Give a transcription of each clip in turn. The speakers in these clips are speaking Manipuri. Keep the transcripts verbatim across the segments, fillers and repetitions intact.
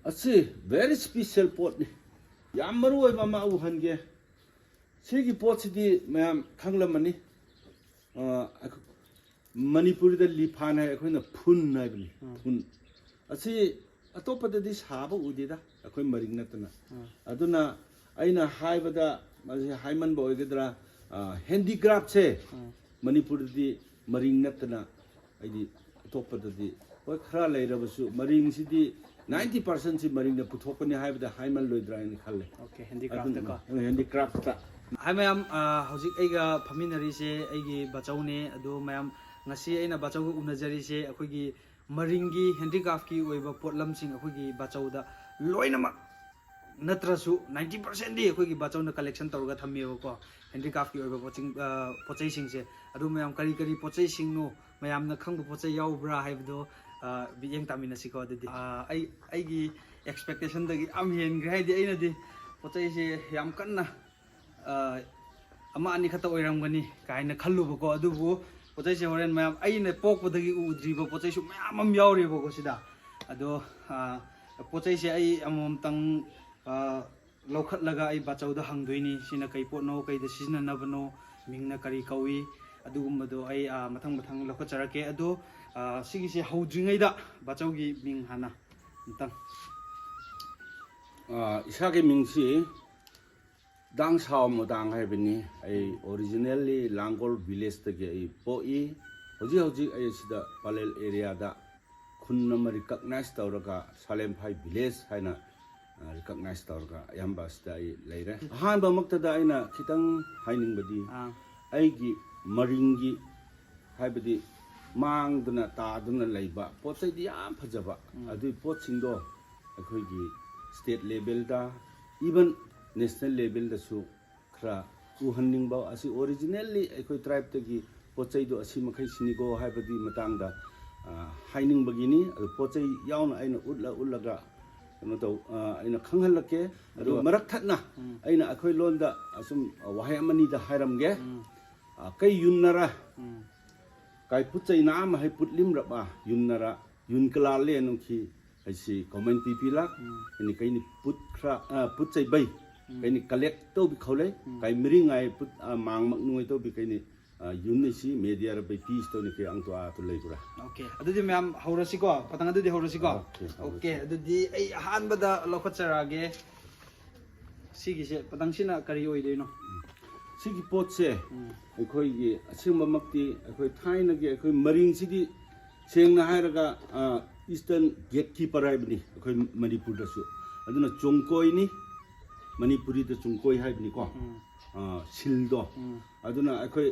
ꯑꯁꯤ very special ꯄꯣꯠꯅꯤ, ꯌꯥꯝ ꯃꯔꯨ ꯑꯣꯏꯕ ꯑꯃ ꯎꯍꯟꯒꯦ꯫ ꯁꯤꯒꯤ ꯄꯣꯠꯁꯤꯗꯤ ꯃꯌꯥꯝ ꯈꯪꯂꯝꯃꯅꯤ꯫ ꯑ, ꯑꯩꯈꯣ-, ꯃꯅꯤꯄꯨꯔꯤꯗ ꯂꯤꯐꯥꯟ ꯍꯥꯏ, ꯑꯩꯈꯣꯏꯅ ꯐꯨꯟ ꯍꯥꯏꯕꯅꯤ꯫ ꯎꯝ꯫ ꯐꯨꯟ ꯑꯁꯤ ꯑꯇꯣꯞꯄꯗꯗꯤ ꯁꯥꯕ ꯎꯗꯦꯗ, ꯑꯩꯈꯣꯏ ꯃꯔꯤꯡ ꯅꯠꯇꯅ꯫ ꯎꯝ꯫ ꯑꯗꯨꯅ ꯑꯩꯅ ꯍꯥꯏꯕꯗ, ꯃꯁꯤ ꯍꯥꯏꯃꯟꯕ ꯑꯣꯏꯒꯗ꯭ꯔꯥ, ꯑ, ꯍꯦꯟꯗꯤꯀ꯭ꯔꯥꯐꯁꯦ ꯎꯝ꯫ ꯃꯅꯤꯄꯨꯔꯗꯗꯤ ꯃꯔꯤꯡ ꯅꯠꯇꯅ, ꯑꯩꯗꯤ ꯑꯇꯣꯞꯄꯗꯗꯤ, ꯍꯣꯏ, ꯈꯔ ꯂꯩꯔꯕꯁꯨ, ꯃꯔꯤꯡꯁꯤꯗꯤ ninety percent ꯁꯤ ꯃꯔꯤꯡꯅ ꯄꯨꯊꯣꯛꯄꯅꯤ ꯍꯥꯏꯕꯗ ꯍꯥꯏꯃꯜꯂꯣꯏꯗ꯭ꯔꯥ ꯍꯥꯏꯅ ꯈꯜꯂꯦ꯫ Okay, handicraft ꯀꯣ꯫ ꯑꯗꯨꯅ, handicraft ꯇ꯫ Hi ꯃꯌꯥꯝ, ꯑ, ꯍꯧꯖꯤꯛ ꯑꯩꯒ ꯐꯝꯃꯤꯟꯅꯔꯤꯁꯦ ꯑꯩꯒꯤ ꯕꯥꯆꯧꯅꯦ꯫ ꯑꯗꯣ ꯃꯌꯥꯝ, ꯉꯁꯤ ꯑꯩꯅ ꯕꯥꯆꯧꯒ ꯎꯅꯖꯔꯤꯁꯦ ꯑꯩꯈꯣꯏꯒꯤ ꯃꯔꯤꯡꯒꯤ handicraft ꯀꯤ ꯑꯣꯏꯕ ꯄꯣꯠꯂꯝꯁꯤꯡ ꯑꯩꯈꯣꯏꯒꯤ ꯕꯥꯆꯧꯗ ꯂꯣꯏꯅꯃꯛ ꯅꯠꯇ꯭ꯔꯁꯨ ninety percent ꯗꯤ ꯑꯩꯈꯣꯏꯒꯤ ꯕꯥꯆꯧꯅ collection ꯇꯧꯔꯒ ꯊꯝꯃꯦꯕꯀꯣ, handicraft ꯀꯤ ꯑꯣꯏꯕ ꯄꯣꯠꯆꯤꯡ-, ꯑ, ꯄꯣꯠꯆꯩꯁꯤꯡꯁꯦ꯫ ꯑꯗꯨ ꯃꯌꯥꯝ ꯀꯔꯤ ꯀꯔꯤ ꯄꯣꯠꯆꯩꯁꯤꯡꯅꯣ, ꯃꯌꯥꯝꯅ ꯈꯪꯕ ꯄꯣꯠꯆꯩ ꯌꯥꯎꯕ꯭ꯔꯥ ꯍꯥꯏꯕꯗꯣ, ꯑ, ꯃꯤꯠꯌꯦꯡ ꯇꯥꯃꯤꯟꯅꯁꯤꯀꯣ꯫ ꯑꯗꯨꯗꯤ, ꯑ, ꯑꯩ, ꯑꯩꯒꯤ expectation ꯗꯒꯤ ꯌꯥꯝ ꯍꯦꯟꯈ꯭ꯔꯦ꯫ ꯍꯥꯏꯗꯤ ꯑꯩꯅꯗꯤ ꯄꯣꯠꯆꯩꯁꯦ ꯌꯥꯝ ꯀꯟꯅ, ꯑ, ꯑꯃ ꯑꯅꯤ ꯈꯛꯇ ꯑꯣꯏꯔꯝꯒꯅꯤ ꯀꯥꯏꯅ ꯈꯜꯂꯨꯕꯀꯣ꯫ ꯑꯗꯨꯕꯨ ꯄꯣꯠꯆꯩꯁꯦ ꯍꯣꯔꯦꯟ ꯃꯌꯥꯝ ꯑꯩꯅ ꯄꯣꯛꯄꯗꯒꯤ ꯎꯗ꯭ꯔꯤꯕ ꯄꯣꯠꯆꯩꯁꯨ ꯃꯌꯥꯝ ꯑꯃ ꯌꯥꯎꯔꯤꯕꯀꯣ ꯁꯤꯗ꯫ ꯑꯗꯣ, ꯑ, ꯄꯣꯠꯆꯩꯁꯦ ꯑꯩ ꯑꯃꯃꯝꯇꯪ, ꯑ, ꯂꯧꯈꯠꯂꯒ ꯑꯩ ꯕꯥꯆꯧꯗ ꯍꯪꯗꯣꯏꯅꯤ, ꯁꯤꯅ ꯀꯩ ꯄꯣꯠꯅꯣ, ꯀꯩꯗ ꯁꯤꯖꯤꯟꯅꯅꯕꯅꯣ, ꯃꯤꯡꯅ ꯀꯔꯤ ꯀꯧꯏ, ꯑꯗꯨꯒꯨꯝꯕꯗꯣ ꯑꯩ, ꯑ, ꯃꯊꯪ ꯃꯊꯪ ꯂꯧꯈꯠꯆꯔꯛꯀꯦ꯫ ꯑꯗꯣ, ꯑ, ꯁꯤꯒꯤꯁꯦ ꯍꯧꯗ꯭ꯔꯤꯉꯩꯗ ꯕꯥꯆꯧꯒꯤ ꯃꯤꯡ ꯍꯥꯟꯅ ꯑꯝꯇꯪ꯫ ꯑ, ꯏꯁꯥꯒꯤ ꯃꯤꯡꯁꯤ ꯗꯥꯡ ꯁꯥꯎ ꯃꯣꯗꯥꯡ ꯍꯥꯏꯕꯅꯤ꯫ ꯑꯩ originally ꯂꯥꯡꯒꯣꯜ village ꯇꯒꯤ ꯑꯩ ꯄꯣꯛꯏ꯫ ꯍꯧꯖꯤꯛ ꯍꯧꯖꯤꯛ ꯑꯩ ꯁꯤꯗ ꯄꯂꯦꯜ area ꯗ ꯈꯨꯟ ꯑꯃ recognize ꯇꯧꯔꯒ, ꯁꯥꯂꯦꯝꯐꯥꯏ village ꯍꯥꯏꯅ, ꯑ, recognize ꯇꯧꯔꯒ ꯑꯌꯥꯝꯕ ꯑꯁꯤꯗ ꯑꯩ ꯂꯩꯔꯦ꯫ ꯑꯍꯥꯟꯕꯃꯛꯇꯗ ꯑꯩꯅ ꯈꯤꯇꯪ ꯍꯥꯏꯅꯤꯡꯕꯗꯤ, ꯑꯥ꯫ ꯑꯩꯒꯤ ꯃꯔꯤꯡꯒꯤ, ꯍꯥꯏꯕꯗꯤ ꯃꯥꯡꯗꯨꯅ ꯇꯥꯗꯨꯅ ꯂꯩꯕ ꯄꯣꯠ ꯆꯩꯗꯤ ꯌꯥꯝ ꯐꯖꯕ, ꯎꯝ꯫ ꯑꯗꯨꯒꯤ ꯄꯣꯠꯁꯤꯡꯗꯣ ꯑꯩꯈꯣꯏꯒꯤ state level ꯗ, even national level ꯗꯁꯨ ꯈꯔ ꯎꯍꯟꯅꯤꯡꯕ, ꯑꯁꯤ originally ꯑꯩꯈꯣꯏ tribe ꯇꯒꯤ ꯄꯣꯠ ꯆꯩꯗꯣ ꯑꯁꯤ ꯃꯈꯩꯁꯤꯅꯤꯀꯣ ꯍꯥꯏꯕꯗꯤ ꯃꯇꯥꯡꯗ, ꯑ, ꯍꯥꯏꯅꯤꯡꯕꯒꯤꯅꯤ꯫ ꯑꯗꯨ ꯄꯣꯠ ꯆꯩ ꯌꯥꯎꯅ ꯑꯩꯅ ꯎꯠꯂ ꯎꯠꯂꯒ ꯀꯩꯅꯣ ꯇꯧ-, ꯑ, ꯑꯩꯅ ꯈꯪꯍꯜꯂꯛꯀꯦ꯫ ꯑꯗꯨ ꯑꯗꯨꯒ ꯃꯔꯛ ꯊꯠꯅ ꯎꯝ꯫ ꯑꯩꯅ ꯑꯩꯈꯣꯏ ꯂꯣꯟꯗ ꯑꯁꯨꯝ ꯋꯥꯍꯩ ꯑꯃꯅꯤꯗ ꯍꯥꯏꯔꯝꯒꯦ꯫ ꯎꯝ꯫ ꯑ, ꯀꯩ ꯌꯨꯟꯅꯔ, ꯎꯝ꯫ ꯀꯥꯏ ꯄꯨꯠ ꯆꯩꯅꯥ ꯑꯃ ꯍꯩ ꯄꯨꯠꯂꯤꯝꯔꯕ ꯌꯨꯟꯅꯔ, ꯌꯨꯟ ꯀꯂꯥ ꯂꯦ ꯅꯨꯡꯈꯤ, ꯑꯩꯁꯤ comment ꯄꯤꯕꯤꯂꯥꯛ, ꯑꯩꯅ ꯀꯩꯅꯤ ꯄꯨꯠ ꯈꯔ, ꯑ, ꯄꯨꯠ ꯆꯩꯕꯩ, ꯀꯩꯅꯤ collect ꯇꯧꯕꯤ ꯈꯧꯂꯩ, ꯀꯩ ꯃꯔꯤꯡ ꯉꯥꯏ ꯄꯨꯠ, ꯑ, ꯃꯥꯡꯃꯛ ꯅꯨꯡꯉꯥꯏ ꯇꯧꯕꯤ ꯀꯩꯅꯤ, ꯑ, ꯌꯨꯝ ꯑꯁꯤ media ꯔ ꯕꯩ ꯄꯤꯁ ꯇꯧꯅꯤ ꯀꯩ ꯑꯪꯇꯣ ꯑꯥꯇꯣ ꯂꯩꯕ꯭ꯔꯥ? Okay, ꯑꯗꯨꯗꯤ ꯃꯌꯥꯝ ꯍꯧꯔꯁꯤꯀꯣ, ꯄꯇꯪ ꯑꯗꯨꯗꯤ ꯍꯧꯔꯁꯤꯀꯣ꯫ Okay, ꯍꯧꯔꯁꯤ꯫ Okay, ꯑꯗꯨꯗꯤ ꯑꯩ ꯑꯍꯥꯟꯕꯗ ꯂꯧꯈꯠꯆꯔꯛꯑꯒꯦ꯫ ꯁꯤꯒꯤꯁꯦ, ꯄꯇꯪꯁꯤꯅ ꯀꯔꯤ ꯑꯣꯏꯗꯣꯏꯅꯣ? ꯁꯤꯒꯤ ꯄꯣꯠꯁꯦ ꯎꯝ꯫ ꯑꯩꯈꯣꯏꯒꯤ ꯑꯁꯦꯡꯕꯃꯛꯇꯤ ꯑꯩꯈꯣꯏ ꯊꯥꯏꯅꯒꯤ ꯑꯩꯈꯣꯏ ꯃꯔꯤꯡꯁꯤꯗꯤ ꯁꯦꯡꯅ ꯍꯥꯏꯔꯒ, ꯑ, Eastern gatekeeper ꯍꯥꯏꯕꯅꯤ ꯑꯩꯈꯣꯏ ꯃꯅꯤꯄꯨꯔꯗꯁꯨ꯫ ꯑꯗꯨꯅ ꯆꯣꯡꯀꯣꯏꯅꯤ, ꯃꯅꯤꯄꯨꯔꯤꯗ ꯆꯣꯡꯀꯣꯏ ꯍꯥꯏꯕꯅꯤꯀꯣ꯫ ꯎꯝ꯫ ꯑ, ꯁꯤꯜꯗꯣ꯫ ꯎꯝ꯫ ꯑꯗꯨꯅ ꯑꯩꯈꯣꯏ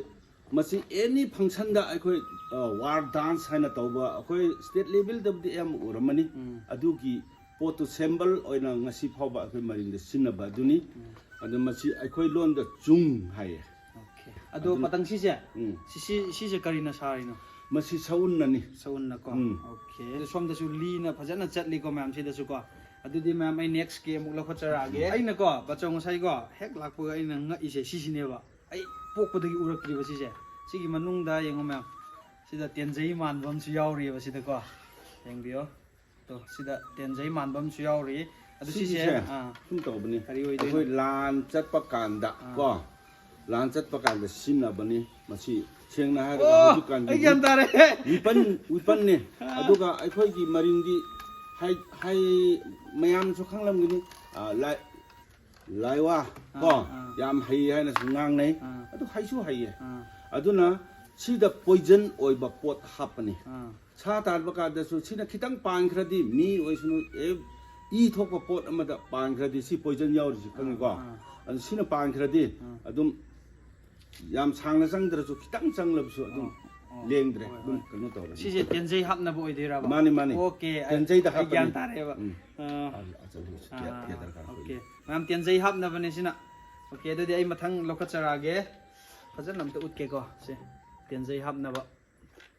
ꯃꯁꯤ any function ꯗ ꯑꯩꯈꯣꯏ, ꯑ, war dance ꯍꯥꯏꯅ ꯇꯧꯕ, ꯑꯩꯈꯣꯏ state level ꯗꯕꯨꯗꯤ ꯑꯌꯥꯝꯕ ꯎꯔꯝꯃꯅꯤ꯫ ꯎꯝ꯫ ꯑꯗꯨꯒꯤ ꯄꯣꯠꯇꯨ symbol ꯑꯣꯏꯅ ꯉꯁꯤ ꯐꯥꯎꯕ ꯑꯩꯈꯣꯏ ꯃꯔꯤꯡꯗ ꯁꯤꯖꯤꯟꯅꯕ ꯑꯗꯨꯅꯤ꯫ ꯎꯝ꯫ ꯑꯗꯨ ꯃꯁꯤ ꯑꯩꯈꯣꯏ ꯂꯣꯟꯗ ꯆꯨꯡ ꯍꯥꯏꯌꯦ꯫ Okay꯫ ꯑꯗꯣ ꯑꯗꯨꯅ ꯄꯇꯪ ꯁꯤꯁꯦ? ꯎꯝ꯫ ꯁꯤ, ꯁꯤ, ꯁꯤꯁꯦ ꯀꯔꯤꯅ ꯁꯥꯔꯤꯅꯣ? ꯃꯁꯤ ꯁꯎꯟꯅꯅꯤ꯫ ꯁꯎꯟꯅꯀꯣ? ꯎꯝ꯫ Okay꯫ ꯑꯗꯣ ꯁꯣꯝꯗꯁꯨ ꯂꯤꯅ ꯐꯖꯅ ꯆꯠꯂꯤꯀꯣ ꯃꯌꯥꯝ ꯁꯤꯗꯁꯨꯀꯣ꯫ ꯑꯗꯨꯗꯤ ꯃꯌꯥꯝ ꯑꯩ next ꯀꯤ ꯑꯃꯨꯛ ꯂꯧꯈꯠꯆꯔꯛꯑꯒꯦ꯫ ꯑꯩꯅꯀꯣ, ꯕꯆꯧ, ꯉꯁꯥꯏꯀꯣ ꯍꯦꯛ ꯂꯥꯛꯄꯒ ꯑꯩꯅ ꯉꯛꯏꯁꯦ ꯁꯤꯁꯤꯅꯦꯕ꯫ ꯑꯩ ꯄꯣꯛꯄꯗꯒꯤ ꯎꯔꯛꯇ꯭ꯔꯤꯕ ꯁꯤꯁꯦ꯫ ꯁꯤꯒꯤ ꯃꯅꯨꯡꯗ ꯌꯦꯡꯉꯣ ꯃꯌꯥꯝ꯫ ꯁꯤꯗ ꯇꯦꯟꯖꯩ ꯃꯥꯟꯕ ꯑꯃꯁꯨ ꯌꯥꯎꯔꯤꯑꯕ ꯁꯤꯗꯀꯣ꯫ ꯌꯦꯡꯕꯤꯌꯣ꯫ ꯇꯣ, ꯁꯤꯗ ꯇꯦꯟꯖꯩ ꯃꯥꯟꯕ ꯑꯃꯁꯨ ꯌꯥꯎꯔꯤ꯫ ꯑꯗꯨ ꯁꯤꯁꯦ, ꯁꯤꯁꯤꯁꯦ ꯑꯥ, ꯁꯨꯝ ꯇꯧꯕꯅꯤ꯫ ꯀꯔꯤ ꯑꯣꯏꯗꯣꯏꯅꯣ? ꯑꯩꯈꯣꯏ ꯂꯥꯟ ꯆꯠꯄ ꯀꯥꯟꯗ ꯑꯥ꯫ ꯀꯣ, ꯂꯥꯟ ꯆꯠꯄ ꯀꯥꯟꯗ ꯁꯤꯖꯤꯟꯅꯕꯅꯤ꯫ ꯃꯁꯤ ꯁꯦꯡꯅ ꯍꯥꯏꯔꯒ ꯑꯣ, ꯍꯧꯖꯤꯛꯀꯥꯟꯒꯤ ꯑꯩ ꯒ꯭ꯌꯥꯟ ꯇꯥꯔꯦ꯫ Weapon, weapon ꯅꯤ꯫ ꯑꯥ꯫ ꯑꯗꯨꯒ ꯑꯩꯈꯣꯏꯒꯤ ꯃꯔꯤꯡꯗꯤ ꯍꯥꯏ, ꯍꯥꯏ, ꯃꯌꯥꯝꯁꯨ ꯈꯪꯂꯝꯒꯅꯤ꯫ ꯑꯥ, ꯂꯥꯏ-, ꯂꯥꯏꯋꯥ ꯀꯣ, ꯑꯥ, ꯑꯥ꯫ ꯌꯥꯝ ꯍꯩ ꯍꯥꯏꯅꯁꯨ ꯉꯥꯡꯅꯩ꯫ ꯑꯥ꯫ ꯑꯗꯨ ꯍꯩꯁꯨ ꯍꯩꯌꯦ꯫ ꯑꯥ꯫ ꯑꯗꯨꯅ ꯁꯤꯗ poison ꯑꯣꯏꯕ ꯄꯣꯠ ꯍꯥꯞꯄꯅꯤ꯫ ꯑꯥ꯫ ꯁꯥ ꯇꯥꯟꯕ ꯀꯥꯟꯗꯁꯨ ꯁꯤꯅ ꯈꯤꯇꯪ ꯄꯥꯟꯈ꯭ꯔꯗꯤ, ꯃꯤ ꯑꯣꯏꯁꯅꯨ, ꯑꯦ, ꯏ ꯊꯣꯛꯄ ꯄꯣꯠ ꯑꯃꯗ ꯄꯥꯟꯈ꯭ꯔꯗꯤ ꯁꯤ poison ꯌꯥꯎꯔꯤꯁꯤ ꯈꯪꯉꯤꯀꯣ? ꯑꯥ, ꯑꯥ꯫ ꯑꯗꯨ ꯁꯤꯅ ꯄꯥꯟꯈ꯭ꯔꯗꯤ ꯑꯥ꯫ ꯑꯗꯨꯝ ꯌꯥꯝ ꯁꯥꯡꯅ ꯆꯪꯗ꯭ꯔꯁꯨ ꯈꯤꯇꯪ ꯆꯪꯂꯕꯁꯨ ꯑꯗꯨꯝ ꯑꯣ, ꯑꯣ꯫ ꯂꯦꯡꯗ꯭ꯔꯦ, ꯍꯣꯏ, ꯑꯗꯨꯝ ꯍꯣꯏ꯫ ꯀꯩꯅꯣ ꯇꯧꯔꯦ꯫ ꯁꯤꯁꯦ ꯇꯦꯟꯖꯩ ꯍꯥꯞꯅꯕ ꯑꯣꯏꯗꯣꯏꯔꯕ? ꯃꯥꯅꯤ, ꯃꯥꯅꯤ꯫ Okay, ꯑꯩ, ꯇꯦꯟꯖꯩꯗ ꯑꯩ ꯒ꯭ꯌꯥꯟ ꯍꯥꯞꯄꯅꯤ꯫ ꯇꯥꯔꯦꯕ꯫ ꯎꯝ꯫ ꯑꯥ꯫ ꯑꯥ, ꯑꯆꯧꯕꯁꯨ ꯑꯥ, ꯊꯦ-, ꯑꯥ, ꯊꯦꯗꯔ ꯀꯥꯟꯗ okay꯫ ꯑꯩꯈꯣꯏꯒꯤ꯫ ꯃꯌꯥꯝ ꯇꯦꯟꯖꯩ ꯍꯥꯞꯅꯕꯅꯦ ꯁꯤꯅ꯫ Okay, ꯑꯗꯨꯗꯤ ꯑꯩ ꯃꯊꯪ ꯂꯧꯈꯠꯆꯔꯛꯑꯒꯦ꯫ ꯐꯖꯅ ꯑꯝꯇ ꯎꯠꯀꯦꯀꯣ꯫ ꯁꯦ, ꯇꯦꯟꯖꯩ ꯍꯥꯞꯅꯕ꯫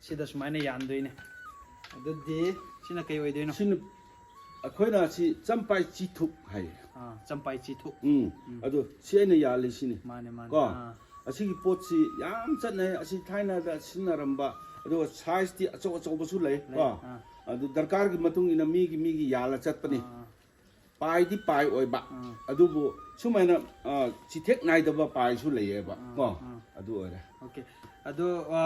ꯁꯤꯗ ꯁꯨꯃꯥꯏꯅ ꯌꯥꯟꯗꯣꯏꯅꯦ꯫ ꯑꯗꯨꯗꯤ ꯁꯤꯅ ꯀꯩ ꯑꯣꯏꯗꯣꯏꯅꯣ? ꯁꯤꯅ ꯑꯩꯈꯣꯏꯅ ꯁꯤ ꯆꯝꯄꯥꯏ ꯆꯤꯊꯨꯛ ꯍꯥꯏꯌꯦ꯫ ꯑꯥ, ꯆꯝꯄꯥꯏ ꯆꯤꯊꯨꯛ꯫ ꯎꯝ꯫ ꯎꯝ꯫ ꯑꯗꯣ ꯁꯤ ꯑꯩꯅ ꯌꯥꯜꯂꯤ ꯁꯤꯅꯤ꯫ ꯃꯥꯅꯦ, ꯃꯥꯅꯦ꯫ ꯀꯣ? ꯑꯥ꯫ ꯑꯁꯤꯒꯤ ꯄꯣꯠꯁꯤ ꯌꯥꯝ ꯆꯠꯅꯩ꯫ ꯑꯁꯤ ꯊꯥꯏꯅꯗ ꯁꯤꯖꯤꯟꯅꯔꯝꯕ, ꯑꯗꯨꯒ size ꯇꯤ ꯑꯆꯧ ꯑꯆꯧꯕꯁꯨ ꯂꯩ, ꯂꯩ꯫ ꯀꯣ? ꯑꯥ꯫ ꯑꯗꯨ ꯗꯔꯀꯥꯔꯒꯤ ꯃꯇꯨꯡ ꯏꯟꯅ ꯃꯤꯒꯤ ꯃꯤꯒꯤ ꯌꯥꯜꯂ ꯆꯠꯄꯅꯤ꯫ ꯑꯥ, ꯄꯥꯏꯗꯤ ꯄꯥꯏ ꯑꯣꯏꯕ, ꯑꯥ, ꯑꯗꯨꯕꯨ ꯁꯨꯃꯥꯏꯅ ꯑ, ꯆꯤꯊꯦꯛ ꯅꯥꯏꯗꯕ ꯄꯥꯏꯁꯨ ꯂꯩꯌꯦꯕ ꯑꯥ, ꯀꯣ꯫ ꯑꯥ꯫ ꯑꯗꯨ ꯑꯣꯏꯔꯦ꯫ ꯑꯣꯀꯦ꯫ ꯑꯗꯣ ꯑ,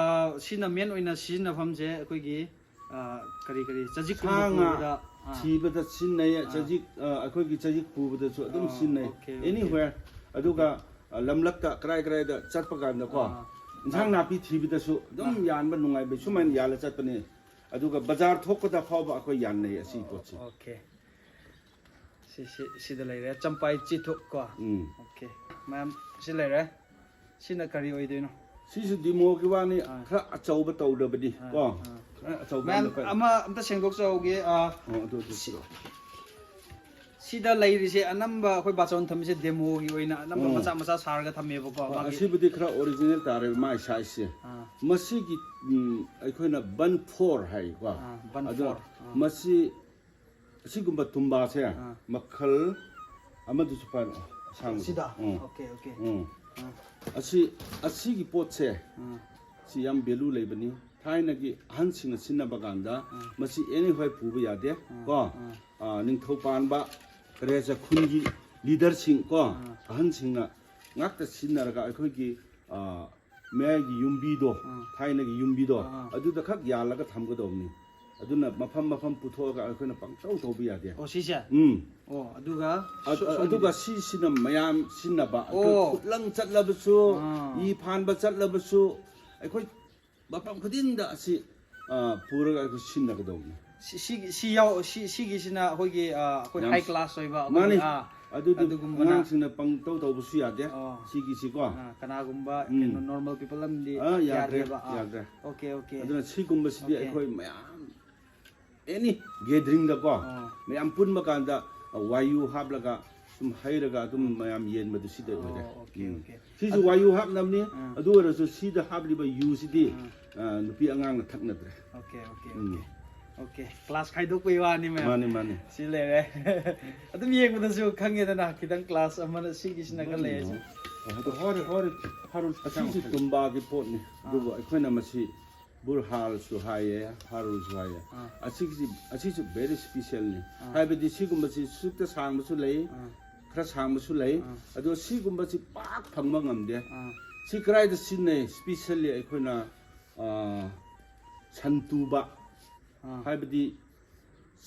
ꯁꯤꯅ ꯃꯦꯟ ꯑꯣꯏꯅ ꯁꯤꯖꯤꯟꯅꯐꯝꯁꯦ ꯑꯩꯈꯣꯏꯒꯤ ꯑ, ꯀꯔꯤ ꯀꯔꯤ ꯆꯖꯤꯛꯀꯨꯝꯕ ꯁꯥ ꯉꯥ ꯄꯨꯕꯗ, ꯑꯥ, ꯊꯤꯕꯗ ꯁꯤꯖꯤꯟꯅꯩ꯫ ꯑꯥ꯫ ꯆꯖꯤꯛ ꯑ, ꯑꯩꯈꯣꯏꯒꯤ ꯆꯖꯤꯛ ꯄꯨꯕꯗꯁꯨ ꯑꯗꯨꯝ ꯑꯣ, ꯁꯤꯖꯤꯟꯅꯩ꯫ ꯑꯣꯀꯦ, ꯑꯦꯅꯤ ꯑꯣꯀꯦ꯫ ꯋꯦꯌꯔ꯫ ꯑꯗꯨꯒ ꯑ, ꯂꯝꯂꯛꯇ ꯀꯔꯥꯏ ꯀꯔꯥꯏꯗ ꯆꯠꯄ ꯀꯥꯟꯗꯀꯣ, ꯑꯥ꯫ ꯏꯟꯁꯥꯡ ꯅꯥꯄꯤ ꯊꯤꯕꯗꯁꯨ ꯑꯗꯨꯝ ꯑꯥ꯫ ꯌꯥꯟꯕ ꯅꯨꯡꯉꯥꯏꯕ ꯁꯨꯃꯥꯏꯅ ꯌꯥꯜꯂ ꯆꯠꯄꯅꯦ꯫ ꯑꯗꯨꯒ ꯕꯖꯥꯔ ꯊꯣꯛꯄꯗ ꯐꯥꯎꯕ ꯑꯩꯈꯣꯏ ꯌꯥꯟꯅꯩ ꯑꯁꯤ ꯄꯣꯠꯁꯦ꯫ ꯑꯣꯀꯦ꯫ ꯁꯤ, ꯁꯤ, ꯁꯤꯗ ꯂꯩꯔꯦ, ꯆꯝꯄꯥꯏ ꯆꯤꯊꯨꯛ ꯀꯣ꯫ ꯎꯝ꯫ ꯑꯣꯀꯦ꯫ ꯃꯌꯥꯝ ꯁꯤ ꯂꯩꯔꯦ꯫ ꯁꯤꯅ ꯀꯔꯤ ꯑꯣꯏꯗꯣꯏꯅꯣ? ꯁꯤꯁꯨ ꯗꯤꯃꯣꯒꯤ ꯋꯥꯅꯤ, ꯑꯥ꯫ ꯈꯔ ꯑꯆꯧꯕ ꯇꯧꯗꯕꯗꯤ ꯑꯥ, ꯀꯣ꯫ ꯑꯥ꯫ ꯈꯔ ꯑꯆꯧꯕ ꯃꯌꯥꯝ ꯑꯃ ꯈꯔ ꯑꯃ ꯑꯝꯇ ꯁꯦꯡꯗꯣꯛꯆꯍꯧꯒꯦ꯫ ꯑ, ꯑꯣ, ꯑꯗꯨ, ꯑꯗꯨ ꯁꯤꯔꯣ꯫ ꯁꯤꯗ ꯂꯩꯔꯤꯁꯦ ꯑꯅꯝꯕ ꯑꯩꯈꯣꯏ ꯕꯥꯆꯧꯅ ꯊꯝꯃꯤꯁꯦ ꯗꯦꯃꯣꯒꯤ ꯑꯣꯏꯅ ꯑꯅꯝꯕ ꯎꯝ꯫ ꯃꯆꯥ ꯃꯆꯥ ꯁꯥꯔꯒ ꯊꯝꯃꯦꯕꯀꯣ꯫ ꯑꯣ, ꯃꯥꯒꯤ ꯑꯁꯤꯕꯨꯗꯤ ꯈꯔ ꯑꯣꯔꯤꯖꯤꯅꯦꯜ ꯇꯥꯔꯦ, ꯃꯥꯏ ꯁꯥꯏꯖꯁꯦ꯫ ꯑꯥ, ꯃꯁꯤꯒꯤ ꯎꯝ, ꯑꯩꯈꯣꯏꯅ ꯕꯟ ꯐꯣꯔ ꯍꯥꯏꯀꯣ꯫ ꯑꯥ, ꯕꯟ ꯑꯗꯨ ꯐꯣꯔ꯫ ꯑꯥ꯫ ꯃꯁꯤ ꯑꯁꯤꯒꯨꯝꯕ ꯇꯨꯝꯕꯥꯁꯦ ꯑꯥ꯫ ꯃꯈꯜ ꯑꯃꯗꯨꯁꯨ ꯄꯥꯏꯔꯛꯑꯣ, ꯑꯁꯥꯡꯕꯗꯣ꯫ ꯁꯤꯗ? ꯎꯝ꯫ Okay, okay. ꯎꯝ꯫ ꯑꯥ, ꯑꯁꯤ, ꯑꯁꯤꯒꯤ ꯄꯣꯠꯁꯦ ꯑꯥ, ꯁꯤ ꯌꯥꯝ ꯚꯦꯂꯨ ꯂꯩꯕꯅꯤ꯫ ꯊꯥꯏꯅꯒꯤ ꯑꯍꯟꯁꯤꯡꯅ ꯁꯤꯖꯤꯟꯅꯕ ꯀꯥꯟꯗ ꯎꯝ꯫ ꯃꯁꯤ ꯑꯦꯅꯤ ꯍꯣꯏ ꯄꯨꯕ ꯌꯥꯗꯦ ꯎꯝ, ꯀꯣ꯫ ꯎꯝ꯫ ꯑꯥ, ꯅꯤꯡꯊꯧ ꯄꯥꯟꯕ ꯀꯔꯦꯁ ꯈꯨꯟꯒꯤ ꯂꯤꯗꯔꯁꯤꯡ ꯀꯣ, ꯎꯝ꯫ ꯑꯍꯟꯁꯤꯡꯅ ꯉꯥꯛꯇ ꯁꯤꯖꯤꯟꯅꯔꯒ ꯑꯩꯈꯣꯏꯒꯤ, ꯑꯥ, ꯃꯌꯥꯏꯒꯤ ꯌꯨꯝꯕꯤꯗꯣ, ꯎꯝ꯫ ꯊꯥꯏꯅꯒꯤ ꯌꯨꯝꯕꯤꯗꯣ, ꯎꯝ꯫ ꯑꯗꯨꯗ ꯈꯛ ꯌꯥꯜꯂꯒ ꯊꯝꯒꯗꯧꯕꯅꯤ꯫ ꯑꯗꯨꯅ ꯃꯐꯝ ꯃꯐꯝ ꯄꯨꯊꯣꯛꯑꯒ ꯑꯩꯈꯣꯏꯅ ꯄꯪꯇꯧ ꯇꯧꯕ ꯌꯥꯗꯦ꯫ ꯑꯣ, ꯁꯤꯁꯦ? ꯎꯝ꯫ ꯑꯣ, ꯑꯗꯨꯒ ꯑ-, ꯁꯣꯝꯒꯤꯗꯤ? ꯑꯗꯨꯒ ꯁꯤ, ꯁꯤꯅ ꯃꯌꯥꯝ ꯁꯤꯖꯤꯟꯅꯕ, ꯑꯩꯈꯣꯏ ꯑꯣ꯫ ꯈꯨꯠꯂꯪ ꯆꯠꯂꯕꯁꯨ, ꯑꯥ꯫ ꯏ ꯐꯥꯟꯕ ꯆꯠꯂꯕꯁꯨ, ꯑꯩꯈꯣꯏ ꯃꯐꯝ ꯈꯨꯗꯤꯡꯗ ꯑꯁꯤ, ꯑ, ꯄꯨꯔꯒ ꯑꯩꯈꯣꯏ ꯁꯤꯖꯤꯟꯅꯒꯗꯧꯕꯅꯤ꯫ ꯁꯤ, ꯁꯤꯒꯤ, ꯁꯤ ꯌꯥꯎ-, ꯁꯤ, ꯁꯤꯒꯤꯁꯤꯅ ꯑꯩꯈꯣꯏꯒꯤ, ꯑ, ꯑꯩꯈꯣꯏ ꯌꯥꯝ ꯍꯥꯏ ꯀ꯭ꯂꯥꯁ ꯑꯣꯏꯕ ꯑꯩꯈꯣꯏꯒꯤ, ꯃꯥꯅꯤ꯫ ꯑꯥ, ꯑꯗꯨꯗꯤ ꯑꯗꯨꯒꯨꯝꯕꯅ ꯑꯉꯥꯡꯁꯤꯡꯅ ꯄꯪꯇꯧ ꯇꯧꯕꯁꯨ ꯌꯥꯗꯦ꯫ ꯑꯣ꯫ ꯁꯤꯒꯤꯁꯤꯀꯣ꯫ ꯑ, ꯀꯅꯥꯒꯨꯝꯕ ꯎꯝ꯫ ꯀꯩꯅꯣ ꯅꯣꯔꯃꯦꯜ ꯄꯤꯄꯜ ꯑꯃꯗꯤ ꯑ, ꯌꯥꯗ꯭ꯔꯦ, ꯌꯥꯗꯦꯕ꯫ ꯑꯥ꯫ ꯌꯥꯗ꯭ꯔꯦ꯫ Okay, okay. ꯑꯗꯨꯅ ꯁꯤꯒꯨꯝꯕꯁꯤꯗꯤ ꯑꯣꯀꯦ꯫ ꯑꯩꯈꯣꯏ ꯃꯌꯥꯝ ꯑꯦꯅꯤ ꯒꯦꯗꯔꯤꯡꯗꯀꯣ ꯑꯥ꯫ ꯃꯌꯥꯝ ꯄꯨꯟꯕ ꯀꯥꯟꯗ ꯋꯥꯏꯌꯨ ꯍꯥꯞꯂꯒ ꯁꯨꯝ ꯍꯩꯔꯒ ꯑꯗꯨꯝ ꯃꯌꯥꯝ ꯌꯦꯟꯕꯗꯨ ꯁꯤꯗ ꯑꯣꯏꯔꯦ꯫ ꯑꯣ, ꯑꯣꯀꯦ, ꯎꯝ꯫ ꯑꯣꯀꯦ꯫ ꯁꯤꯁꯨ ꯑꯗꯨ ꯋꯥꯏꯌꯨ ꯍꯥꯞꯅꯕꯅꯤ꯫ ꯑꯥ꯫ ꯑꯗꯨ ꯑꯣꯏꯔꯁꯨ ꯁꯤꯗ ꯍꯥꯞꯂꯤꯕ ꯌꯨꯁꯤꯗꯤ, ꯑꯥ꯫ ꯑ, ꯅꯨꯄꯤ ꯑꯉꯥꯡꯅ ꯊꯛꯅꯗ꯭ꯔꯦ꯫ ꯑꯣꯀꯦ, ꯑꯣꯀꯦ, ꯎꯝ꯫ ꯑꯣꯀꯦ꯫ ꯑꯣꯀꯦ꯫ ꯀ꯭ꯂꯥꯁ ꯈꯥꯏꯗꯣꯛꯄꯒꯤ ꯋꯥꯅꯤ ꯃꯌꯥꯝ꯫ ꯃꯥꯅꯤ, ꯃꯥꯅꯤ꯫ ꯁꯤ ꯂꯩꯔꯦ꯫ ꯑꯗꯨꯝ ꯌꯦꯡꯕꯗꯁꯨ ꯈꯪꯉꯦꯗꯅ, ꯈꯤꯇꯪ ꯀ꯭ꯂꯥꯁ ꯑꯃꯅ ꯁꯤꯒꯤꯁꯤꯅ ꯈꯔ ꯂꯩꯔꯁꯨ꯫ ꯑꯗꯣ ꯍꯣꯔꯦ, ꯍꯣꯔꯦ, ꯍꯣꯔꯦ, ꯁꯤꯁꯨ ꯇꯨꯝꯕꯥꯒꯤ ꯄꯣꯠꯅꯤ꯫ ꯑꯗꯨꯕꯨ ꯑꯩꯈꯣꯏꯅ ꯃꯁꯤ ꯕꯨꯔꯍꯥꯜꯁꯨ ꯍꯥꯏꯌꯦ, ꯍꯥꯔꯨꯁꯨ ꯍꯥꯏꯌꯦ꯫ ꯑꯥ꯫ ꯑꯁꯤꯒꯤꯁꯤ, ꯑꯁꯤꯁꯨ very specialꯅꯤ꯫ ꯑꯥ꯫ ꯍꯥꯏꯕꯗꯤ ꯁꯤꯒꯨꯝꯕꯁꯤ ꯁꯨꯛꯇ ꯁꯥꯡꯕꯁꯨ ꯂꯩ, ꯑꯥ꯫ ꯈꯔ ꯁꯥꯡꯕꯁꯨ ꯂꯩ꯫ ꯑꯥ꯫ ꯑꯗꯣ ꯁꯤꯒꯨꯝꯕꯁꯤ ꯄꯥꯛ ꯐꯪꯕ ꯉꯝꯗꯦ꯫ ꯑꯥ꯫ ꯁꯤ ꯀꯗꯥꯏꯗ ꯁꯤꯖꯤꯟꯅꯩ? Specially ꯑꯩꯈꯣꯏꯅ, ꯑꯥ, ꯁꯟ ꯇꯨꯕ, ꯑꯥ꯫ ꯍꯥꯏꯕꯗꯤ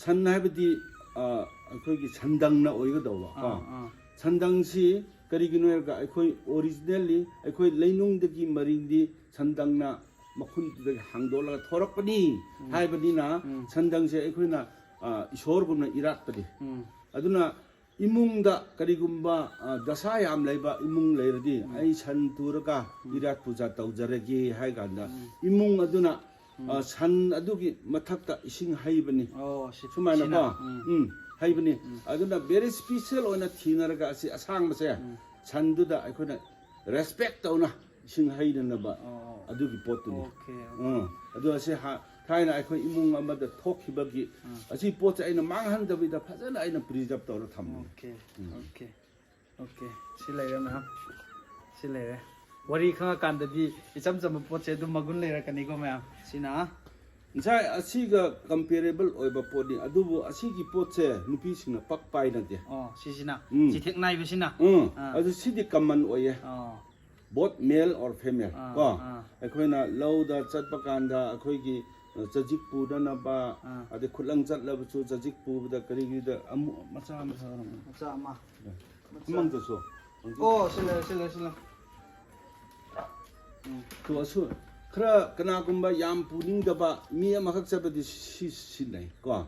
ꯁꯟ ꯍꯥꯏꯕꯗꯤ, ꯑꯥ, ꯑꯩꯈꯣꯏꯒꯤ ꯁꯟꯗꯪꯅ ꯑꯣꯏꯒꯗꯧꯕ ꯀꯣ꯫ ꯑꯥ, ꯑꯥ꯫ ꯁꯟꯗꯪꯁꯤ ꯀꯔꯤꯒꯤꯅꯣ ꯍꯥꯏꯔꯒ ꯑꯩꯈꯣꯏ originally ꯑꯩꯈꯣꯏ ꯂꯩꯅꯨꯡꯗꯒꯤ ꯃꯔꯤꯡꯗꯤ ꯁꯟꯗꯪꯅ ꯃꯈꯨꯟꯗꯨꯗꯒꯤ ꯍꯥꯡꯗꯣꯛꯂꯒ ꯊꯣꯔꯛꯄꯅꯤ ꯎꯝ꯫ ꯍꯥꯏꯕꯅꯤꯅ ꯎꯝ꯫ ꯁꯟꯗꯪꯁꯦ ꯑꯩꯈꯣꯏꯅ, ꯑꯥ, ꯏꯁꯣꯔꯒꯨꯝꯅ ꯏꯔꯥꯠꯄꯅꯤ꯫ ꯎꯝ꯫ ꯑꯗꯨꯅ ꯏꯃꯨꯡꯗ ꯀꯔꯤꯒꯨꯝꯕ, ꯑꯥ, ꯗꯁꯥ ꯌꯥꯝ ꯂꯩꯕ ꯏꯃꯨꯡ ꯂꯩꯔꯗꯤ ꯎꯝ꯫ ꯑꯩ ꯁꯟ ꯇꯨꯔꯒ ꯎꯝ꯫ ꯏꯔꯥꯠ ꯄꯨꯖꯥ ꯇꯧꯖꯔꯒꯦ ꯍꯥꯏ ꯀꯥꯟꯗ ꯎꯝ꯫ ꯏꯃꯨꯡ ꯑꯗꯨꯅ, ꯎꯝ꯫ ꯑꯥ, ꯁꯟ ꯑꯗꯨꯒꯤ ꯃꯊꯛꯇ ꯏꯁꯤꯡ ꯍꯩꯕꯅꯤ꯫ ꯑꯣ, ꯁꯤ-, ꯁꯨꯃꯥꯏꯅꯀꯣ꯫ ꯁꯤꯅ, ꯎꯝ꯫ ꯎꯝ, ꯍꯩꯕꯅꯤ꯫ ꯎꯝ꯫ ꯑꯗꯨꯅ very special ꯑꯣꯏꯅ ꯊꯤꯅꯔꯒ ꯑꯁꯤ ꯑꯁꯥꯡꯕꯁꯦ ꯎꯝ꯫ ꯁꯟꯗꯨꯗ ꯑꯩꯈꯣꯏꯅ respect ꯇꯧꯅ ꯏꯁꯤꯡ ꯍꯩꯅꯅꯕ ꯑꯣ, ꯑꯣ꯫ ꯑꯗꯨꯒꯤ ꯄꯣꯠꯇꯨꯅꯤ꯫ Okay, okay꯫ ꯎꯝ, ꯑꯗꯨ ꯑꯁꯤ ꯍꯥ-, ꯊꯥꯏꯅ ꯑꯩꯈꯣꯏ ꯏꯃꯨꯡ ꯑꯃꯗ ꯊꯣꯛꯈꯤꯕꯒꯤ ꯎꯝ꯫ ꯑꯁꯤ ꯄꯣꯠꯁꯦ ꯑꯩꯅ ꯃꯥꯡꯍꯟꯗꯕꯤꯗ ꯐꯖꯅ ꯑꯩꯅ preserve ꯇꯧꯔ ꯊꯝꯕꯅꯤ꯫ Okay, ꯎꯝ꯫ okay, okay꯫ ꯁꯤ ꯂꯩꯔꯦ ꯃꯌꯥꯝ, ꯁꯤ ꯂꯩꯔꯦ꯫ ꯋꯥꯔꯤ ꯈꯪꯉꯀꯥꯟꯗꯗꯤ ꯏꯆꯝ ꯆꯝꯕ ꯄꯣꯠꯁꯦ ꯑꯗꯨꯝ ꯃꯒꯨꯟ ꯂꯩꯔꯛꯀꯅꯤꯀꯣ ꯃꯌꯥꯝ꯫ ꯁꯤꯅ ꯉꯁꯥꯏ ꯑꯁꯤꯒ comparable ꯑꯣꯏꯕ ꯄꯣꯠꯅꯤ, ꯑꯗꯨꯕꯨ ꯑꯁꯤꯒꯤ ꯄꯣꯠꯁꯦ ꯅꯨꯄꯤꯁꯤꯡꯅ ꯄꯥꯛ ꯄꯥꯏꯅꯗꯦ꯫ ꯑꯣ, ꯁꯤꯁꯤꯅ ꯎꯝ꯫ ꯆꯤꯊꯦꯛ ꯅꯥꯏꯕꯁꯤꯅ꯫ ꯎꯝ, ꯑꯥ꯫ ꯑꯗꯨ ꯁꯤꯗꯤ common ꯑꯣꯏꯌꯦ꯫ ꯑꯣ꯫ Both male or female ꯑꯥ, ꯀꯣ꯫ ꯑꯥ꯫ ꯑꯩꯈꯣꯏꯅ ꯂꯧꯗ ꯆꯠꯄ ꯀꯥꯟꯗ ꯑꯩꯈꯣꯏꯒꯤ, ꯑ, ꯆꯖꯤꯛ ꯄꯨꯅꯅꯕ, ꯑꯥ꯫ ꯑꯗꯩ ꯈꯨꯠꯂꯪ ꯆꯠꯂꯕꯁꯨ ꯆꯖꯤꯛ ꯄꯨꯕꯗ ꯀꯔꯤꯒꯤꯗ ꯑꯃꯨꯛ ꯃꯆꯥ ꯃꯆꯥ ꯑꯣꯏꯔꯝꯒꯅꯤ꯫ ꯃꯆꯥ ꯑꯃ꯫ ꯑꯃꯃꯝꯇꯁꯨ꯫ ꯑꯣ, ꯁꯤ ꯂꯩꯔꯦ, ꯁꯤ ꯂꯩꯔꯦ, ꯁꯤ ꯂꯩꯔꯦ꯫ ꯎꯝ꯫ ꯇꯣ ꯑꯁꯨ ꯈꯔ ꯀꯅꯥꯒꯨꯝꯕ ꯌꯥꯝ ꯄꯨꯅꯤꯡꯗꯕ ꯃꯤ ꯑꯃꯈꯛ ꯆꯠꯄꯗꯤ ꯁꯤ ꯁꯤꯟꯅꯩ ꯀꯣ꯫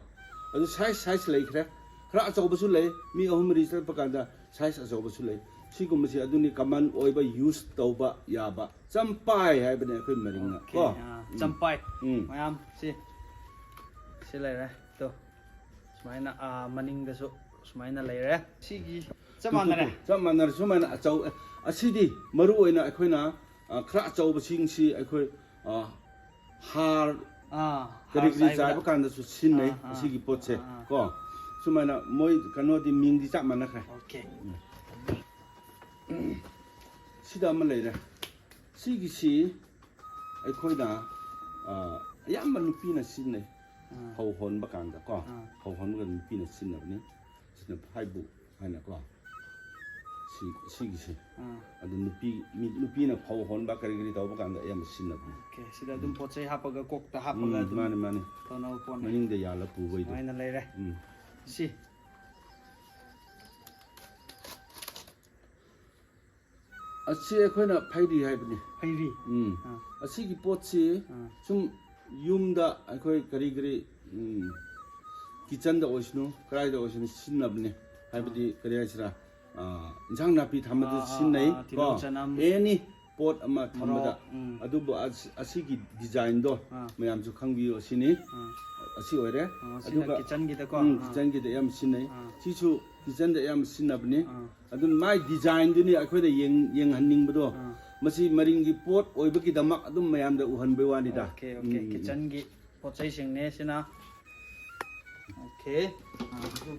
ꯑꯗꯨ size, size ꯂꯩꯈ꯭ꯔꯦ꯫ ꯈꯔ ꯑꯆꯧꯕꯁꯨ ꯂꯩ, ꯃꯤ ꯑꯍꯨꯝ ꯃꯔꯤ ꯆꯠꯄ ꯀꯥꯟꯗ size ꯑꯆꯧꯕꯁꯨ ꯂꯩ꯫ ꯁꯤꯒꯨꯝꯕꯁꯤ ꯑꯗꯨꯅꯤ common ꯑꯣꯏꯕ, use ꯇꯧꯕ ꯌꯥꯕ꯫ ꯆꯝꯄꯥꯏ ꯍꯥꯏꯕꯅꯦ ꯑꯩꯈꯣꯏ ꯃꯔꯤꯡꯅ Okay, ꯀꯣ꯫ ꯑꯥ, ꯎꯝ꯫ ꯆꯝꯄꯥꯏ꯫ ꯎꯝ꯫ ꯃꯌꯥꯝ ꯁꯤ, ꯁꯤ ꯂꯩꯔꯦ꯫ ꯇꯣ꯫ ꯁꯨꯃꯥꯏꯅ, ꯑꯥ, ꯃꯅꯤꯡꯗꯁꯨ ꯁꯨꯃꯥꯏꯅ ꯂꯩꯔꯦ꯫ ꯁꯤꯒꯤ ꯆꯞ ꯇꯨ, ꯇꯨ, ꯃꯥꯟꯅꯔꯦ꯫ ꯇꯨ, ꯆꯞ ꯃꯥꯟꯅꯔꯦ꯫ ꯁꯨꯃꯥꯏꯅ ꯑꯆꯧ-, ꯑꯁꯤꯗꯤ ꯃꯔꯨ ꯑꯣꯏꯅ ꯑꯩꯈꯣꯏꯅ, ꯑ, ꯈꯔ ꯑꯆꯧꯕꯁꯤꯡꯁꯤ ꯑꯩꯈꯣꯏ, ꯑ, ꯍꯥꯔ ꯑꯥ, ꯀꯔꯤ ꯍꯥꯔ ꯀꯔꯤ ꯆꯥꯏꯕꯗ꯫ ꯆꯥꯏꯕ ꯀꯥꯟꯗꯁꯨ ꯁꯤꯖꯤꯟꯅꯩ ꯑꯥ, ꯑꯥ, ꯑꯁꯤꯒꯤ ꯄꯣꯠꯁꯦ ꯑꯥ, ꯑꯥ꯫ ꯀꯣ꯫ ꯁꯨꯃꯥꯏꯅ ꯃꯣꯏ ꯀꯩꯅꯣꯗꯤ ꯃꯤꯡꯗꯤ ꯆꯞ ꯃꯥꯟꯅꯈ꯭ꯔꯦ꯫ Okay꯫ ꯁꯤꯗ ꯑꯃ ꯂꯩꯔꯦ꯫ ꯁꯤꯒꯤꯁꯤ ꯑꯩꯈꯣꯏꯅ ꯑꯥ, ꯑꯌꯥꯝꯕ ꯅꯨꯄꯤꯅ ꯁꯤꯖꯤꯟꯅꯩ꯫ ꯑꯥ, ꯐꯧ ꯍꯣꯟꯕ ꯀꯥꯟꯗꯀꯣ, ꯑꯥ, ꯐꯧ ꯍꯣꯟꯕ ꯀꯥꯟꯗ ꯅꯨꯄꯤꯅ ꯁꯤꯖꯤꯟꯅꯕꯅꯤ꯫ ꯁꯤꯅ ꯐꯥꯏꯕꯨꯛ ꯍꯥꯏꯅꯀꯣ, ꯁꯤ, ꯁꯤꯒꯤꯁꯦ꯫ ꯑꯥ, ꯑꯗꯨ ꯅꯨꯄꯤ, ꯃꯤ, ꯅꯨꯄꯤꯅ ꯐꯧ ꯍꯣꯟꯕ ꯀꯔꯤ ꯀꯔꯤ ꯇꯧꯕ ꯀꯥꯟꯗ ꯑꯌꯥꯝꯕ ꯁꯤꯖꯤꯟꯅꯕꯅꯤ꯫ ꯑꯣꯀꯦ꯫ ꯁꯤꯗ ꯑꯗꯨꯝ ꯄꯣꯠ ꯆꯩ ꯍꯥꯞꯄꯒ, ꯀꯣꯛꯇ ꯍꯥꯞꯄꯒ ꯎꯝ, ꯑꯗꯨꯝ ꯃꯥꯅꯦ, ꯃꯥꯅꯦ꯫ ꯇꯧꯅꯕ ꯄꯣꯠꯅꯤ꯫ ꯃꯅꯤꯡꯗ ꯌꯥꯜꯂ ꯄꯨꯕꯩꯗꯣ꯫ ꯁꯨꯃꯥꯏꯅ ꯂꯩꯔꯦ꯫ ꯎꯝ꯫ ꯁꯤ꯫ ꯑꯁꯤ ꯑꯩꯈꯣꯏꯅ ꯐꯩꯔꯤ ꯍꯥꯏꯕꯅꯤ꯫ ꯐꯩꯔꯤ꯫ ꯎꯝ꯫ ꯑꯥ, ꯑꯁꯤꯒꯤ ꯄꯣꯠꯁꯤ ꯑꯥ, ꯁꯨꯝ ꯌꯨꯝꯗ ꯑꯩꯈꯣꯏ ꯀꯔꯤ ꯀꯔꯤ, ꯎꯝ, ꯀꯤꯠꯆꯟꯗ ꯑꯣꯏꯁꯅꯨ, ꯀꯗꯥꯏꯗ ꯑꯣꯏꯁꯅꯨ ꯁꯤꯖꯤꯟꯅꯕꯅꯤ꯫ ꯍꯥꯏꯕꯗꯤ ꯀꯔꯤ ꯍꯥꯏꯁꯤꯔꯥ, ꯑꯥ, ꯏꯟꯁꯥꯡ ꯅꯥꯄꯤ ꯊꯝꯕꯗ ꯑꯥ, ꯑꯥ, ꯁꯤꯖꯤꯟꯅꯩ ꯑꯥ, ꯇꯤꯜꯍꯧ ꯀꯣ꯫ ꯆꯅꯝ, ꯑꯦꯅꯤ ꯄꯣꯠ ꯑꯃ ꯊꯝꯕꯗ꯫ ꯃꯣꯔꯣꯛ, ꯎꯝ꯫ ꯑꯗꯨꯕꯨ ꯑꯁ-, ꯑꯁꯤꯒꯤ ꯗꯤꯖꯥꯏꯟꯗꯣ ꯑꯥ, ꯃꯌꯥꯝꯁꯨ ꯈꯪꯕꯤꯌꯨ ꯑꯁꯤꯅꯤ꯫ ꯑꯥ, ꯑꯁꯤ ꯑꯣꯏꯔꯦ꯫ ꯑꯥ, ꯁꯤꯅ ꯑꯗꯨꯒ, ꯀꯤꯠꯆꯟꯒꯤꯗꯀꯣ꯫ ꯎꯝ, ꯑꯥ, ꯀꯤꯠꯆꯟꯒꯤꯗ ꯑꯌꯥꯝꯕ ꯁꯤꯖꯤꯟꯅꯩ꯫ ꯑꯥ, ꯁꯤꯁꯨ ꯀꯤꯠꯆꯟꯗ ꯑꯌꯥꯝꯕ ꯁꯤꯖꯤꯟꯅꯕꯅꯤ꯫ ꯑꯥ, ꯑꯗꯨ ꯃꯥꯏ ꯗꯤꯖꯥꯏꯟꯗꯨꯅꯤ ꯑꯩꯈꯣꯏꯅ ꯌꯦꯡ-, ꯌꯦꯡꯍꯟꯅꯤꯡꯕꯗꯣ꯫ ꯑꯥ, ꯃꯁꯤ ꯃꯔꯤꯡꯒꯤ ꯄꯣꯠ ꯑꯣꯏꯕꯒꯤꯗꯃꯛ ꯑꯗꯨꯝ ꯃꯌꯥꯝꯗ ꯎꯍꯟꯕꯩ ꯋꯥꯅꯤꯗ꯫ Okay, okay. ꯎꯝ, ꯎꯝ, ꯎꯝ꯫ ꯀꯤꯠꯆꯟꯒꯤ ꯄꯣꯠ ꯆꯩꯁꯤꯡꯅꯦ ꯁꯤꯅ꯫ ꯑꯣꯀꯦ꯫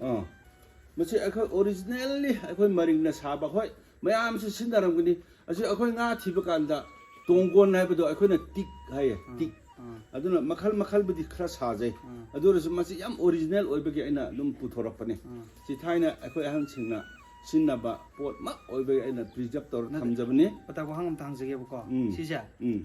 ꯑꯥ, ꯑꯥ, ꯃꯁꯤ ꯑꯩꯈꯣꯏ ꯑꯣꯔꯤꯖꯤꯅꯦꯜꯂꯤ ꯑꯩꯈꯣꯏ ꯃꯔꯤꯡꯅ ꯁꯥꯕ꯫ ꯍꯣꯏ, ꯃꯌꯥꯝꯁꯨ ꯁꯤꯖꯤꯟꯅꯔꯝꯒꯅꯤ꯫ ꯑꯁꯤ ꯑꯩꯈꯣꯏ ꯉꯥ ꯊꯤꯕ ꯀꯥꯟꯗ ꯇꯣꯡꯒꯣꯟ ꯍꯥꯏꯕꯗꯣ ꯑꯩꯈꯣꯏꯅ ꯇꯤꯛ ꯍꯥꯏꯌꯦ, ꯑꯥ, ꯇꯤꯛ꯫ ꯑꯥ, ꯑꯗꯨꯅ ꯃꯈꯜ ꯃꯈꯜꯕꯨꯗꯤ ꯈꯔ ꯁꯥꯖꯩ꯫ ꯑꯥ, ꯑꯗꯨ ꯑꯣꯏꯔꯁꯨ ꯃꯁꯤ ꯌꯥꯝ ꯑꯣꯔꯤꯖꯤꯅꯦꯜ ꯑꯣꯏꯕꯒꯤ ꯑꯩꯅ ꯑꯗꯨꯝ ꯄꯨꯊꯣꯔꯛꯄꯅꯤ꯫ ꯑꯥ꯫ ꯁꯤ ꯊꯥꯏꯅ ꯑꯩꯈꯣꯏ ꯑꯍꯟꯁꯤꯡꯅ ꯁꯤꯖꯤꯟꯅꯕ ꯄꯣꯠꯃꯛ ꯑꯣꯏꯕꯒꯤ ꯑꯩꯅ ꯄ꯭ꯔꯤꯖꯔꯕ ꯇꯧꯔ ꯅꯠꯇꯦ, ꯊꯝꯖꯕꯅꯤ꯫ ꯄꯇꯥ ꯋꯥꯍꯪ ꯑꯝꯇ ꯍꯪꯖꯒꯦꯕꯀꯣ꯫ ꯎꯝ꯫ ꯁꯤꯁꯦ ꯎꯝ꯫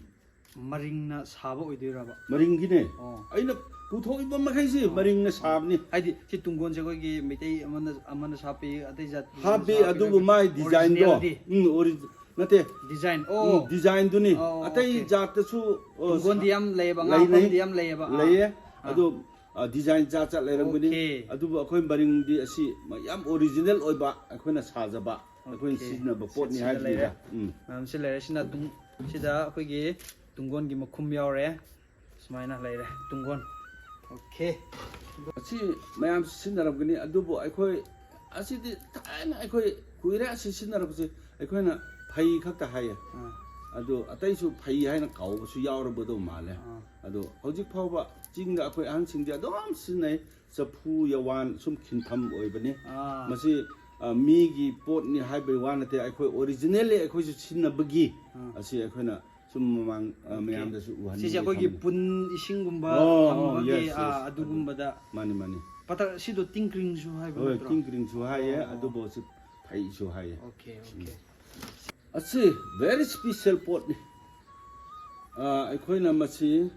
ꯃꯔꯤꯡꯅ ꯁꯥꯕ ꯑꯣꯏꯗꯣꯏꯔꯕ? ꯃꯔꯤꯡꯒꯤꯅꯦ꯫ ꯑꯣ꯫ ꯑꯩꯅ ꯄꯨꯊꯣꯛꯏꯕ ꯃꯈꯩꯁꯤ ꯃꯔꯤꯡꯅ ꯁꯥꯕꯅꯤ꯫ ꯍꯥꯏꯗꯤ ꯁꯤ ꯇꯨꯡꯒꯣꯟꯁꯦ ꯑꯩꯈꯣꯏꯒꯤ ꯃꯩꯇꯩ ꯑꯃꯅ, ꯑꯃꯅ ꯁꯥꯞꯄꯤ, ꯑꯇꯩ ꯖꯥꯠ ꯍꯥꯞꯄꯤ, ꯁꯥꯞꯄꯤ, ꯑꯗꯨꯕꯨ ꯃꯥꯏ ꯗꯤꯖꯥꯏꯟꯗꯣ, originality꯫ ꯎꯝ, ꯑꯣꯔꯤ-, ꯅꯠꯇꯦ꯫ ꯗꯤꯖꯥꯏꯟ꯫ ꯎꯝ, ꯑꯣ꯫ ꯗꯤꯖꯥꯏꯟꯗꯨꯅꯤ꯫ ꯑꯣ, ꯑꯇꯩ ꯑꯣꯀꯦ꯫ ꯖꯥꯠꯇꯁꯨ, ꯑꯣ, ꯇꯨꯡꯒꯣꯟꯗꯤ ꯌꯥꯝ ꯂꯩꯌꯦꯕ, ꯉꯥ ꯂꯩꯅꯩ꯫ ꯐꯥꯕꯗꯤ ꯌꯥꯝ ꯂꯩꯌꯦꯕ꯫ ꯑꯥ꯫ ꯂꯩꯌꯦ꯫ ꯑꯥ꯫ ꯑꯗꯨ, ꯑ, ꯗꯤꯖꯥꯏꯟ ꯖꯥꯠ ꯖꯥꯠ ꯂꯩꯔꯝꯒꯅꯤ꯫ ꯑꯣꯀꯦ꯫ ꯑꯗꯨꯕꯨ ꯑꯩꯈꯣꯏ ꯃꯔꯤꯡꯗꯤ ꯑꯁꯤ ꯌꯥꯝ ꯑꯣꯔꯤꯖꯤꯅꯦꯜ ꯑꯣꯏꯕ ꯑꯩꯈꯣꯏꯅ ꯁꯥꯖꯕ, ꯑꯩꯈꯣꯏꯅ ꯑꯣꯀꯦ꯫ ꯁꯤꯖꯤꯟꯅꯕ ꯁꯤ-, ꯄꯣꯠꯅꯤ ꯁꯤꯗ ꯍꯥꯏꯕꯅꯤꯗ꯫ ꯂꯩꯔꯦ꯫ ꯎꯝ꯫ ꯃꯌꯥꯝ ꯁꯤ ꯂꯩꯔꯦ꯫ ꯁꯤꯅ ꯇꯨꯡ-, ꯁꯤꯗ ꯑꯩꯈꯣꯏꯒꯤ ꯇꯨꯡꯒꯣꯟꯒꯤ ꯃꯈꯨꯝ ꯌꯥꯎꯔꯦ꯫ ꯁꯨꯃꯥꯏꯅ ꯂꯩꯔꯦ ꯇꯨꯡꯒꯣꯟ꯫ ꯑꯣꯀꯦ꯫ ꯑꯁꯤ ꯃꯌꯥꯝ ꯁꯤꯖꯤꯟꯅꯔꯝꯒꯅꯤ, ꯑꯗꯨꯕꯨ ꯑꯩꯈꯣꯏ ꯑꯁꯤꯗꯤ ꯊꯥꯏꯅ ꯑꯩꯈꯣꯏ ꯀꯨꯏꯔꯦ ꯑꯁꯤ ꯁꯤꯖꯤꯟꯅꯔꯛꯄꯁꯦ꯫ ꯑꯩꯈꯣꯏꯅ ꯐꯩ ꯈꯛꯇ ꯍꯥꯏꯌꯦ꯫ ꯑꯥ꯫ ꯑꯗꯣ ꯑꯇꯩꯁꯨ ꯐꯩ ꯍꯥꯏꯅ ꯀꯥꯎꯕꯁꯨ ꯌꯥꯎꯔꯝꯒꯗꯧ ꯃꯥꯜꯂꯦ꯫ ꯑꯥ꯫ ꯑꯗꯣ ꯍꯧꯖꯤꯛ ꯐꯥꯎꯕ ꯆꯤꯡꯗ ꯑꯩꯈꯣꯏ ꯑꯍꯟꯁꯤꯡꯗꯤ ꯑꯗꯨꯝ ꯁꯤꯖꯤꯟꯅꯩ꯫ ꯆꯐꯨ, ꯌꯥꯋꯥꯟ ꯁꯨꯝ ꯈꯤꯟꯐꯝ ꯑꯣꯏꯕꯅꯤ꯫ ꯑꯥ꯫ ꯃꯁꯤ, ꯑ, ꯃꯤꯒꯤ ꯄꯣꯠꯅꯤ ꯍꯥꯏꯕꯒꯤ ꯋꯥ ꯅꯠꯇꯦ, ꯑꯩꯈꯣꯏ ꯑꯣꯔꯤꯖꯤꯅꯦꯜꯂꯤ ꯑꯩꯈꯣꯏꯁꯨ ꯁꯤꯖꯤꯟꯅꯕꯒꯤ ꯑꯥ꯫ ꯑꯁꯤ ꯑꯩꯈꯣꯏꯅ ꯁꯨꯝ ꯃꯃꯥꯡ ꯑ, ꯃꯌꯥꯝꯗꯁꯨ ꯎꯍꯟꯅꯤꯡꯕꯒꯤ ꯁꯤꯁꯦ ꯑꯩꯈꯣꯏꯒꯤ ꯊꯝꯕꯅꯤ꯫ ꯄꯨꯟ ꯏꯁꯤꯡꯒꯨꯝꯕ ꯑꯣ, ꯑꯣ, ꯊꯝꯕꯒꯤ yes, ꯑꯥ, yes. ꯑꯗꯨꯒꯨꯝꯕꯗ ꯃꯥꯅꯤ, ꯃꯥꯅꯤ. ꯄꯇꯔ ꯁꯤꯗꯣ ꯇꯤꯡꯀ꯭ꯔꯤꯡꯁꯨ ꯍꯥꯏꯕ ꯍꯣꯏ, ꯅꯠꯇ꯭ꯔꯣ? ꯇꯤꯡꯀ꯭ꯔꯤꯡꯁꯨ ꯍꯥꯏꯌꯦ. ꯑꯣ, ꯑꯣ. ꯑꯗꯨꯐꯥꯎꯁꯨ ꯐꯩꯁꯨ ꯍꯥꯏꯌꯦ. Okay, okay. ꯑꯁꯤ very special ꯄꯣꯠꯅꯤ. ꯑ, ꯑꯩꯈꯣꯏꯅ ꯃꯁꯤ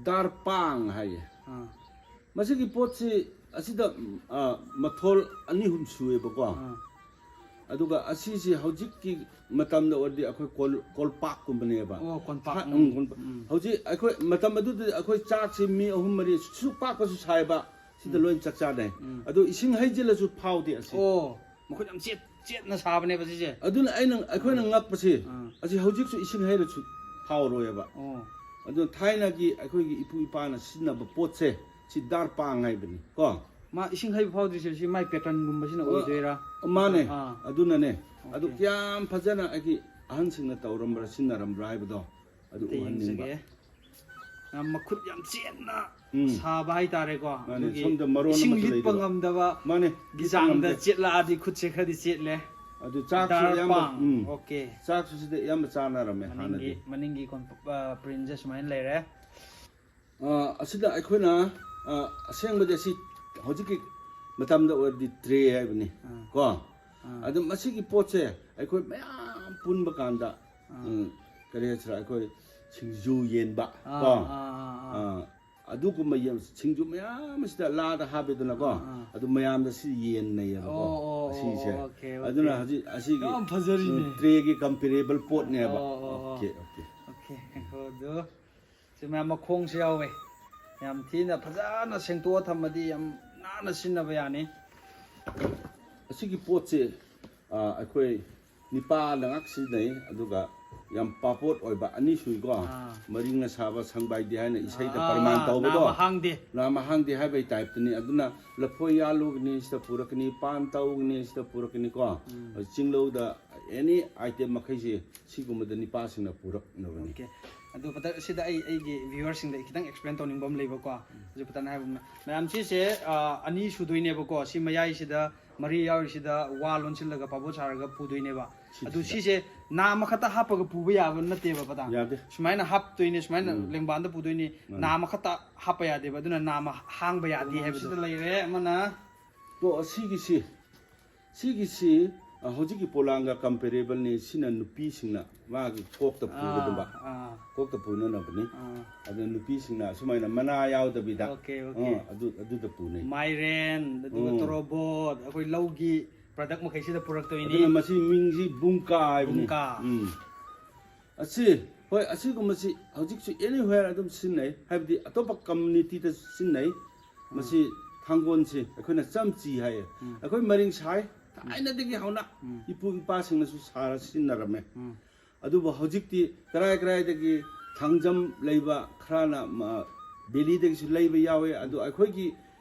ꯗꯥꯔꯄꯥꯡ ꯍꯥꯏꯌꯦ. ꯑꯥ. ꯃꯁꯤꯒꯤ ꯄꯣꯠꯁꯤ ꯑꯁꯤꯗ, ꯑ, ꯃꯊꯣꯜ ꯑꯅꯤ ꯑꯍꯨꯝ ꯁꯨꯑꯦꯕꯀꯣ. ꯑꯥ. ꯑꯗꯨꯒ ꯑꯁꯤꯁꯤ ꯍꯧꯖꯤꯛꯀꯤ ꯃꯇꯝꯗ ꯑꯣꯏꯔꯗꯤ ꯑꯩꯈꯣꯏ ꯀꯣꯜ-, ꯀꯣꯜꯄꯥꯛꯀꯨꯝꯕꯅꯦꯕ. ꯑꯣ, ꯀꯣꯜꯄꯥꯛ. ꯊꯥ-, ꯎꯝ, ꯀꯣꯜꯄꯥꯛ. ꯎꯝ. ꯍꯧꯖꯤꯛ ꯑꯩꯈꯣꯏ ꯃꯇꯝ ꯑꯗꯨꯗꯗꯤ ꯑꯩꯈꯣꯏ ꯆꯥꯛꯁꯤ ꯃꯤ ꯑꯍꯨꯝ ꯃꯔꯤ ꯁꯨꯛ ꯄꯥꯛꯄꯁꯨ ꯁꯥꯏꯕ. ꯁꯤꯗ ꯎꯝ. ꯂꯣꯏ ꯆꯥꯛ ꯆꯥꯅꯩ. ꯎꯝ. ꯑꯗꯣ ꯏꯁꯤꯡ ꯍꯩꯖꯤꯜꯂꯁꯨ ꯐꯥꯎꯗꯦ ꯑꯁꯤ. ꯑꯣ, ꯃꯈꯨꯠ ꯌꯥꯝ ꯆꯦꯠ ꯆꯦꯠꯅ ꯁꯥꯕꯅꯦꯕ ꯁꯤꯁꯦ. ꯑꯗꯨꯅ ꯑꯩꯅ, ꯑꯩꯈꯣꯏꯅ ꯉꯛꯄꯁꯦ, ꯑꯥ. ꯑꯁꯤ ꯍꯧꯖꯤꯛꯁꯨ ꯏꯁꯤꯡ ꯍꯩꯔꯁꯨ ꯐꯥꯎꯔꯣꯏꯕ. ꯑꯣ. ꯑꯗꯨꯅ ꯊꯥꯏꯅꯒꯤ ꯑꯩꯈꯣꯏꯒꯤ ꯏꯄꯨ ꯏꯄꯥꯅ ꯁꯤꯖꯤꯟꯅꯕ ꯄꯣꯠꯁꯦ, ꯁꯤ ꯗꯥꯔꯄꯥꯡ ꯍꯥꯏꯕꯅꯤ ꯀꯣ. ꯃꯥ ꯏꯁꯤꯡ ꯍꯩꯕ ꯐꯥꯎꯗ꯭ꯔꯤꯁꯦ ꯁꯤ ꯃꯥꯏ ꯄꯦꯇꯔꯟꯒꯨꯝꯕꯁꯤꯅ ꯑꯣ, ꯑꯣꯏꯗꯣꯏꯔꯥ? ꯃꯥꯅꯦ. ꯑꯥ. ꯑꯗꯨꯅꯅꯦ. ꯑꯗꯨ ꯑꯣꯀꯦ. ꯀꯌꯥꯝ ꯐꯖꯅ ꯑꯩꯒꯤ ꯑꯍꯟꯁꯤꯡꯅ ꯇꯧꯔꯝꯕ꯭ꯔꯥ, ꯁꯤꯖꯤꯟꯅꯔꯝꯕ꯭ꯔꯥ ꯍꯥꯏꯕꯗꯣ ꯑꯗꯨ ꯑꯝꯇ ꯎꯍꯟꯅꯤꯡꯕ. ꯌꯦꯡꯖꯒꯦ. ꯌꯥꯝ ꯃꯈꯨꯠ ꯌꯥꯝ ꯆꯦꯠꯅ ꯎꯝ. ꯁꯥꯕ ꯍꯥꯏꯇꯥꯔꯦꯀꯣ. ꯃꯥꯅꯦ, ꯑꯗꯨꯒꯤ ꯁꯣꯝꯗ ꯃꯔꯣꯟ ꯏꯁꯤꯡ ꯑꯃꯁꯨ ꯂꯤꯠꯄ ꯂꯩꯗꯅ. ꯉꯝꯗꯕ ꯃꯥꯅꯦ, ꯒꯤ ꯆꯥꯡꯗ ꯉꯝꯗꯦ. ꯆꯦꯠꯂꯛꯑꯗꯤ ꯈꯨꯠꯁꯦ ꯈꯔꯗꯤ ꯆꯦꯠꯂꯦ. ꯑꯗꯨ ꯆꯥꯛꯁꯨ ꯑꯌꯥꯝꯕ, ꯗꯥꯔꯄꯥꯡ. ꯎꯝ. ꯑꯣꯀꯦ. ꯆꯥꯛꯁꯨ ꯁꯤꯗ ꯑꯌꯥꯝꯕ ꯆꯥꯅꯔꯝꯃꯦ ꯃꯅꯤꯡꯒꯤ ꯍꯥꯟꯅꯗꯤ. ꯃꯅꯤꯡꯒꯤ ꯀꯣꯟ-, ꯑ, ꯄ꯭ꯔꯤꯟꯁꯦ ꯁꯨꯃꯥꯏꯅ ꯂꯩꯔꯦ. ꯑ, ꯑꯁꯤꯗ ꯑꯩꯈꯣꯏꯅ, ꯑ, ꯑꯁꯦꯡꯕꯗꯤ ꯑꯁꯤ ꯍꯧꯖꯤꯛꯀꯤ ꯃꯇꯝꯗ ꯑꯣꯏꯔꯗꯤ ꯇ꯭ꯔꯦ ꯍꯥꯏꯕꯅꯤ ꯑꯥ. ꯀꯣ. ꯑꯥ. ꯑꯗꯨ ꯃꯁꯤꯒꯤ ꯄꯣꯠꯁꯦ ꯑꯩꯈꯣꯏ ꯃꯌꯥꯝ ꯄꯨꯟꯕ ꯀꯥꯟꯗ, ꯑꯥ. ꯎꯝ, ꯀꯔꯤ ꯍꯥꯏꯁꯤꯔꯥ, ꯑꯩꯈꯣꯏ ꯁꯤꯡꯖꯨ ꯌꯦꯟꯕ ꯑꯥ, ꯀꯣ. ꯑꯥ, ꯑꯥ, ꯑꯥ. ꯑ, ꯑꯗꯨꯒꯨꯝꯕ ꯌꯦꯟ-, ꯁꯤꯡꯖꯨ ꯃꯌꯥꯝ ꯑꯁꯤꯗ ꯂꯥꯗ ꯍꯥꯞꯄꯦꯗꯅꯀꯣ. ꯑꯥ, ꯑꯥ. ꯑꯗꯨ ꯃꯌꯥꯝꯗ ꯁꯤ ꯌꯦꯟꯅꯩꯌꯦꯕꯀꯣ. ꯑꯣ, ꯑꯣ, ꯑꯁꯤꯁꯦ. ꯑꯣ, ꯑꯣꯀꯦ, ꯑꯣꯀꯦ. ꯑꯗꯨꯅ ꯍꯧꯖꯤꯛ ꯑꯁꯤꯒꯤ, ꯌꯥꯝ ꯐꯖꯔꯤꯅꯦ. ꯎꯝ, ꯇ꯭ꯔꯦꯒꯤ ꯀꯝꯄꯦꯔꯦꯕꯜ ꯄꯣꯠꯅꯦꯕ. ꯑꯣ, ꯑꯣ, ꯑꯣ. Okay, okay. ꯑꯣꯀꯦ, ꯉꯥꯏꯈꯣ ꯑꯗꯨ. ꯁꯤ ꯃꯌꯥꯝ ꯃꯈꯣꯡꯁꯨ ꯌꯥꯎꯋꯦ. ꯌꯥꯝ ꯊꯤꯅ ꯐꯖꯅ ꯁꯦꯡꯇꯣꯛꯑ ꯊꯝꯃꯗꯤ ꯌꯥꯝ ꯅꯥꯟꯅ ꯁꯤꯖꯤꯟꯅꯕ ꯌꯥꯅꯤ. ꯑꯁꯤꯒꯤ ꯄꯣꯠꯁꯦ, ꯑ, ꯑꯩꯈꯣꯏ ꯅꯤꯄꯥꯅ ꯉꯥꯛ ꯁꯤꯖꯤꯟꯅꯩ, ꯑꯗꯨꯒ ꯌꯥꯝ ꯄꯥꯄꯣꯠ ꯑꯣꯏꯕ ꯑꯅꯤ ꯁꯨꯏꯀꯣ. ꯑꯥ. ꯃꯔꯤꯡꯅ ꯁꯥꯕ ꯁꯪꯕꯥꯏꯗꯤ ꯍꯥꯏꯅ ꯏꯁꯩꯗ ꯑꯥ, ꯄꯔꯃꯥꯟ ꯇꯧꯕꯗꯣ. ꯅꯥꯃ ꯍꯥꯡꯗꯦ. ꯅꯥꯃ ꯍꯥꯡꯗꯦ ꯍꯥꯏꯕꯒꯤ ꯇꯥꯏꯞꯇꯅꯤ. ꯑꯗꯨꯅ ꯂꯐꯣꯏ ꯌꯥꯜꯂꯨꯒꯅꯤ, ꯁꯤꯗ ꯄꯨꯔꯛꯀꯅꯤ, ꯄꯥꯟ ꯇꯧꯒꯅꯤ, ꯁꯤꯗ ꯄꯨꯔꯛꯀꯅꯤꯀꯣ. ꯎꯝ. ꯆꯤꯡꯂꯧꯗ ꯑꯦꯅꯤ ꯑꯥꯏꯇꯦꯝ ꯃꯈꯩꯁꯦ ꯁꯤꯒꯨꯝꯕꯗ ꯅꯤꯄꯥꯁꯤꯡꯅ ꯄꯨꯔꯛꯅꯕꯅꯤ. ꯑꯣꯀꯦ. ꯑꯗꯨ ꯕ꯭ꯔꯗꯔ, ꯁꯤꯗ ꯑꯩ ꯑꯩꯒꯤ ꯚ꯭ꯌꯨꯋꯔꯁꯤꯡꯗ ꯈꯤꯇꯪ ꯑꯦꯛꯁꯄ꯭ꯂꯦꯟ ꯇꯧꯅꯤꯡꯕ ꯑꯃ ꯂꯩꯕꯀꯣ. ꯍꯧꯖꯤꯛ ꯕ꯭ꯔꯗꯔꯅ ꯍꯥꯏꯕ ꯑꯃ, ꯃꯌꯥꯝ ꯁꯤꯁꯦ, ꯑ, ꯑꯅꯤ ꯁꯨꯗꯣꯏꯅꯦꯕꯀꯣ. ꯁꯤ ꯃꯌꯥꯏꯁꯤꯗ ꯃꯔꯤ ꯌꯥꯎꯔꯤꯁꯤꯗ ꯋꯥ ꯂꯣꯟꯁꯤꯜꯂꯒ ꯄꯥꯕꯣꯠ ꯁꯥꯔꯒ ꯄꯨꯗꯣꯏꯅꯦꯕ꯫ ꯁꯤ- ꯑꯗꯨ ꯁꯤꯗ꯫ ꯁꯤꯁꯦ ꯅꯥꯝꯃ ꯈꯛꯇ ꯍꯥꯞꯄꯒ ꯄꯨꯕ ꯌꯥꯕ ꯅꯠꯇꯦꯕ, ꯄꯇꯥꯡ꯫ ꯌꯥꯗꯦ꯫ ꯁꯨꯃꯥꯏꯅ ꯍꯥꯞꯇꯣꯏꯅꯦ, ꯁꯨꯃꯥꯏꯅ ꯎꯝ꯫ ꯂꯦꯡꯕꯥꯟꯗ ꯄꯨꯗꯣꯏꯅꯤ꯫ ꯃꯥꯅꯤ꯫ ꯅꯥꯝꯃ ꯈꯛꯇ ꯍꯥꯞꯄ ꯌꯥꯗꯦꯕ, ꯑꯗꯨꯅ ꯅꯥꯝꯃ ꯍꯥꯡꯕ ꯌꯥꯗꯦ ꯍꯥꯏꯕꯗꯣ꯫ ꯁꯤꯗ ꯂꯩꯔꯦ ꯑꯃꯅ꯫ ꯇꯣ ꯑꯁꯤꯒꯤꯁꯤ, ꯁꯤꯒꯤꯁꯤ ꯑ, ꯍꯧꯖꯤꯛꯀꯤ ꯄꯣꯂꯥꯡꯒ comparable ꯅꯤ꯫ ꯁꯤꯅ ꯅꯨꯄꯤꯁꯤꯡꯅ ꯃꯥꯒꯤ ꯀꯣꯛꯇ ꯄꯨꯒꯗꯕ, ꯑꯥ, ꯀꯣꯛꯇ ꯄꯨꯅꯅꯕꯅꯤ꯫ ꯑꯥ꯫ ꯑꯗꯨꯅ ꯅꯨꯄꯤꯁꯤꯡꯅ ꯑꯁꯨꯃꯥꯏꯅ ꯃꯅꯥ ꯌꯥꯎꯗꯕꯤꯗ, Okay, okay. ꯑ, ꯑꯗꯨ ꯑꯗꯨꯗ ꯄꯨꯅꯩ꯫ ꯃꯥꯏꯔꯦꯟ, ꯑꯗꯨꯒ ꯎꯝ꯫ ꯇꯣꯔꯣꯕꯣꯠ, ꯑꯩꯈꯣꯏ ꯂꯧꯒꯤ product ꯃꯈꯩꯁꯤꯗ ꯄꯨꯔꯛꯇꯣꯏꯅꯤ꯫ ꯑꯗꯨꯅ ꯃꯁꯤ ꯃꯤꯡꯁꯤ ꯕꯨꯡꯀꯥ ꯍꯥꯏꯕꯅꯤ꯫ ꯕꯨꯡꯀꯥ꯫ ꯎꯝ꯫ ꯑꯁꯤ, ꯍꯣꯏ, ꯑꯁꯤꯒꯨꯝꯕꯁꯤ ꯍꯧꯖꯤꯛꯁꯨ anywhere ꯑꯗꯨꯝ ꯁꯤꯖꯤꯟꯅꯩ, ꯍꯥꯏꯕꯗꯤ ꯑꯇꯣꯞꯄ community ꯗ ꯁꯤꯖꯤꯟꯅꯩ꯫ ꯃꯁꯤ ꯊꯥꯡꯒꯣꯟꯁꯤ ꯑꯩꯈꯣꯏꯅ ꯆꯝꯆꯤ ꯍꯥꯏꯌꯦ꯫ ꯎꯝ꯫ ꯑꯩꯈꯣꯏ ꯃꯔꯤꯡ ꯁꯥꯏ, ꯊꯥꯏꯅꯗꯒꯤ ꯍꯧꯅ ꯎꯝ꯫ ꯏꯄꯨ ꯏꯄꯥꯁꯤꯡꯅꯁꯨ ꯁꯥꯔ ꯁꯤꯖꯤꯟꯅꯔꯝꯃꯦ꯫ ꯎꯝ꯫ ꯑꯗꯨꯕꯨ ꯍꯧꯖꯤꯛꯇꯤ ꯀꯔꯥꯏ ꯀꯔꯥꯏꯗꯒꯤ ꯊꯥꯡꯖꯝ ꯂꯩꯕ ꯈꯔꯅ ꯃ-, ꯕꯦꯂꯤꯗꯒꯤꯁꯨ ꯂꯩꯕ ꯌꯥꯎꯋꯦ꯫ ꯑꯗꯨ ꯑꯩꯈꯣꯏꯒꯤ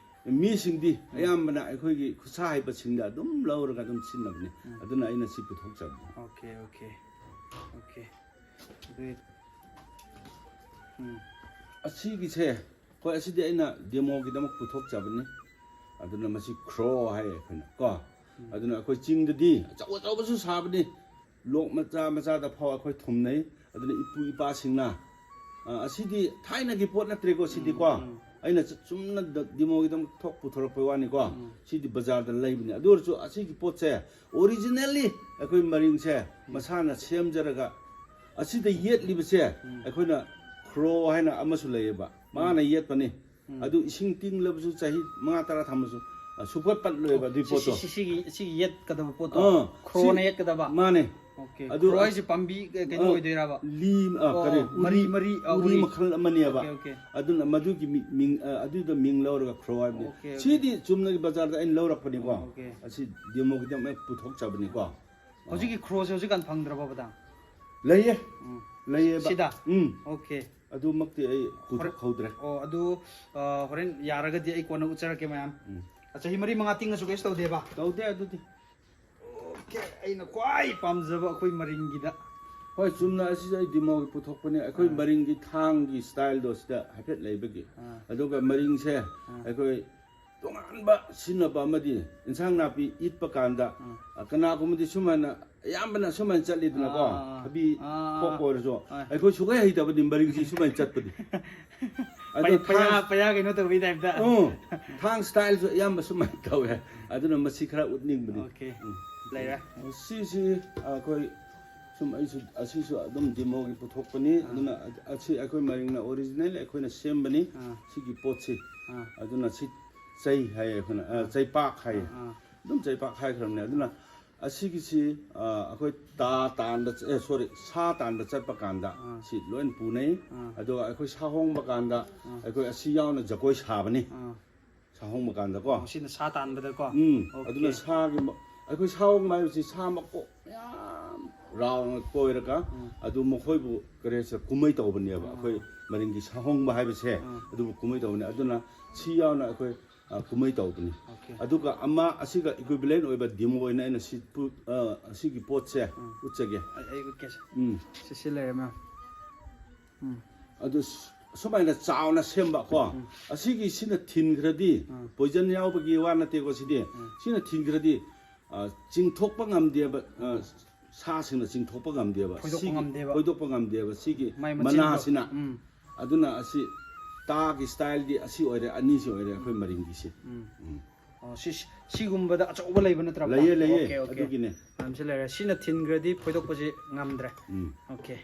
ꯃꯤꯁꯤꯡꯗꯤ ꯑꯌꯥꯝꯕꯅ ꯑꯩꯈꯣꯏꯒꯤ ꯈꯨꯠꯁꯥ ꯍꯩꯕꯁꯤꯡꯗ ꯑꯗꯨꯝ ꯂꯧꯔꯒ ꯑꯗꯨꯝ ꯁꯤꯖꯤꯟꯅꯕꯅꯤ꯫ ꯎꯝ꯫ ꯑꯗꯨꯅ ꯑꯩꯅ ꯁꯤ ꯄꯨꯊꯣꯛꯆꯕꯅꯤ꯫ Okay, okay, okay. ꯑꯗꯨ, ꯎꯝ꯫ ꯑꯁꯤꯒꯤꯁꯦ, ꯍꯣꯏ, ꯑꯁꯤꯗꯤ ꯑꯩꯅ demo ꯒꯤꯗꯃꯛ ꯄꯨꯊꯣꯛꯆꯕꯅꯤ꯫ ꯑꯗꯨꯅ ꯃꯁꯤ ꯈ꯭ꯔꯣ ꯍꯥꯏ ꯑꯩꯈꯣꯏꯅ ꯀꯣ꯫ ꯑꯗꯨꯅ ꯑꯩꯈꯣꯏ ꯆꯤꯡꯗꯗꯤ ꯑꯆꯧ ꯑꯆꯧꯕꯁꯨ ꯁꯥꯕꯅꯤ, ꯂꯣꯛ ꯃꯆꯥ ꯃꯆꯥꯗ ꯐꯥꯎ ꯑꯩꯈꯣꯏ ꯊꯨꯝꯅꯩ꯫ ꯑꯗꯨꯅ ꯏꯄꯨ ꯏꯄꯥꯁꯤꯡꯅ, ꯑ, ꯑꯁꯤꯗꯤ ꯊꯥꯏꯅꯒꯤ ꯄꯣꯠ ꯅꯠꯇ꯭ꯔꯦꯀꯣ, ꯁꯤꯗꯤꯀꯣ꯫ ꯎꯝ꯫ ꯑꯩꯅ ꯆ-, ꯆꯨꯝꯅ ꯗ-, demo ꯒꯤꯗꯃꯛ ꯊꯣꯛ ꯄꯨꯊꯣꯔꯛꯄꯩ ꯋꯥꯅꯤꯀꯣ꯫ ꯎꯝ꯫ ꯁꯤꯗꯤ ꯕꯖꯥꯔꯗ ꯂꯩꯕꯅꯤ꯫ ꯑꯗꯨ ꯑꯣꯏꯔꯁꯨ ꯑꯁꯤꯒꯤ ꯄꯣꯠꯁꯦ originally ꯑꯩꯈꯣꯏ ꯃꯔꯤꯡꯁꯦ ꯃꯁꯥꯅ ꯁꯦꯝꯖꯔꯒ ꯑꯁꯤꯗ ꯌꯦꯠꯂꯤꯕꯁꯦ ꯎꯝ꯫ ꯑꯩꯈꯣꯏꯅ ꯈ꯭ꯔꯣ ꯍꯥꯏꯅ ꯑꯃꯁꯨ ꯂꯩꯌꯦꯕ, ꯃꯥꯅ ꯌꯦꯠꯄꯅꯤ꯫ ꯎꯝ꯫ ꯑꯗꯨ ꯏꯁꯤꯡ ꯇꯤꯡꯂꯕꯁꯨ ꯆꯍꯤ ꯃꯉꯥ ꯇꯔꯥ ꯊꯝꯃꯁꯨ, ꯑ, ꯁꯨꯛꯄꯠ ꯄꯠꯂꯣꯏꯕ ꯑꯗꯨꯏ ꯁꯤ-, ꯄꯣꯠꯇꯣ꯫ ꯁꯤ-, ꯁꯤꯒꯤ, ꯁꯤꯒꯤ ꯌꯦꯠꯀꯗꯕ ꯄꯣꯠꯇꯣ꯫ ꯑꯥ, ꯈ꯭ꯔꯣꯅ ꯁꯤ-, ꯌꯦꯠꯀꯗꯕ꯫ ꯃꯥꯅꯦ꯫ Okay. ꯑꯗꯨ ꯈ꯭ꯔꯣ ꯑꯁ-, ꯍꯥꯏꯁꯦ ꯄꯥꯝꯕꯤ, ꯑ, ꯀꯩꯅꯣ ꯑ, ꯑꯣꯏꯗꯣꯏꯔꯕ? ꯂꯤ, ꯑ, ꯑꯣ, ꯀꯔꯤ? ꯃꯔꯤ, ꯎꯔꯤ, ꯃꯔꯤ, ꯑ, ꯎꯔꯤ ꯎꯔꯤ꯫ ꯃꯈꯜ ꯑꯃꯅꯦꯕ꯫ Okay, okay. ꯑꯗꯨꯅ ꯃꯗꯨꯒꯤ ꯃꯤ-, ꯃꯤꯡ, ꯑ, ꯑꯗꯨꯗ ꯃꯤꯡ ꯂꯧꯔꯒ ꯈ꯭ꯔꯣ ꯍꯥꯏꯕꯅꯤ꯫ Okay, okay. ꯁꯤꯗꯤ ꯆꯨꯝꯅꯒꯤ ꯕꯖꯥꯔꯗ ꯑꯩꯅ ꯂꯧꯔꯛꯄꯅꯤꯀꯣ꯫ Okay. ꯑꯁꯤ demo ꯒꯤꯗꯃꯛ ꯄꯨꯊꯣꯛꯆꯕꯅꯤꯀꯣ꯫ ꯍꯧꯖꯤꯛꯀꯤ ꯈ꯭ꯔꯣꯁꯦ ꯍꯧꯖꯤꯛꯀꯥꯟ ꯐꯪꯗ꯭ꯔꯕ, ꯄꯇꯥꯡ? ꯂꯩꯌꯦ꯫ ꯎꯝ꯫ ꯂꯩꯌꯦꯕ꯫ ꯁꯤꯗ? ꯎꯝ꯫ Okay. ꯑꯗꯨꯃꯛꯇꯤ ꯑꯩ ꯄꯨꯊꯣꯛꯍꯧꯗ꯭ꯔꯦ꯫ ꯑꯣ, ꯑꯗꯨ, ꯑ, ꯍꯣꯔꯦꯟ ꯌꯥꯔꯒꯗꯤ ꯑꯩ ꯀꯣꯟꯅ ꯎꯠꯆꯔꯛꯀꯦ ꯃꯌꯥꯝ꯫ ꯎꯝ꯫ ꯑ, ꯆꯍꯤ ꯃꯔꯤ ꯃꯉꯥ ꯇꯤꯡꯉꯁꯨ ꯀꯩꯁꯨ ꯇꯧꯗꯦꯕ? ꯇꯧꯗꯦ ꯑꯗꯨꯗꯤ꯫ Okay, ꯑꯩꯅ ꯈ꯭ꯋꯥꯏ ꯄꯥꯝꯖꯕ ꯑꯩꯈꯣꯏ ꯃꯔꯤꯡꯒꯤꯗ꯫ ꯍꯣꯏ, ꯆꯨꯝꯅ ꯑꯁꯤꯁꯨ ꯑꯩ demo ꯒꯤ ꯄꯨꯊꯣꯛꯄꯅꯦ꯫ ꯑꯩꯈꯣꯏ ꯑꯥ꯫ ꯃꯔꯤꯡꯒꯤ ꯊꯥꯡꯒꯤ style ꯗꯣ ꯁꯤꯗ ꯍꯥꯏꯐꯦꯠ ꯂꯩꯕꯒꯤ꯫ ꯑꯥ꯫ ꯑꯗꯨꯒ ꯃꯔꯤꯡꯁꯦ ꯑꯥ꯫ ꯑꯩꯈꯣꯏ ꯇꯣꯉꯥꯟꯕ ꯁꯤꯖꯤꯟꯅꯕ ꯑꯃꯗꯤ ꯏꯟꯁꯥꯡ ꯅꯥꯄꯤ ꯏꯠꯄ ꯀꯥꯟꯗ, ꯎꯝ꯫ ꯑ, ꯀꯅꯥꯒꯨꯝꯕꯗꯤ ꯁꯨꯃꯥꯏꯅ ꯑꯌꯥꯝꯕꯅ ꯁꯨꯃꯥꯏꯅ ꯆꯠꯂꯤꯗꯅꯀꯣ꯫ ꯑꯥ, ꯑꯥ, ꯊꯕꯤ ꯑꯥ, ꯈꯣꯛꯄ ꯑꯣꯏꯔꯁꯨ ꯑꯥ꯫ ꯑꯩꯈꯣꯏ ꯁꯨꯡꯍꯩ ꯍꯩꯇꯕꯅꯤ ꯃꯔꯤꯡꯁꯤ ꯁꯨꯃꯥꯏꯅ ꯆꯠꯄꯗꯤ꯫ ꯑꯗꯣ ꯄꯩ- ꯄꯩꯌꯥ ꯊꯥꯡ- ꯄꯩꯌꯥ ꯀꯩꯅꯣ ꯇꯧꯕꯤ ꯇꯥꯏꯞꯇ꯫ ꯎꯝ, ꯊꯥꯡ ꯁ꯭ꯇꯥꯏꯜꯁꯨ ꯑꯌꯥꯝꯕ ꯁꯨꯃꯥꯏꯅ ꯇꯧꯋꯦ꯫ ꯑꯗꯨꯅ ꯃꯁꯤ ꯈꯔ ꯎꯠꯅꯤꯡꯕꯅꯤ꯫ ꯑꯣꯀꯦ꯫ ꯂꯩꯔꯦ꯫ ꯁꯤꯁꯤ ꯑꯩꯈꯣꯏ ꯁꯨꯝ ꯑꯩꯁꯨ ꯑꯁꯤꯁꯨ ꯑꯗꯨꯝ ꯗꯤꯃꯣꯒꯤ ꯄꯨꯊꯣꯛꯄꯅꯤ꯫ ꯑꯗꯨꯅ ꯑꯁꯤ ꯑꯩꯈꯣꯏ ꯃꯔꯤꯡꯅ ꯑꯣꯔꯤꯖꯤꯅꯦꯜ ꯑꯩꯈꯣꯏꯅ ꯁꯦꯝꯕꯅꯤ꯫ ꯑꯥ꯫ ꯁꯤꯒꯤ ꯄꯣꯠꯁꯤ꯫ ꯑꯥ꯫ ꯑꯗꯨꯅ ꯁꯤ ꯆꯩ ꯍꯥꯏꯌꯦ ꯑꯩꯈꯣꯏꯅ, ꯑ, ꯆꯩꯄꯥꯛ ꯍꯥꯏꯌꯦ꯫ ꯑꯥ꯫ ꯑꯗꯨꯝ ꯆꯩꯄꯥꯛ ꯍꯥꯏꯈ꯭ꯔꯕꯅꯦ꯫ ꯑꯗꯨꯅ ꯑꯁꯤꯒꯤꯁꯤ, ꯑ, ꯑꯩꯈꯣꯏ ꯇꯥ ꯇꯥꯟꯕ ꯆ-, ꯑꯦ, ꯁꯣꯔꯤ, ꯁꯥ ꯇꯥꯟꯕ ꯆꯠꯄ ꯀꯥꯟꯗ ꯑꯥ꯫ ꯁꯤ ꯂꯣꯏ ꯄꯨꯅꯩ꯫ ꯑꯥ꯫ ꯑꯗꯨꯒ ꯑꯩꯈꯣꯏ ꯁꯥ ꯍꯣꯡꯕ ꯀꯥꯟꯗ ꯑꯩꯈꯣꯏ ꯑꯁꯤ ꯌꯥꯎꯅ ꯖꯒꯣꯏ ꯁꯥꯕꯅꯤ꯫ ꯑꯥ꯫ ꯁꯥ ꯍꯣꯡꯕ ꯀꯥꯟꯗꯀꯣ꯫ ꯑꯣ, ꯁꯤꯅ ꯁꯥ ꯇꯥꯟꯕꯗꯀꯣ꯫ ꯎꯝ, ꯑꯣꯀꯦ꯫ ꯑꯗꯨꯅ ꯁꯥꯒꯤ ꯃ-, ꯑꯩꯈꯣꯏ ꯁꯥ ꯍꯣꯡꯕ ꯍꯥꯏꯕꯁꯤ ꯁꯥ ꯃꯀꯣꯛ ꯃꯌꯥꯝ ꯔꯥꯎꯟ ꯀꯣꯏꯔꯒ ꯑꯗꯨ ꯃꯈꯣꯏꯕꯨ ꯀꯔꯤ ꯍꯥꯏꯁꯤꯔ ꯀꯨꯝꯍꯩ ꯇꯧꯕꯅꯦꯕ꯫ ꯑꯩꯈꯣꯏ ꯃꯔꯤꯡꯒꯤ ꯁꯥ ꯍꯣꯡꯕ ꯍꯥꯏꯕꯁꯦ ꯑꯗꯨꯕꯨ ꯀꯨꯝꯍꯩ ꯇꯧꯕꯅꯦ꯫ ꯑꯗꯨꯅ ꯁꯤ ꯌꯥꯎꯅ ꯑꯩꯈꯣꯏ, ꯑ, ꯀꯨꯝꯍꯩ ꯇꯧꯕꯅꯤ꯫ ꯑꯣꯀꯦ꯫ ꯑꯗꯨꯒ ꯑꯃ ꯑꯁꯤꯒ ꯏꯀ꯭ꯋꯤꯕꯤꯂꯦꯟ ꯑꯣꯏꯕ ꯗꯤꯃꯣ ꯑꯣꯏꯅ ꯑꯩꯅ ꯁꯤ ꯄꯨ-, ꯑ, ꯑꯁꯤꯒꯤ ꯄꯣꯠꯁꯦ ꯎꯠꯆꯒꯦ꯫ ꯑꯩ ꯑꯩ ꯎꯠꯀꯦꯁꯦ꯫ ꯎꯝ꯫ ꯁꯤ ꯁꯤ ꯂꯩꯔꯦ ꯃꯌꯥꯝ꯫ ꯎꯝ꯫ ꯑꯗꯨ ꯁ-, ꯁꯨꯃꯥꯏꯅ ꯆꯥꯎꯅ ꯁꯦꯝꯕ ꯀꯣ꯫ ꯑꯁꯤꯒꯤ ꯁꯤꯅ ꯊꯤꯟꯈ꯭ꯔꯗꯤ ꯄꯣꯏꯖꯟ ꯌꯥꯎꯕꯒꯤ ꯋꯥ ꯅꯠꯇꯦꯀꯣ ꯁꯤꯗꯤ꯫ ꯁꯤꯅ ꯊꯤꯟꯈ꯭ꯔꯗꯤ, ꯑ, ꯆꯤꯡꯊꯣꯛꯄ ꯉꯝꯗꯦꯕ, ꯑ, ꯁꯥꯁꯤꯡꯅ ꯆꯤꯡꯊꯣꯛꯄ ꯉꯝꯗꯦꯕ꯫ ꯐꯣꯏꯗꯣꯛꯄ ꯁꯤꯒꯤ ꯉꯝꯗꯦꯕ꯫ ꯐꯣꯏꯗꯣꯛꯄ ꯉꯝꯗꯦꯕ ꯁꯤꯒꯤ ꯃꯥꯏ ꯃꯆꯤꯟꯗꯣ꯫ ꯃꯅꯥꯁꯤꯅ꯫ ꯎꯝ꯫ ꯑꯗꯨꯅ ꯑꯁꯤ ꯇꯥꯒꯤ ꯁ꯭ꯇꯥꯏꯜꯗꯤ ꯑꯁꯤ ꯑꯣꯏꯔꯦ, ꯑꯅꯤꯁꯤ ꯑꯣꯏꯔꯦ ꯑꯩꯈꯣꯏ ꯃꯔꯤꯡꯒꯤꯁꯤ꯫ ꯎꯝ꯫ ꯎꯝ꯫ ꯑꯣ, ꯁꯤ, ꯁꯤꯒꯨꯝꯕꯗ ꯑꯆꯧꯕ ꯂꯩꯕ ꯅꯠꯇ꯭ꯔꯕ? ꯂꯩꯌꯦ, ꯂꯩꯌꯦ꯫ Okay, okay. ꯑꯗꯨꯒꯤꯅꯦ꯫ ꯃꯌꯥꯝꯁꯦ ꯂꯩꯔꯦ꯫ ꯁꯤꯅ ꯊꯤꯟꯈ꯭ꯔꯗꯤ ꯐꯣꯏꯗꯣꯛꯄꯁꯦ ꯉꯝꯗ꯭ꯔꯦ꯫ ꯎꯝ꯫ ꯑꯣꯀꯦ꯫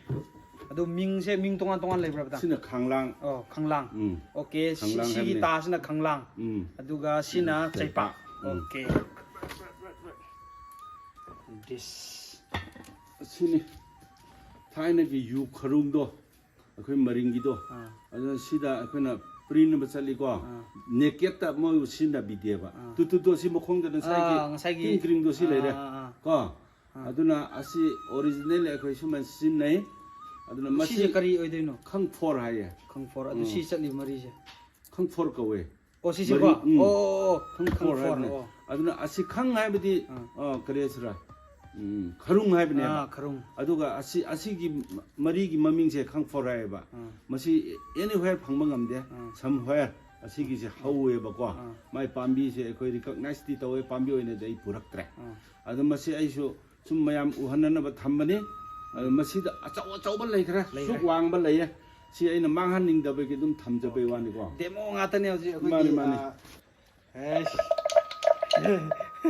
ꯑꯗꯨ ꯃꯤꯡꯁꯦ, ꯃꯤꯡ ꯇꯣꯉꯥꯟ ꯇꯣꯉꯥꯟ ꯂꯩꯕ꯭ꯔꯕꯗ? ꯁꯤꯅ ꯈꯥꯡꯂꯥꯡ꯫ ꯑꯣ, ꯈꯪꯂꯥꯡ꯫ ꯎꯝ꯫ ꯑꯣꯀꯦ, ꯁꯤ-, ꯈꯪꯂꯥꯡ ꯁꯤꯒꯤ ꯍꯥꯏꯕꯅꯦ꯫ ꯇꯥꯁꯤꯅ ꯈꯪꯂꯥꯡ꯫ ꯎꯝ꯫ ꯑꯗꯨꯒ ꯁꯤꯅ ꯎꯝ, ꯆꯩꯄꯥꯛ꯫ ꯎꯝ꯫ ꯑꯣꯀꯦ꯫ This. ꯁꯤꯅꯤ꯫ ꯊꯥꯏꯅꯒꯤ ꯌꯨ ꯈꯔꯨꯡꯗꯣ, ꯑꯩꯈꯣꯏ ꯃꯔꯤꯡꯒꯤꯗꯣ꯫ ꯑꯥ꯫ ꯑꯗꯨꯅ ꯁꯤꯗ ꯑꯩꯈꯣꯏꯅ ꯄ꯭ꯔꯤꯟ ꯑꯃ ꯆꯠꯂꯤꯀꯣ꯫ ꯅꯦꯀꯦꯠꯇ ꯃꯣꯏꯕꯨ ꯁꯤꯖꯤꯟꯅꯕꯤꯗꯦꯕ꯫ ꯑꯥ꯫ ꯇꯨ, ꯇꯨ, ꯇꯨ, ꯁꯤ ꯃꯈꯣꯡꯗꯅ ꯉꯁꯥꯏꯒꯤ ꯑꯥ, ꯉꯁꯥꯏꯒꯤ ꯀꯤꯡ ꯀ꯭ꯔꯤꯡꯗꯣ ꯁꯤ ꯑꯥ, ꯂꯩꯔꯦ꯫ ꯑꯥ, ꯑꯥ꯫ ꯀꯣ? ꯑꯗꯨꯅ ꯑꯁꯤ ꯑꯣꯔꯤꯖꯤꯅꯦꯜ ꯑꯩꯈꯣꯏ ꯁꯨꯃꯥꯏꯅ ꯁꯤꯖꯤꯟꯅꯩ꯫ ꯑꯗꯨꯅ ꯃꯁꯤ ꯁꯤꯁꯦ ꯀꯔꯤ ꯑꯣꯏꯗꯣꯏꯅꯣ? ꯈꯪꯐꯣꯔ ꯍꯥꯏꯌꯦ꯫ ꯈꯪꯐꯣꯔ꯫ ꯑꯗꯨ ꯁꯤ ꯆꯠꯂꯤ ꯃꯔꯤꯁꯦ? ꯈꯪꯐꯣꯔ ꯀꯧꯋꯦ꯫ ꯑꯣ, ꯁꯤꯁꯦꯀꯣ? ꯃꯔꯤ, ꯎꯝ꯫ ꯑꯣ, ꯑꯣ, ꯑꯣ꯫ ꯈꯪꯐꯣꯔ ꯍꯥꯏꯕꯅꯦ꯫ ꯑꯣ꯫ ꯑꯗꯨꯅ ꯑꯁꯤ ꯈꯪ ꯍꯥꯏꯕꯗꯤ, ꯑꯥ꯫ ꯑ, ꯀꯔꯤ ꯍꯥꯏꯁꯤꯔꯥ? ꯎꯝ, ꯈꯔꯨꯡ ꯍꯥꯏꯕꯅꯦꯕ꯫ ꯑꯥ, ꯈꯔꯨꯡ꯫ ꯑꯗꯨꯒ ꯑꯁꯤ, ꯑꯁꯤꯒꯤ ꯃ-, ꯃꯔꯤꯒꯤ ꯃꯃꯤꯡꯁꯦ ꯈꯪꯐꯣꯔ ꯍꯥꯏꯌꯦꯕ꯫ ꯑꯥ꯫ ꯃꯁꯤ anywhere ꯐꯪꯕ ꯉꯝꯗꯦ꯫ ꯑꯥ꯫ Somewhere꯫ ꯑꯁꯤꯒꯤꯁꯦ ꯍꯧꯋꯦꯕꯀꯣ꯫ ꯃꯥꯏ ꯄꯥꯝꯕꯤꯁꯦ ꯑꯩꯈꯣꯏ ꯔꯤꯀꯛꯅꯥꯏꯁꯇꯤ ꯇꯧꯋꯦ, ꯄꯥꯝꯕꯤ ꯑꯣꯏꯅꯗꯤ ꯑꯩ ꯄꯨꯔꯛꯇ꯭ꯔꯦ꯫ ꯑꯗꯣ ꯃꯁꯤ ꯑꯩꯁꯨ ꯁꯨꯝ ꯃꯌꯥꯝ ꯎꯍꯟꯅꯅꯕ ꯊꯝꯕꯅꯤ꯫ ꯑꯗꯣ ꯃꯁꯤꯗ ꯑꯆꯧ ꯑꯆꯧꯕ ꯂꯩꯈ꯭ꯔꯦ, ꯂꯩꯈ꯭ꯔꯦ꯫ ꯁꯨꯛ ꯋꯥꯡꯕ ꯂꯩꯌꯦ꯫ ꯁꯤ ꯑꯩꯅ ꯃꯥꯡꯍꯟꯅꯤꯡꯗꯕꯒꯤ ꯑꯗꯨꯝ ꯊꯝꯖꯕꯩ ꯋꯥꯅꯤꯀꯣ꯫ ꯗꯦꯃꯣ ꯉꯥꯛꯇꯅꯦ ꯍꯧꯖꯤꯛ ꯑꯩꯈꯣꯏꯒꯤ, ꯃꯥꯅꯤ, ꯃꯥꯅꯤ꯫ ꯑꯥ, ꯑꯦꯁ꯫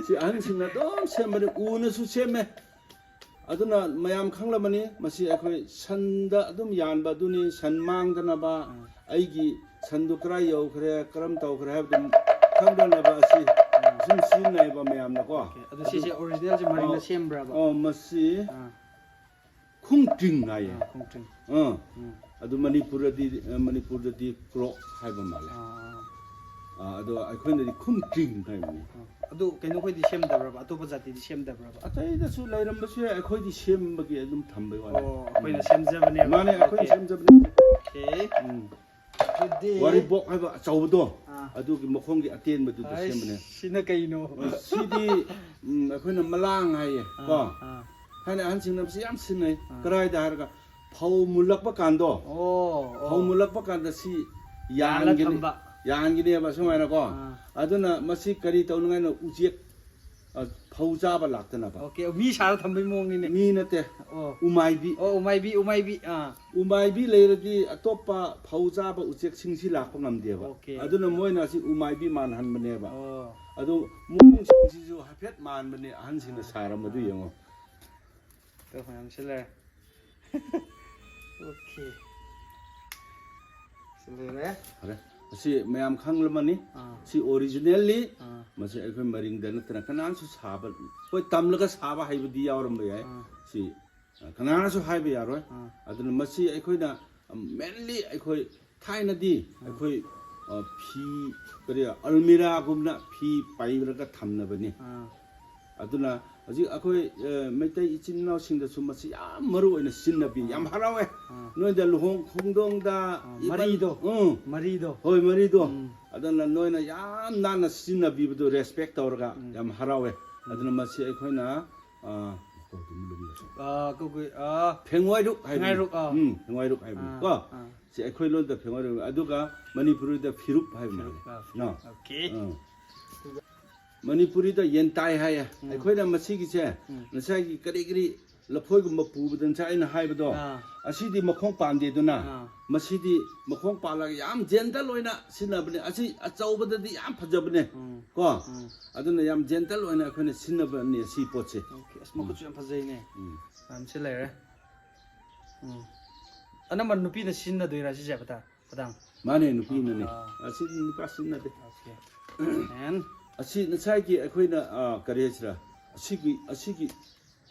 ꯁꯤ ꯑꯍꯟꯁꯤꯡꯅ ꯑꯗꯨꯝ ꯁꯦꯝꯕꯅꯤ, ꯎꯅꯁꯨ ꯁꯦꯝꯃꯦ꯫ ꯑꯗꯨꯅ ꯃꯌꯥꯝ ꯈꯪꯂꯝꯃꯅꯤ, ꯃꯁꯤ ꯑꯩꯈꯣꯏ ꯁꯟꯗ ꯑꯗꯨꯝ ꯌꯥꯟꯕ ꯑꯗꯨꯅꯤ, ꯁꯟ ꯃꯥꯡꯗꯅꯕ꯫ ꯑꯩꯒꯤ ꯁꯟꯗꯨ ꯀꯗꯥꯏ ꯌꯧꯈ꯭ꯔꯦ, ꯀꯔꯝ ꯇꯧꯈ꯭ꯔꯦ ꯍꯥꯏꯕꯗꯨ ꯈꯪꯗꯅꯕ ꯑꯁꯤ ꯁꯨꯝ ꯁꯤꯖꯤꯟꯅꯩꯕ ꯃꯌꯥꯝꯅꯀꯣ꯫ ꯑꯣꯀꯦ꯫ ꯑꯗꯨ ꯁꯤꯁꯦ ꯑꯗꯨ ꯑꯣꯔꯤꯖꯤꯅꯦꯜꯁꯦ ꯃꯔꯤꯅ ꯑꯣ, ꯁꯦꯝꯕ꯭ꯔꯕ? ꯑꯣ, ꯃꯁꯤ ꯑꯥ꯫ ꯈꯨꯡꯇ꯭ꯔꯤꯡ ꯍꯥꯏꯌꯦ꯫ ꯑꯥ, ꯈꯣꯡꯇ꯭ꯔꯤꯡ꯫ ꯑꯥ꯫ ꯎꯝ꯫ ꯑꯗꯨ ꯃꯅꯤꯄꯨꯔꯗꯗꯤ, ꯑ, ꯃꯅꯤꯄꯨꯔꯗꯗꯤ ꯀ꯭ꯔꯣꯛ ꯍꯥꯏꯕ ꯃꯥꯜꯂꯦ꯫ ꯑꯥ, ꯑꯥ, ꯑꯥ꯫ ꯑꯥ, ꯑꯗꯣ ꯑꯩꯈꯣꯏꯅꯗꯤ ꯈꯨꯝꯇ꯭ꯔꯤꯡ ꯍꯥꯏꯕꯅꯤ꯫ ꯑꯥ꯫ ꯑꯗꯨ ꯀꯩꯅꯣꯈꯣꯏꯗꯤ ꯁꯦꯝꯗꯕ꯭ꯔꯕ? ꯑꯇꯣꯞꯄ ꯖꯥꯇꯤꯗꯤ ꯁꯦꯝꯗꯕ꯭ꯔꯕ? ꯑꯇꯩꯗꯁꯨ ꯂꯩꯔꯝꯕꯁꯨ ꯌꯥꯏ, ꯑꯩꯈꯣꯏꯗꯤ ꯁꯦꯝꯕꯒꯤ ꯑꯗꯨꯝ ꯊꯝꯕꯩ ꯋꯥꯅꯤ꯫ ꯑꯣ, ꯑꯩꯈꯣꯏꯅ ꯎꯝ꯫ ꯁꯦꯝꯖꯕꯅꯦꯕ꯫ ꯃꯥꯅꯦ, ꯑꯩꯈꯣꯏꯅ ꯑꯣꯀꯦ꯫ ꯁꯦꯝꯖꯕꯅꯤ꯫ ꯑꯣꯀꯦ꯫ ꯎꯝ꯫ ꯑꯗꯨꯗꯤ ꯋꯥꯔꯤꯕꯣꯛ ꯍꯥꯏꯕ ꯑꯆꯧꯕꯗꯣ, ꯑꯥ꯫ ꯑꯗꯨꯒꯤ ꯃꯈꯣꯡꯒꯤ ꯑꯇꯦꯟꯕꯗꯨꯗ ꯑꯩꯁ, ꯁꯦꯝꯕꯅꯦ꯫ ꯁꯤꯅ ꯀꯩꯅꯣ? ꯁꯤꯗꯤ, ꯎꯝ, ꯑꯩꯈꯣꯏꯅ ꯃꯂꯥꯡ ꯍꯥꯏꯌꯦ, ꯑꯥ, ꯀꯣ? ꯑꯥ꯫ ꯊꯥꯏꯅ ꯑꯍꯟꯁꯤꯡꯅ ꯃꯁꯤ ꯌꯥꯝ ꯁꯤꯖꯤꯟꯅꯩ꯫ ꯑꯥ꯫ ꯀꯗꯥꯏꯗ ꯍꯥꯏꯔꯒ ꯐꯧ ꯃꯨꯜꯂꯛꯄ ꯀꯥꯟꯗꯣ, ꯑꯣ, ꯑꯣ꯫ ꯐꯧ ꯃꯨꯜꯂꯛꯄ ꯀꯥꯟꯗ ꯁꯤ ꯌꯥꯜꯂ ꯌꯥꯟꯒꯅꯤ-, ꯊꯝꯕ꯫ ꯌꯥꯟꯒꯅꯦꯕ ꯁꯨꯃꯥꯏꯅꯀꯣ꯫ ꯑꯥ꯫ ꯑꯗꯨꯅ ꯃꯁꯤ ꯀꯔꯤ ꯇꯧꯅꯤꯡꯉꯥꯏꯅꯣ? ꯎꯆꯦꯛ, ꯑ, ꯐꯧ ꯆꯥꯕ ꯂꯥꯛꯇꯅꯕ꯫ ꯑꯣꯀꯦ, ꯃꯤ ꯁꯥꯔ ꯊꯝꯕꯩ ꯃꯑꯣꯡꯅꯤꯅꯦ꯫ ꯃꯤ ꯅꯠꯇꯦ꯫ ꯑꯣ꯫ ꯎꯃꯥꯏꯕꯤ꯫ ꯑꯣ, ꯎꯃꯥꯏꯕꯤ, ꯎꯃꯥꯏꯕꯤ, ꯑꯥ꯫ ꯎꯃꯥꯏꯕꯤ ꯂꯩꯔꯗꯤ ꯑꯇꯣꯞꯄ ꯐꯧ ꯆꯥꯕ ꯎꯆꯦꯛꯁꯤꯡꯁꯤ ꯂꯥꯛꯄ ꯉꯝꯗꯦꯕ꯫ ꯑꯣꯀꯦ꯫ ꯑꯗꯨꯅ ꯃꯣꯏꯅ ꯑꯁꯤ ꯎꯃꯥꯏꯕꯤ ꯃꯥꯟꯍꯟꯕꯅꯦꯕ꯫ ꯑꯣ꯫ ꯑꯗꯨ ꯃꯑꯣꯡꯁꯤꯡꯁꯤꯁꯨ ꯍꯥꯏꯐꯦꯠ ꯃꯥꯟꯕꯅꯦ, ꯑꯍꯟꯁꯤꯡꯅ ꯁꯥꯔꯝꯕꯗꯨ ꯌꯦꯡꯉꯣ꯫ ꯇꯣ, ꯃꯌꯥꯝ ꯁꯤ ꯂꯩꯔꯦ꯫ ꯑꯣꯀꯦ꯫ ꯁꯤ ꯂꯩꯔꯦ꯫ ꯐꯔꯦ꯫ ꯑꯁꯤ ꯃꯌꯥꯝ ꯈꯪꯂꯝꯃꯅꯤ꯫ ꯑꯥ꯫ ꯁꯤ ꯑꯣꯔꯤꯖꯤꯅꯦꯜꯂꯤ꯫ ꯑꯥ꯫ ꯃꯁꯤ ꯑꯩꯈꯣꯏ ꯃꯔꯤꯡꯗ ꯅꯠꯇꯅ ꯀꯅꯥꯁꯨ ꯁꯥꯕ, ꯍꯣꯏ, ꯇꯝꯂꯒ ꯁꯥꯕ ꯍꯩꯕꯗꯤ ꯌꯥꯎꯔꯝꯕ ꯌꯥꯏ꯫ ꯑꯥ꯫ ꯁꯤ, ꯑ, ꯀꯅꯥꯅꯁꯨ ꯍꯥꯏꯕ ꯌꯥꯔꯣꯏ꯫ ꯑꯥ꯫ ꯑꯗꯨꯅ ꯃꯁꯤ ꯑꯩꯈꯣꯏꯅ, ꯑ, mainly ꯑꯩꯈꯣꯏ ꯊꯥꯏꯅꯗꯤ ꯑꯥ꯫ ꯑꯩꯈꯣꯏ, ꯑ, ꯐꯤ, ꯀꯔꯤ, ꯑꯜꯃꯤꯔꯥꯒꯨꯝꯅ ꯐꯤ ꯄꯩꯔꯒ ꯊꯝꯅꯕꯅꯤ꯫ ꯑꯥ꯫ ꯑꯗꯨꯅ ꯍꯧꯖꯤꯛ ꯑꯩꯈꯣꯏ, ꯑ, ꯃꯩꯇꯩ ꯏꯆꯤꯟ ꯏꯅꯥꯎꯁꯤꯡꯗꯁꯨ ꯃꯁꯤ ꯌꯥꯝ ꯃꯔꯨ ꯑꯣꯏꯅ ꯁꯤꯖꯤꯟꯅꯕꯤ꯫ ꯑꯥ꯫ ꯌꯥꯝ ꯍꯔꯥꯎꯋꯦ꯫ ꯑꯥ꯫ ꯅꯣꯏꯗ ꯂꯨꯍꯣꯡ ꯈꯣꯡꯗꯣꯡꯗ ꯑꯥ, ꯏꯕꯟ-, ꯃꯔꯤꯗꯣ꯫ ꯎꯝ꯫ ꯃꯔꯤꯗꯣ꯫ ꯍꯣꯏ, ꯃꯔꯤꯗꯣ꯫ ꯎꯝ꯫ ꯑꯗꯨꯅ ꯅꯣꯏꯅ ꯌꯥꯝ ꯅꯥꯟꯅ ꯁꯤꯖꯤꯟꯅꯕꯤꯕꯗꯣ respect ꯇꯧꯔꯒ ꯎꯝ꯫ ꯌꯥꯝ ꯍꯔꯥꯎꯋꯦ꯫ ꯎꯝ꯫ ꯑꯗꯨꯅ ꯃꯁꯤ ꯑꯩꯈꯣꯏꯅ, ꯑ, ꯑꯥ, ꯀꯧ-, ꯀꯧ-, ꯑꯥ, ꯐꯦꯡꯋꯥꯏꯔꯨꯛ ꯍꯥꯏꯕꯅꯤ꯫ ꯐꯦꯡꯋꯥꯏꯔꯨꯛ, ꯑꯥ꯫ ꯎꯝ, ꯐꯦꯡꯋꯥꯏꯔꯨꯛ ꯍꯥꯏꯕꯅꯤ꯫ ꯑꯥ, ꯀꯣ? ꯑꯥ꯫ ꯁꯤ ꯑꯩꯈꯣꯏ ꯂꯣꯟꯗ ꯐꯦꯡꯋꯥꯏꯔꯨꯛ꯫ ꯑꯗꯨꯒ ꯃꯅꯤꯄꯨꯔꯤꯗ ꯐꯤꯔꯨꯞ ꯍꯥꯏꯕꯅꯤ꯫ ꯐꯤꯔꯨꯞ, ꯑꯥ, ꯅꯣ? ꯐꯤꯔꯨꯞ꯫ ꯑꯣꯀꯦ꯫ ꯎꯝ꯫ ꯃꯅꯤꯄꯨꯔꯤꯗ ꯌꯦꯟꯇꯥꯏ ꯍꯥꯏꯌꯦ꯫ ꯎꯝ꯫ ꯑꯩꯈꯣꯏꯅ ꯃꯁꯤꯒꯤꯁꯦ ꯎꯝ꯫ ꯉꯁꯥꯏꯒꯤ ꯀꯔꯤ ꯀꯔꯤ ꯂꯐꯣꯏꯒꯨꯝꯕ ꯄꯨꯕꯗ ꯉꯁꯥꯏ ꯑꯩꯅ ꯍꯥꯏꯕꯗꯣ, ꯑꯥ꯫ ꯑꯁꯤꯗꯤ ꯃꯈꯣꯡ ꯄꯥꯟꯗꯦꯗꯅ, ꯑꯥ꯫ ꯃꯁꯤꯗꯤ ꯃꯈꯣꯡ ꯄꯥꯜꯂꯒ ꯌꯥꯝ ꯖꯦꯟꯇꯜ ꯑꯣꯏꯅ ꯁꯤꯖꯤꯟꯅꯕꯅꯦ꯫ ꯑꯁꯤ ꯑꯆꯧꯕꯗꯗꯤ ꯌꯥꯝ ꯐꯖꯕꯅꯦ꯫ ꯎꯝ꯫ ꯀꯣ? ꯎꯝ꯫ ꯑꯗꯨꯅ ꯌꯥꯝ ꯖꯦꯟꯇꯜ ꯑꯣꯏꯅ ꯑꯩꯈꯣꯏꯅ ꯁꯤꯖꯤꯟꯅꯕꯅꯦ ꯁꯤ ꯄꯣꯠꯁꯦ꯫ ꯑꯣꯀꯦ꯫ ꯑꯁ, ꯃꯈꯨꯠꯁꯨ ꯌꯥꯝ ꯐꯖꯩꯅꯦ꯫ ꯎꯝ꯫ ꯌꯥꯝ ꯁꯤ ꯂꯩꯔꯦ꯫ ꯎꯝ꯫ ꯑꯅꯝꯕ ꯅꯨꯄꯤꯅ ꯁꯤꯖꯤꯟꯅꯗꯣꯏꯔꯥ ꯁꯤꯁꯦ, ꯄꯇꯥ? ꯄꯇꯥꯡ? ꯃꯥꯅꯦ, ꯅꯨꯄꯤꯅꯅꯦ꯫ ꯑꯥ꯫ ꯑꯁꯤꯗꯤ ꯅꯨꯄꯥ ꯁꯤꯖꯤꯟꯅꯗꯦ꯫ ꯑꯣꯀꯦ꯫ And? ꯑꯁꯤ ꯉꯁꯥꯏꯒꯤ ꯑꯩꯈꯣꯏꯅ, ꯑꯥ, ꯀꯔꯤ ꯍꯥꯏꯁꯤꯔꯥ? ꯑꯁꯤꯒꯤ, ꯑꯁꯤꯒꯤ,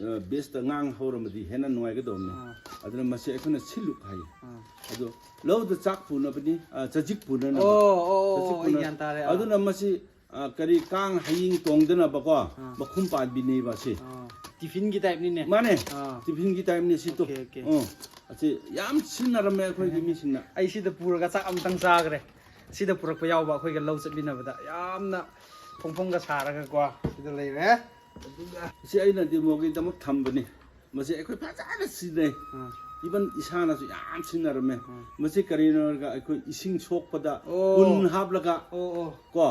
ꯑꯥ, ꯕꯦꯁꯇ ꯉꯥꯡ ꯍꯧꯔꯝꯃꯗꯤ ꯍꯦꯟꯅ ꯅꯨꯡꯉꯥꯏꯒꯗꯧꯕꯅꯦ꯫ ꯑꯥ꯫ ꯑꯗꯨꯅ ꯃꯁꯤ ꯑꯩꯈꯣꯏꯅ ꯁꯤꯜꯂꯨꯛ ꯍꯥꯏꯌꯦ꯫ ꯑꯥ꯫ ꯑꯗꯣ ꯂꯧꯗ ꯆꯥꯛ ꯄꯨꯅꯕꯅꯤ, ꯑꯥ, ꯆꯖꯤꯛ ꯄꯨꯅꯅꯕ꯫ ꯑꯣ, ꯑꯣ, ꯑꯣ, ꯆꯖꯤꯛ ꯑꯩ ꯄꯨꯅ-, ꯒ꯭ꯌꯥꯟ ꯇꯥꯔꯦ, ꯑꯥ꯫ ꯑꯗꯨꯅ ꯃꯁꯤ ꯑꯥ, ꯀꯔꯤ, ꯀꯥꯡ ꯍꯌꯤꯡ ꯇꯣꯡꯗꯅꯕꯀꯣ, ꯑꯥ꯫ ꯃꯈꯨꯝ ꯄꯥꯟꯕꯤꯅꯦꯕ ꯁꯤ꯫ ꯑꯥ, ꯇꯤꯐꯤꯟꯒꯤ ꯇꯥꯏꯞꯅꯤꯅꯦ꯫ ꯃꯥꯅꯦ, ꯑꯥ꯫ ꯇꯤꯐꯤꯟꯒꯤ ꯇꯥꯏꯞꯅꯤ ꯁꯤ ꯇꯣ꯫ Okay, okay. ꯑꯥ, ꯑꯁꯤ ꯌꯥꯝ ꯁꯤꯖꯤꯟꯅꯔꯝꯃꯦ ꯑꯩꯈꯣꯏꯒꯤ ꯃꯤꯁꯤꯡꯅ꯫ ꯑꯩ ꯁꯤꯗ ꯄꯨꯔꯒ ꯆꯥꯛ ꯑꯃꯇꯪ ꯆꯥꯈ꯭ꯔꯦ꯫ ꯁꯤꯗ ꯄꯨꯔꯛꯄ ꯌꯥꯎꯕ ꯑꯩꯈꯣꯏꯒ ꯂꯧ ꯆꯠꯃꯤꯟꯅꯕꯗ ꯌꯥꯝꯅ ꯐꯣꯡ ꯐꯣꯡꯒ ꯁꯥꯔꯒꯀꯣ ꯁꯤꯗ ꯂꯩꯔꯦ꯫ ꯑꯗꯨꯒ ꯁꯤ ꯑꯩꯅ ꯗꯤꯃꯣꯒꯤꯗꯃꯛ ꯊꯝꯕꯅꯤ꯫ ꯃꯁꯤ ꯑꯩꯈꯣꯏ ꯐꯖꯅ ꯁꯤꯖꯤꯟꯅꯩ꯫ ꯑꯥ꯫ Even ꯏꯁꯥꯅꯁꯨ ꯌꯥꯝ ꯁꯤꯖꯤꯟꯅꯔꯝꯃꯦ꯫ ꯑꯥ꯫ ꯃꯁꯤ ꯀꯔꯤꯅꯣ ꯍꯥꯏꯔꯒ ꯑꯩꯈꯣꯏ ꯏꯁꯤꯡ ꯁꯣꯛꯄꯗ ꯑꯣ꯫ ꯄꯨꯟ ꯍꯥꯞꯂꯒ ꯑꯣ, ꯑꯣ꯫ ꯀꯣ,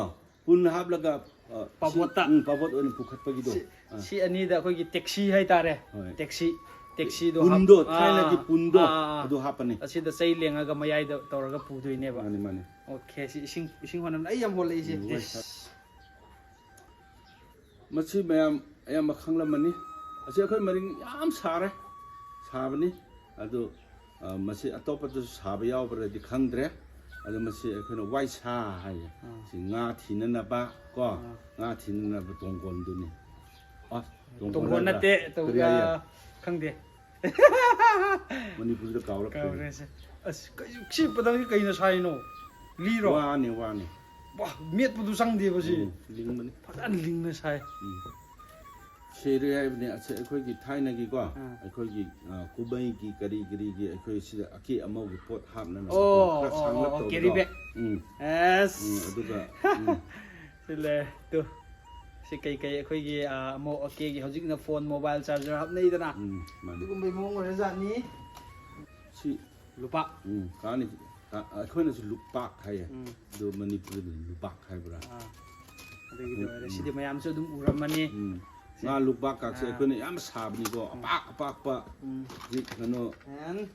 ꯄꯨꯟ ꯍꯥꯞꯂꯒ, ꯑ, ꯄꯥꯕꯣꯠꯇ꯫ ꯏꯁꯤꯡ, ꯎꯝ, ꯄꯥꯕꯣꯠ ꯑꯣꯏꯅ ꯄꯨꯈꯠꯄꯒꯤꯗꯣ꯫ ꯁꯤ, ꯑꯥ꯫ ꯁꯤ ꯑꯅꯤꯗ ꯑꯩꯈꯣꯏꯒꯤ ꯇꯦꯛꯁꯤ ꯍꯥꯏꯇꯥꯔꯦ꯫ ꯍꯣꯏ꯫ ꯇꯦꯛꯁꯤ, ꯇꯦꯛꯁꯤꯗꯣ ꯄꯨꯟꯗꯣ, ꯍꯥꯞ-, ꯊꯥꯏꯅꯒꯤ ꯑꯥ, ꯄꯨꯟꯗꯣ, ꯑꯥ, ꯑꯥ, ꯑꯥ꯫ ꯑꯗꯨ ꯍꯥꯞꯄꯅꯤ꯫ ꯑꯁꯤꯗ ꯆꯩ ꯂꯦꯡꯉꯒ ꯃꯌꯥꯏꯗ ꯇꯧꯔꯒ ꯄꯨꯗꯣꯏꯅꯦꯕ꯫ ꯃꯥꯅꯤ, ꯃꯥꯅꯤ꯫ ꯑꯣꯀꯦ, ꯁꯤ ꯏꯁꯤꯡ, ꯏꯁꯤꯡ ꯍꯣꯟꯅꯕꯅꯦ꯫ ꯑꯩ ꯌꯥꯝ ꯍꯣꯜꯂꯛꯏꯁꯦ꯫ ꯎꯝ, ꯍꯣꯏ, ꯏꯁ꯫ ꯁꯥ-, ꯃꯁꯤ ꯃꯌꯥꯝ ꯑꯌꯥꯝꯕ ꯈꯪꯂꯝꯃꯅꯤ꯫ ꯑꯁꯤ ꯑꯩꯈꯣꯏ ꯃꯔꯤꯡ ꯌꯥꯝ ꯁꯥꯔꯦ, ꯁꯥꯕꯅꯤ꯫ ꯑꯗꯨ, ꯑ, ꯃꯁꯤ ꯑꯇꯣꯞꯄꯗꯁꯨ ꯁꯥꯕ ꯌꯥꯎꯕ꯭ꯔꯗꯤ ꯈꯪꯗ꯭ꯔꯦ꯫ ꯑꯗꯨ ꯃꯁꯤ ꯑꯩꯈꯣꯏꯅ ꯋꯥꯏꯁꯥ ꯍꯥꯏꯌꯦ꯫ ꯑꯥ꯫ ꯁꯤ ꯉꯥ ꯊꯤꯅꯅꯕ ꯀꯣ, ꯑꯥ꯫ ꯉꯥ ꯊꯤꯅꯅꯕ ꯇꯣꯡꯒꯣꯟꯗꯨꯅꯤ꯫ ꯑ, ꯇꯣꯡꯒꯣꯟ ꯇꯣꯡꯒꯣꯟ ꯍꯥꯏꯕ꯭ꯔꯥ? ꯅꯠꯇꯦ, ꯇꯧ-, ꯀꯔꯤ ꯍꯥꯏꯌꯦ? ꯑ, ꯈꯪꯗꯦ꯫ ꯃꯅꯤꯄꯨꯔꯤꯗ ꯀꯥꯎꯔꯛꯈ꯭ꯔꯦ꯫ ꯀꯥꯎꯔꯦꯁꯦ꯫ ꯑꯁ, ꯀꯩ-, ꯁꯤ ꯄꯇꯪꯁꯤ ꯀꯩꯅ ꯁꯥꯏꯅꯣ? ꯂꯤꯔꯣ? ꯋꯥꯅꯦ, ꯋꯥꯅꯦ꯫ ꯋꯥ, ꯃꯦꯠꯄꯗꯨ ꯆꯪꯗꯦꯕ ꯁꯤ꯫ ꯎꯝ, ꯂꯤꯡꯕꯅꯤ꯫ ꯐꯖꯅ ꯂꯤꯡꯅ ꯁꯥꯏ꯫ ꯎꯝ꯫ ꯁꯦꯔꯦ ꯍꯥꯏꯕꯅꯦ, ꯑꯁ, ꯑꯩꯈꯣꯏꯒꯤ ꯊꯥꯏꯅꯒꯤꯀꯣ, ꯑꯥ꯫ ꯑꯩꯈꯣꯏꯒꯤ, ꯑ, ꯀꯨꯝꯍꯩꯒꯤ ꯀꯔꯤ ꯀꯔꯤꯒꯤ ꯑꯩꯈꯣꯏ ꯁꯤꯗ ꯑꯀꯦ ꯑꯃꯧꯒꯤ ꯄꯣꯠ ꯍꯥꯞꯅꯅꯕ ꯑꯣ, ꯈꯔ ꯑꯣ, ꯁꯥꯡꯂꯞ ꯑꯣ, ꯇꯧꯕꯗꯣ꯫ Carry bag꯫ ꯎꯝ꯫ ꯑꯁ꯫ ꯎꯝ, ꯑꯗꯨꯒ, ꯎꯝ꯫ ꯁꯤ ꯂꯩꯔꯦ, ꯇꯨ꯫ ꯁꯤ ꯀꯩꯀꯩ ꯑꯩꯈꯣꯏꯒꯤ, ꯑꯥ, ꯑꯃꯨꯛ ꯑꯣꯀꯦꯒꯤ ꯍꯧꯖꯤꯛꯅ ꯐꯣꯟ ꯃꯣꯕꯥꯏꯜ ꯆꯥꯔꯖꯔ ꯍꯥꯞꯅꯩꯗꯅ, ꯎꯝ, ꯃꯥꯅꯤ꯫ ꯑꯗꯨꯒꯨꯝꯕꯩ ꯃꯑꯣꯡ ꯑꯣꯏꯔꯖꯥꯠꯅꯤ꯫ ꯁꯤ ꯂꯨꯄꯥ꯫ ꯎꯝ, ꯀꯥꯅꯤ꯫ ꯀꯥ-, ꯑꯩꯈꯣꯏꯅꯁꯨ ꯂꯨꯄꯥꯛ ꯍꯥꯏꯌꯦ꯫ ꯎꯝ꯫ ꯑꯗꯨ ꯃꯅꯤꯄꯨꯔꯗ ꯂꯨꯄꯥꯛ ꯍꯥꯏꯕ꯭ꯔꯥ? ꯑꯥ, ꯑꯗꯨꯒꯤꯗꯣ ꯑꯣꯏꯔꯦ꯫ ꯎꯝ꯫ ꯁꯤꯗꯤ ꯃꯌꯥꯝꯁꯨ ꯑꯗꯨꯝ ꯎꯔꯝꯃꯅꯤ꯫ ꯎꯝ꯫ ꯉꯥ ꯂꯨꯄꯥꯛ ꯀꯥꯛꯁꯦ ꯑꯥ꯫ ꯑꯩꯈꯣꯏꯅ ꯌꯥꯝ ꯁꯥꯕꯅꯤꯀꯣ꯫ ꯑꯄꯥꯛ ꯑꯄꯥꯛꯄ ꯎꯝ꯫ ꯍꯧꯖꯤꯛ ꯀꯩꯅꯣ And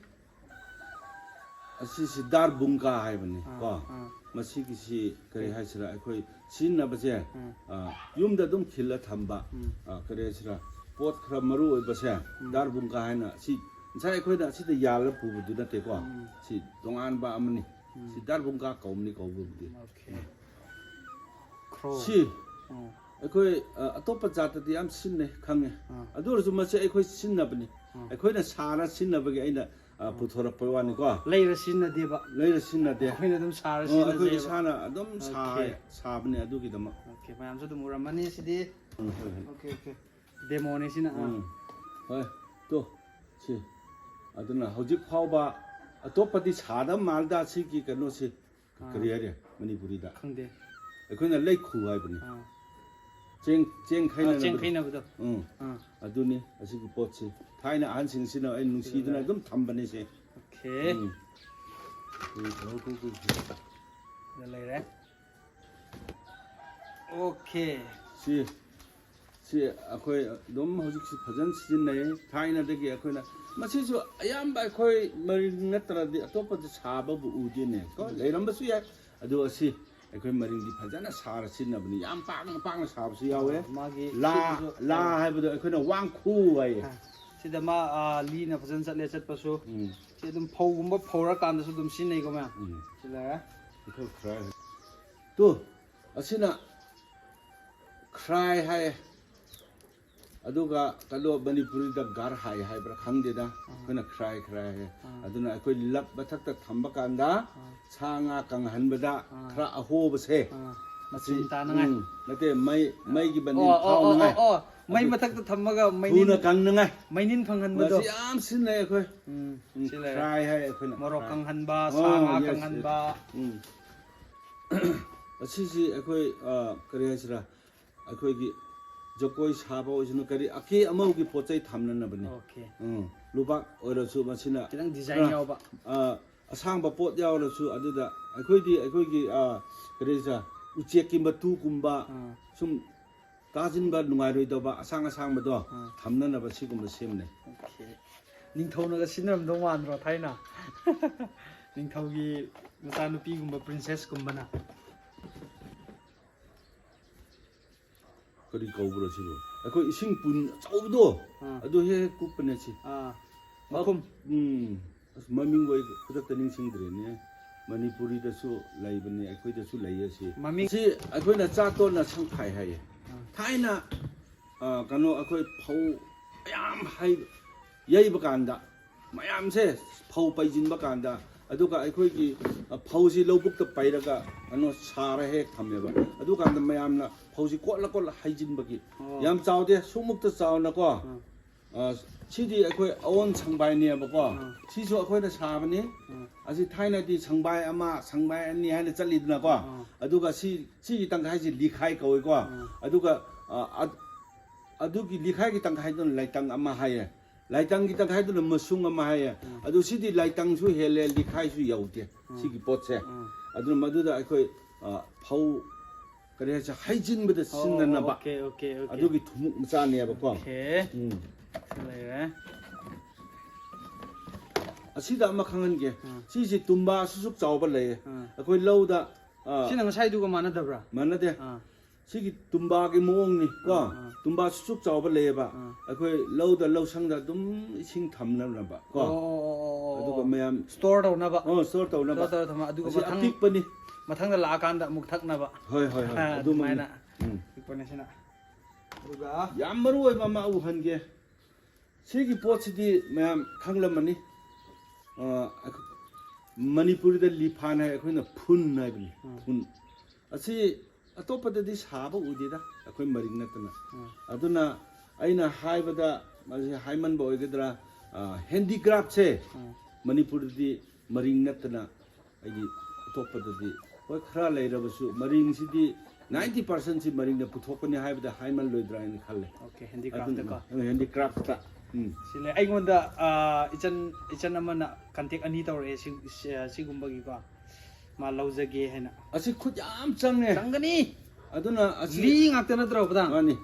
ꯑꯁꯤꯁꯤ ꯗꯥꯔꯕꯨꯡꯀꯥ ꯍꯥꯏꯕꯅꯤ ꯑꯥ, ꯀꯣ꯫ ꯑꯥ꯫ ꯃꯁꯤꯒꯤꯁꯤ ꯀꯔꯤ ꯍꯥꯏꯁꯤꯔꯥ, ꯑꯩꯈꯣꯏ ꯁꯤꯖꯤꯟꯅꯕꯁꯦ, ꯎꯝ꯫ ꯑꯥ, ꯌꯨꯝꯗ ꯑꯗꯨꯝ ꯈꯤꯜꯂ ꯊꯝꯕ, ꯎꯝ꯫ ꯑꯥ, ꯀꯔꯤ ꯍꯥꯏꯁꯤꯔꯥ, ꯄꯣꯠ ꯈꯔ ꯃꯔꯨ ꯑꯣꯏꯕꯁꯦ, ꯎꯝ꯫ ꯗꯥꯔꯕꯨꯡꯀꯥ ꯍꯥꯏꯅ ꯁꯤ ꯉꯁꯥꯏ ꯑꯩꯈꯣꯏꯅ ꯁꯤꯗ ꯌꯥꯜꯂ ꯄꯨꯕꯗꯨ ꯅꯠꯇꯦꯀꯣ꯫ ꯎꯝ꯫ ꯁꯤ ꯇꯣꯉꯥꯟꯕ ꯑꯃꯅꯤ꯫ ꯎꯝ꯫ ꯁꯤ ꯗꯥꯔꯕꯨꯡꯀꯥ ꯀꯧꯕꯅꯤ, ꯀꯧꯕꯕꯨꯗꯤ꯫ Okay꯫ ꯈ꯭ꯔꯣ꯫ ꯁꯤ ꯎꯝ꯫ ꯑꯩꯈꯣꯏ, ꯑ, ꯑꯇꯣꯞꯄ ꯖꯥꯠꯇꯗꯤ ꯌꯥꯝ ꯁꯤꯖꯤꯟꯅꯩ, ꯈꯪꯉꯦ꯫ ꯑꯥ꯫ ꯑꯗꯨ ꯑꯣꯏꯔꯁꯨ ꯃꯁꯤ ꯑꯩꯈꯣꯏ ꯁꯤꯖꯤꯟꯅꯕꯅꯤ꯫ ꯑꯥ꯫ ꯑꯩꯈꯣꯏꯅ ꯁꯥꯔ ꯁꯤꯖꯤꯟꯅꯕꯒꯤ ꯑꯩꯅ, ꯑ, ꯄꯨꯊꯣꯔꯛꯄ ꯋꯥꯅꯤꯀꯣ꯫ ꯂꯩꯔ ꯁꯤꯖꯤꯟꯅꯗꯦꯕ꯫ ꯂꯩꯔ ꯁꯤꯖꯤꯟꯅꯗꯦ꯫ ꯑꯩꯈꯣꯏꯅ ꯑꯗꯨꯝ ꯁꯥꯔ ꯑꯣ, ꯑꯩꯈꯣꯏ ꯁꯤꯖꯤꯟꯅꯖꯩꯕ꯫ ꯏꯁꯥꯅ ꯑꯗꯨꯝ ꯁꯥ-, Okay꯫ ꯁꯥꯕꯅꯦ ꯑꯗꯨꯒꯤꯗꯃꯛ꯫ Okay, ꯃꯌꯥꯝꯁꯨ ꯑꯗꯨꯝ ꯎꯔꯝꯃꯅꯤ ꯁꯤꯗꯤ꯫ ꯎꯝ, ꯍꯣꯏ, ꯍꯣꯏ꯫ Okay, okay꯫ Demoꯅꯤ ꯁꯤꯅ꯫ ꯑꯥ꯫ ꯎꯝ, ꯍꯣꯏ, ꯇꯣ, ꯁꯤ꯫ ꯑꯗꯨꯅ ꯍꯧꯖꯤꯛ ꯐꯥꯎꯕ ꯑꯇꯣꯞꯄꯗꯤ ꯁꯥꯗꯕ ꯃꯥꯜꯗ ꯁꯤꯒꯤ ꯀꯩꯅꯣꯁꯤ꯫ ꯑꯥ꯫ ꯀꯔꯤ ꯍꯥꯏꯔꯦ ꯃꯅꯤꯄꯨꯔꯤꯗ? ꯈꯪꯗꯦ꯫ ꯑꯩꯈꯣꯏꯅ ꯂꯩꯈꯨ ꯍꯥꯏꯕꯅꯤ꯫ ꯑꯥ꯫ ꯆꯦꯡ, ꯆꯦꯡ ꯑꯥ, ꯆꯦꯡ ꯈꯩꯅꯅꯕꯗꯣ꯫ ꯈꯩꯅꯕꯗꯣ꯫ ꯎꯝ꯫ ꯑꯥ꯫ ꯑꯗꯨꯅꯤ ꯑꯁꯤꯒꯤ ꯄꯣꯠꯁꯤ꯫ ꯊꯥꯏꯅ ꯑꯍꯟꯁꯤꯡꯁꯤꯅ ꯑꯩ ꯅꯨꯡꯁꯤꯗꯅ ꯑꯗꯨꯝ ꯊꯝꯕꯅꯤ ꯁꯦ꯫ Okay꯫ ꯎꯝ꯫ ꯁꯤꯗ ꯂꯩꯔꯦ꯫ Okay꯫ ꯁꯤ, ꯁꯤ ꯑꯩꯈꯣꯏ ꯑꯗꯨꯝ ꯍꯧꯖꯤꯛꯁꯤ ꯐꯖꯅ ꯁꯤꯖꯤꯟꯅꯩ꯫ ꯊꯥꯏꯅꯗꯒꯤ ꯑꯩꯈꯣꯏꯅ ꯃꯁꯤꯁꯨ ꯑꯌꯥꯝꯕ ꯑꯩꯈꯣꯏ ꯃꯔꯤꯡ ꯅꯠꯇ꯭ꯔꯗꯤ ꯑꯇꯣꯞꯄꯗ ꯁꯥꯕꯕꯨ ꯎꯗꯦꯅꯦ꯫ ꯀꯣ, ꯂꯩꯔꯝꯕꯁꯨ ꯌꯥꯏ꯫ ꯑꯗꯨ ꯑꯁꯤ ꯑꯩꯈꯣꯏ ꯃꯔꯤꯡꯗꯤ ꯐꯖꯅ ꯁꯥꯔ ꯁꯤꯖꯤꯟꯅꯕꯅꯤ꯫ ꯌꯥꯝ ꯄꯥꯛꯅ ꯄꯥꯛꯅ ꯁꯥꯕꯁꯨ ꯌꯥꯎꯋꯦ꯫ ꯃꯥꯒꯤ ꯂꯥ, ꯁꯤꯗꯁꯨ ꯂꯥ ꯍꯥꯏꯕꯗꯣ ꯑꯩꯈꯣꯏꯅ ꯋꯥꯡꯈꯨ ꯍꯥꯏꯌꯦ꯫ ꯑꯥ, ꯁꯤꯗ ꯃꯥ, ꯑꯥ, ꯂꯤꯅ ꯐꯖꯅ ꯆꯠꯂꯦ ꯆꯠꯄꯁꯨ꯫ ꯎꯝ꯫ ꯁꯤ ꯑꯗꯨꯝ ꯐꯧꯒꯨꯝꯕ ꯐꯧꯔꯀꯥꯟꯗꯁꯨ ꯑꯗꯨꯝ ꯁꯤꯖꯤꯟꯅꯩꯀꯣ ꯃꯌꯥꯝ꯫ ꯎꯝ꯫ ꯁꯤ ꯂꯩꯔꯦ꯫ ꯑꯩꯈꯣꯏ ꯈ꯭ꯔꯥꯏ꯫ ꯇꯨ, ꯑꯁꯤꯅ ꯈ꯭ꯔꯥꯏ ꯍꯥꯏ꯫ ꯑꯗꯨꯒ ꯀꯩꯅꯣ ꯃꯅꯤꯄꯨꯔꯤꯗ ꯒꯥꯔ ꯍꯥꯏ ꯍꯥꯏꯕ꯭ꯔꯥ ꯈꯪꯗꯦꯗ꯫ ꯑꯩꯈꯣꯏꯅ ꯈ꯭ꯔꯥꯏ ꯈ꯭ꯔꯥꯏ ꯍꯥꯏ꯫ ꯑꯥ꯫ ꯑꯗꯨꯅ ꯑꯩꯈꯣꯏ ꯂꯞ ꯃꯊꯛꯇ ꯊꯝꯕ ꯀꯥꯟꯗ ꯑꯥ꯫ ꯁꯥ ꯉꯥ ꯀꯪꯍꯟꯕꯗ ꯑꯥ꯫ ꯈꯔ ꯑꯍꯣꯕꯁꯦ꯫ ꯑꯥ, ꯑꯁꯤ, ꯃꯆꯨꯝ ꯇꯥꯅꯉꯥꯏ꯫ ꯎꯝ, ꯅꯠꯇꯦ, ꯃꯩ, ꯃꯩꯒꯤ ꯑꯣ, ꯃꯅꯤꯟ ꯑꯣ, ꯑꯣ, ꯐꯥꯎꯅꯉꯥꯏ꯫ ꯑꯣ, ꯃꯩ ꯑꯗꯨ ꯃꯊꯛꯇ ꯊꯝꯃꯒ ꯃꯩꯅꯤꯟ, ꯊꯨꯅ ꯀꯪꯅꯉꯥꯏ꯫ ꯃꯩꯅꯤꯟ ꯐꯪꯍꯟꯕꯗꯣ꯫ ꯃꯁꯤ ꯌꯥꯝ ꯁꯤꯖꯤꯟꯅꯩ ꯑꯩꯈꯣꯏ꯫ ꯎꯝ, ꯎꯝ, ꯁꯤ ꯂꯩꯔꯦ꯫ ꯈ꯭ꯔꯥꯏ ꯍꯥꯏ ꯑꯩꯈꯣꯏꯅ ꯃꯣꯔꯣꯛ ꯈ꯭ꯔꯥꯏ꯫ ꯀꯪꯍꯟꯕ, ꯑꯣ, ꯁꯥ ꯉꯥ yes, yes. ꯀꯪꯍꯟꯕ꯫ ꯎꯝ꯫ ꯑꯁꯤꯁꯤ ꯑꯩꯈꯣꯏ, ꯑ, ꯀꯔꯤ ꯍꯥꯏꯁꯤꯔꯥ, ꯑꯩꯈꯣꯏꯒꯤ ꯖꯒꯣꯏ ꯁꯥꯕ ꯑꯣꯏꯁꯅꯨ, ꯀꯔꯤ ꯑꯀꯦ ꯑꯃꯧꯒꯤ ꯄꯣꯠ ꯆꯩ ꯊꯝꯅꯅꯕꯅꯤ꯫ ꯑꯣꯀꯦ꯫ ꯎꯝ, ꯂꯨꯕꯥꯛ ꯑꯣꯏꯔꯁꯨ ꯃꯁꯤꯅ ꯈꯤꯇꯪ ꯗꯤꯖꯥꯏꯟ ꯈꯔ, ꯌꯥꯎꯕ꯫ ꯑ, ꯑꯁꯥꯡꯕ ꯄꯣꯠ ꯌꯥꯎꯔꯁꯨ ꯑꯗꯨꯗ ꯑꯩꯈꯣꯏꯗꯤ ꯑꯩꯈꯣꯏꯒꯤ, ꯑ, ꯀꯔꯤ ꯁꯥ-, ꯎꯆꯦꯛꯀꯤ ꯃꯇꯨꯒꯨꯝꯕ ꯑꯥ꯫ ꯁꯨꯝ ꯇꯥꯁꯤꯟꯕ ꯅꯨꯡꯉꯥꯏꯔꯣꯏꯗꯕ ꯑꯁꯥꯡ ꯑꯁꯥꯡꯕꯗꯣ ꯑꯥ꯫ ꯊꯝꯅꯅꯕ ꯁꯤꯒꯨꯝꯕ ꯁꯦꯝꯅꯩ꯫ ꯑꯣꯀꯦ꯫ ꯅꯤꯡꯊꯧꯅꯒ ꯁꯤꯖꯤꯟꯅꯔꯝꯗꯧ ꯃꯥꯟꯗ꯭ꯔꯣ ꯊꯥꯏꯅ? ꯅꯤꯡꯊꯧꯒꯤ ꯃꯆꯥꯅꯨꯄꯤꯒꯨꯝꯕ, ꯄ꯭ꯔꯤꯟꯁꯦꯁꯀꯨꯝꯕꯅ꯫ ꯀꯔꯤ ꯀꯧꯕ꯭ꯔꯣ ꯁꯤꯕꯨ? ꯑꯩꯈꯣꯏ ꯏꯁꯤꯡ ꯄꯨꯟ ꯑꯆꯧꯕꯗꯣ, ꯑꯥ꯫ ꯑꯗꯨ ꯍꯦꯛ ꯍꯦꯛ ꯀꯨꯞꯄꯅꯦ ꯁꯤ꯫ ꯑꯥ, ꯃꯈꯨꯝ꯫ ꯎꯝ꯫ ꯑꯁ, ꯃꯃꯤꯡꯕꯨ ꯑꯩ ꯈꯨꯗꯛꯇ ꯅꯤꯡꯁꯤꯡꯗ꯭ꯔꯦꯅꯦ꯫ ꯃꯅꯤꯄꯨꯔꯤꯗꯁꯨ ꯂꯩꯕꯅꯦ, ꯑꯩꯈꯣꯏꯗꯁꯨ ꯂꯩꯌꯦ ꯁꯤ꯫ ꯃꯃꯤꯡ? ꯁꯤ ꯑꯩꯈꯣꯏꯅ ꯆꯥꯇꯣꯟꯅ ꯁꯪꯐꯥꯏ ꯍꯥꯏꯌꯦ꯫ ꯑꯥ꯫ ꯊꯥꯏꯅ, ꯑ, ꯀꯩꯅꯣ, ꯑꯩꯈꯣꯏ ꯐꯧ ꯃꯌꯥꯝ ꯍꯩ-, ꯌꯩꯕ ꯀꯥꯟꯗ, ꯃꯌꯥꯝꯁꯦ ꯐꯧ ꯄꯩꯁꯤꯟꯕ ꯀꯥꯟꯗ, ꯑꯗꯨꯒ ꯑꯩꯈꯣꯏꯒꯤ, ꯑ, ꯐꯧꯁꯤ ꯂꯧꯕꯨꯛꯇ ꯄꯩꯔꯒ ꯀꯩꯅꯣ ꯁꯥꯔ ꯍꯦꯛ ꯊꯝꯃꯦꯕ꯫ ꯑꯗꯨꯀꯥꯟꯗ ꯃꯌꯥꯝꯅ ꯐꯧꯁꯤ ꯀꯣꯠꯂ ꯀꯣꯠꯂ ꯍꯩꯖꯤꯟꯕꯒꯤ꯫ ꯑꯣ꯫ ꯌꯥꯝ ꯆꯥꯎꯗꯦ, ꯁꯨꯃꯨꯛꯇ ꯆꯥꯎꯅꯀꯣ꯫ ꯑꯥ꯫ ꯑ, ꯁꯤꯗꯤ ꯑꯩꯈꯣꯏ ꯑꯋꯣꯟ ꯁꯪꯕꯥꯏꯅꯦꯕꯀꯣ꯫ ꯑꯥ꯫ ꯁꯤꯁꯨ ꯑꯩꯈꯣꯏꯅ ꯁꯥꯕꯅꯤ꯫ ꯑꯥ꯫ ꯑꯁꯤ ꯊꯥꯏꯅꯗꯤ ꯁꯪꯕꯥꯏ ꯑꯃ, ꯁꯪꯕꯥꯏ ꯑꯅꯤ ꯍꯥꯏꯅ ꯆꯠꯂꯤꯗꯅꯀꯣ꯫ ꯑꯥ꯫ ꯑꯗꯨꯒ ꯁꯤ, ꯁꯤꯒꯤ ꯇꯪꯈꯥꯏꯁꯤ ꯂꯤꯈꯥꯏ ꯀꯧꯏꯀꯣ꯫ ꯑꯥ꯫ ꯑꯗꯨꯒ, ꯑ, ꯑ, ꯑꯗꯨꯒꯤ ꯂꯤꯈꯥꯏꯒꯤ ꯇꯪꯈꯥꯏꯗꯨꯅ ꯂꯥꯏꯇꯪ ꯑꯃ ꯍꯥꯏꯌꯦ꯫ ꯂꯥꯏꯇꯪꯒꯤ ꯇꯪꯈꯥꯏꯗꯨꯅ ꯃꯁꯨꯡ ꯑꯃ ꯍꯥꯏꯌꯦ꯫ ꯎꯝ꯫ ꯑꯗꯨ ꯁꯤꯗꯤ ꯂꯥꯏꯇꯪꯁꯨ ꯍꯦꯜꯂꯦ, ꯂꯤꯈꯥꯏꯁꯨ ꯌꯧꯗꯦ, ꯎꯝ꯫ ꯁꯤꯒꯤ ꯄꯣꯠꯁꯦ꯫ ꯎꯝ꯫ ꯑꯗꯨꯅ ꯃꯗꯨꯗ ꯑꯩꯈꯣꯏ, ꯑ, ꯐꯧ, ꯀꯔꯤ ꯍꯥꯏꯁꯦ, ꯍꯩꯖꯤꯟꯕꯗ ꯑꯣ, ꯁꯤꯖꯤꯟꯅꯅꯕ ꯑꯣꯀꯦ, ꯑꯣꯀꯦ, ꯑꯣꯀꯦ꯫ ꯑꯗꯨꯒꯤ ꯊꯨꯝꯃꯨꯛ ꯃꯆꯥꯅꯦꯕꯀꯣ꯫ ꯑꯣꯀꯦ꯫ ꯎꯝ꯫ ꯁꯤ ꯂꯩꯔꯦ꯫ ꯑꯁꯤꯗ ꯑꯃ ꯈꯪꯍꯟꯒꯦ꯫ ꯎꯝ꯫ ꯁꯤꯁꯦ ꯇꯨꯝꯕꯥ ꯑꯁꯨꯛ ꯆꯥꯎꯕ ꯂꯩꯌꯦ꯫ ꯎꯝ꯫ ꯑꯩꯈꯣꯏ ꯂꯧꯗ, ꯑ, ꯁꯤꯅ ꯉꯁꯥꯏꯗꯨꯒ ꯃꯥꯟꯅꯗꯕ꯭ꯔꯥ? ꯃꯥꯟꯅꯗꯦ꯫ ꯑꯥ꯫ ꯁꯤꯒꯤ ꯇꯨꯝꯕꯥꯒꯤ ꯃꯑꯣꯡꯅꯤ ꯀꯣ꯫ ꯑꯥ, ꯑꯥ꯫ ꯇꯨꯝꯕꯥ ꯑꯁꯨꯛ ꯆꯥꯎꯕ ꯂꯩꯌꯦꯕ꯫ ꯑꯥ꯫ ꯑꯩꯈꯣꯏ ꯂꯧꯗ ꯂꯧꯁꯪꯗ ꯑꯗꯨꯝ ꯏꯁꯤꯡ ꯊꯝꯅꯅꯕ ꯀꯣ꯫ ꯑꯣ, ꯑꯣ, ꯑꯣ, ꯑꯣ, ꯑꯣ꯫ ꯑꯗꯨꯒ ꯃꯌꯥꯝ ꯁ꯭ꯇꯣꯔ ꯇꯧꯅꯕ꯫ ꯑꯣ, ꯁ꯭ꯇꯣꯔ ꯇꯧꯅꯕ꯫ ꯁ꯭ꯇꯣꯔ ꯇꯧꯔ ꯊꯝꯃ, ꯑꯗꯨꯒ ꯑꯁꯤ ꯃꯊꯪ, ꯑꯄꯤꯛꯄꯅꯤ꯫ ꯃꯊꯪꯗ ꯂꯥꯛꯑꯀꯥꯟꯗ ꯑꯃꯨꯛ ꯊꯛꯅꯕ꯫ ꯍꯣꯏ, ꯍꯣꯏ, ꯍꯣꯏ꯫ ꯑꯥ, ꯑꯗꯨꯃꯛꯅꯤ꯫ ꯑꯗꯨꯃꯥꯏꯅ꯫ ꯎꯝ꯫ ꯑꯄꯤꯛꯄꯅꯦ ꯁꯤꯅ꯫ ꯑꯗꯨꯒ ꯌꯥꯝ ꯃꯔꯨ ꯑꯣꯏꯕ ꯑꯃ ꯎꯍꯟꯒꯦ꯫ ꯁꯤꯒꯤ ꯄꯣꯠꯁꯤꯗꯤ ꯃꯌꯥꯝ ꯈꯪꯂꯝꯃꯅꯤ꯫ ꯑ, ꯑꯩꯈꯣꯏ ꯃꯅꯤꯄꯨꯔꯤꯗ ꯂꯤꯐꯥꯟ ꯍꯥꯏ, ꯑꯩꯈꯣꯏꯅ ꯐꯨꯟ ꯍꯥꯏꯕꯅꯤ꯫ ꯎꯝ꯫ ꯐꯨꯟ꯫ ꯑꯁꯤ ꯑꯇꯣꯞꯄꯗꯗꯤ ꯁꯥꯕ ꯎꯗꯦꯗ, ꯑꯩꯈꯣꯏ ꯃꯔꯤꯡ ꯅꯠꯇꯅ꯫ ꯎꯝ꯫ ꯑꯗꯨꯅ ꯑꯩꯅ ꯍꯥꯏꯕꯗ, ꯃꯁꯤ ꯍꯥꯏꯃꯟꯕ ꯑꯣꯏꯒꯗ꯭ꯔꯥ, ꯑ, ꯍꯦꯟꯗꯤꯀ꯭ꯔꯥꯐꯁꯦ ꯎꯝ꯫ ꯃꯅꯤꯄꯨꯔꯗꯗꯤ ꯃꯔꯤꯡ ꯅꯠꯇꯅ ꯑꯩꯗꯤ ꯑꯇꯣꯞꯄꯗꯗꯤ, ꯍꯣꯏ, ꯈꯔ ꯂꯩꯔꯕꯁꯨ, ꯃꯔꯤꯡꯁꯤꯗꯤ ꯅꯥꯏꯟꯇꯤ ꯄꯥꯔꯁꯦꯟꯁꯤ ꯃꯔꯤꯡꯅ ꯄꯨꯊꯣꯛꯄꯅꯤ ꯍꯥꯏꯕꯗ ꯍꯥꯏꯃꯜꯂꯣꯏꯗ꯭ꯔꯥ ꯍꯥꯏꯅ ꯈꯜꯂꯦ꯫ ꯑꯣꯀꯦ, ꯍꯦꯟꯗꯤꯀ꯭ꯔꯥꯐꯇꯀꯣ꯫ ꯑꯗꯨꯅ ꯍꯦꯟꯗꯤꯀ꯭ꯔꯥꯐꯇ ꯎꯝ ꯁꯤ ꯂꯩ꯫ ꯑꯩꯉꯣꯟꯗ ꯑꯥ, ꯏꯆꯟ ꯏꯆꯟ ꯑꯃꯅ ꯀꯟꯇꯦꯛ ꯑꯅꯤ ꯇꯧꯔꯛꯑꯦ ꯁꯤ- ꯁꯤ- ꯁꯤꯒꯨꯝꯕꯒꯤꯀꯣ, ꯃꯥ ꯂꯧꯖꯒꯦ ꯍꯥꯏꯅ꯫ ꯑꯁꯤ ꯈꯨꯠ ꯌꯥꯝ ꯆꯪꯉꯦ꯫ ꯆꯪꯒꯅꯤ꯫ ꯑꯗꯨꯅ ꯑꯁꯤ ꯂꯤ ꯉꯥꯛꯇ ꯅꯠꯇ꯭ꯔꯣ ꯄꯗꯥ? ꯃꯥꯅꯤ꯫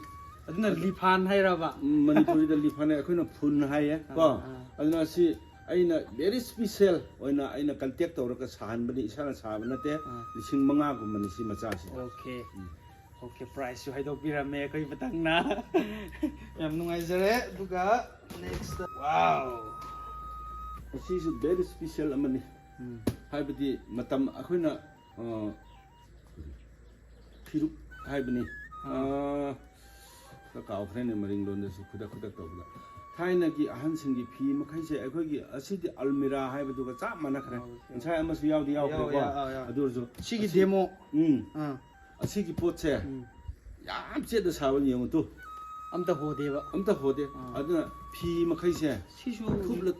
ꯑꯗꯨꯅ ꯂꯤꯐꯥꯟ ꯍꯥꯏꯔꯕ? ꯎꯝ, ꯃꯅꯤꯄꯨꯔꯤꯗ ꯂꯤꯐꯥꯟ ꯍꯥꯏ, ꯑꯩꯈꯣꯏꯅ ꯐꯨꯟ ꯍꯥꯏꯌꯦ ꯀꯣ꯫ ꯑꯥ, ꯑꯥ꯫ ꯑꯗꯨꯅ ꯑꯁꯤ ꯑꯩꯅ ꯚꯦꯔꯤ ꯁ꯭ꯄꯤꯁꯦꯜ ꯑꯣꯏꯅ ꯑꯩꯅ ꯀꯟꯇꯦꯛ ꯇꯧꯔꯒ ꯁꯥꯍꯟꯕꯅꯤ, ꯏꯁꯥꯅ ꯁꯥꯕ ꯅꯠꯇꯦ꯫ ꯑꯥ꯫ ꯂꯤꯁꯤꯡ ꯃꯉꯥꯒꯨꯝꯕꯅꯤ ꯁꯤ ꯃꯆꯥꯁꯤ꯫ ꯑꯣꯀꯦ꯫ ꯑꯣꯀꯦ, ꯄ꯭ꯔꯥꯏꯁꯁꯨ ꯍꯥꯏꯗꯣꯛꯄꯤꯔꯝꯃꯦ ꯑꯩꯈꯣꯏ ꯃꯊꯪꯅ꯫ ꯌꯥꯝ ꯅꯨꯡꯉꯥꯏꯖꯔꯦ꯫ ꯑꯗꯨꯒ ꯅꯦꯛꯁꯇ, ꯋꯥꯎ꯫ ꯑꯁꯤꯁꯨ ꯚꯦꯔꯤ ꯁ꯭ꯄꯤꯁꯦꯜ ꯑꯃꯅꯤ꯫ ꯎꯝ꯫ ꯍꯥꯏꯕꯗꯤ ꯃꯇꯝ ꯑꯩꯈꯣꯏꯅ ꯑ, ꯐꯤꯔꯨꯛ ꯍꯥꯏꯕꯅꯤ꯫ ꯑꯥ꯫ ꯑ, ꯀꯥꯎꯈ꯭ꯔꯦꯅꯦ ꯃꯔꯤꯡ ꯂꯣꯟꯗꯁꯨ ꯈꯨꯗꯛ ꯈꯨꯗꯛ ꯇꯧꯕꯗ꯫ ꯊꯥꯏꯅꯒꯤ ꯑꯍꯟꯁꯤꯡꯒꯤ ꯐꯤ ꯃꯈꯩꯁꯦ ꯑꯩꯈꯣꯏꯒꯤ ꯑꯁꯤꯗꯤ ꯑꯜꯃꯤꯔꯥ ꯍꯥꯏꯕꯗꯨꯒ ꯆꯞ ꯃꯥꯟꯅꯈ꯭ꯔꯦ꯫ ꯑꯣꯀꯦ꯫ ꯉꯁꯥꯏ ꯑꯃꯁꯨ ꯌꯥꯎꯗꯤ ꯌꯥꯎꯈ꯭ꯔꯦꯀꯣ꯫ ꯌꯥꯎ- ꯌꯥꯎ- ꯌꯥꯎ- ꯌꯥꯎ꯫ ꯑꯗꯨ ꯑꯣꯏꯔꯁꯨ ꯁꯤꯒꯤ ꯑꯁꯤ- ꯗꯦꯃꯣ꯫ ꯎꯝ꯫ ꯑꯥ꯫ ꯑꯁꯤꯒꯤ ꯄꯣꯠꯁꯦ ꯎꯝ꯫ ꯌꯥꯝ ꯆꯦꯠꯅ ꯁꯥꯕ ꯌꯦꯡꯉꯨ ꯇꯨ꯫ ꯑꯝꯇ ꯍꯣꯗꯦꯕ꯫ ꯑꯝꯇ ꯍꯣꯗꯦ꯫ ꯑꯥ꯫ ꯑꯗꯨꯅ ꯐꯤ ꯃꯈꯩꯁꯦ ꯁꯤꯁꯨ ꯊꯨꯞꯂ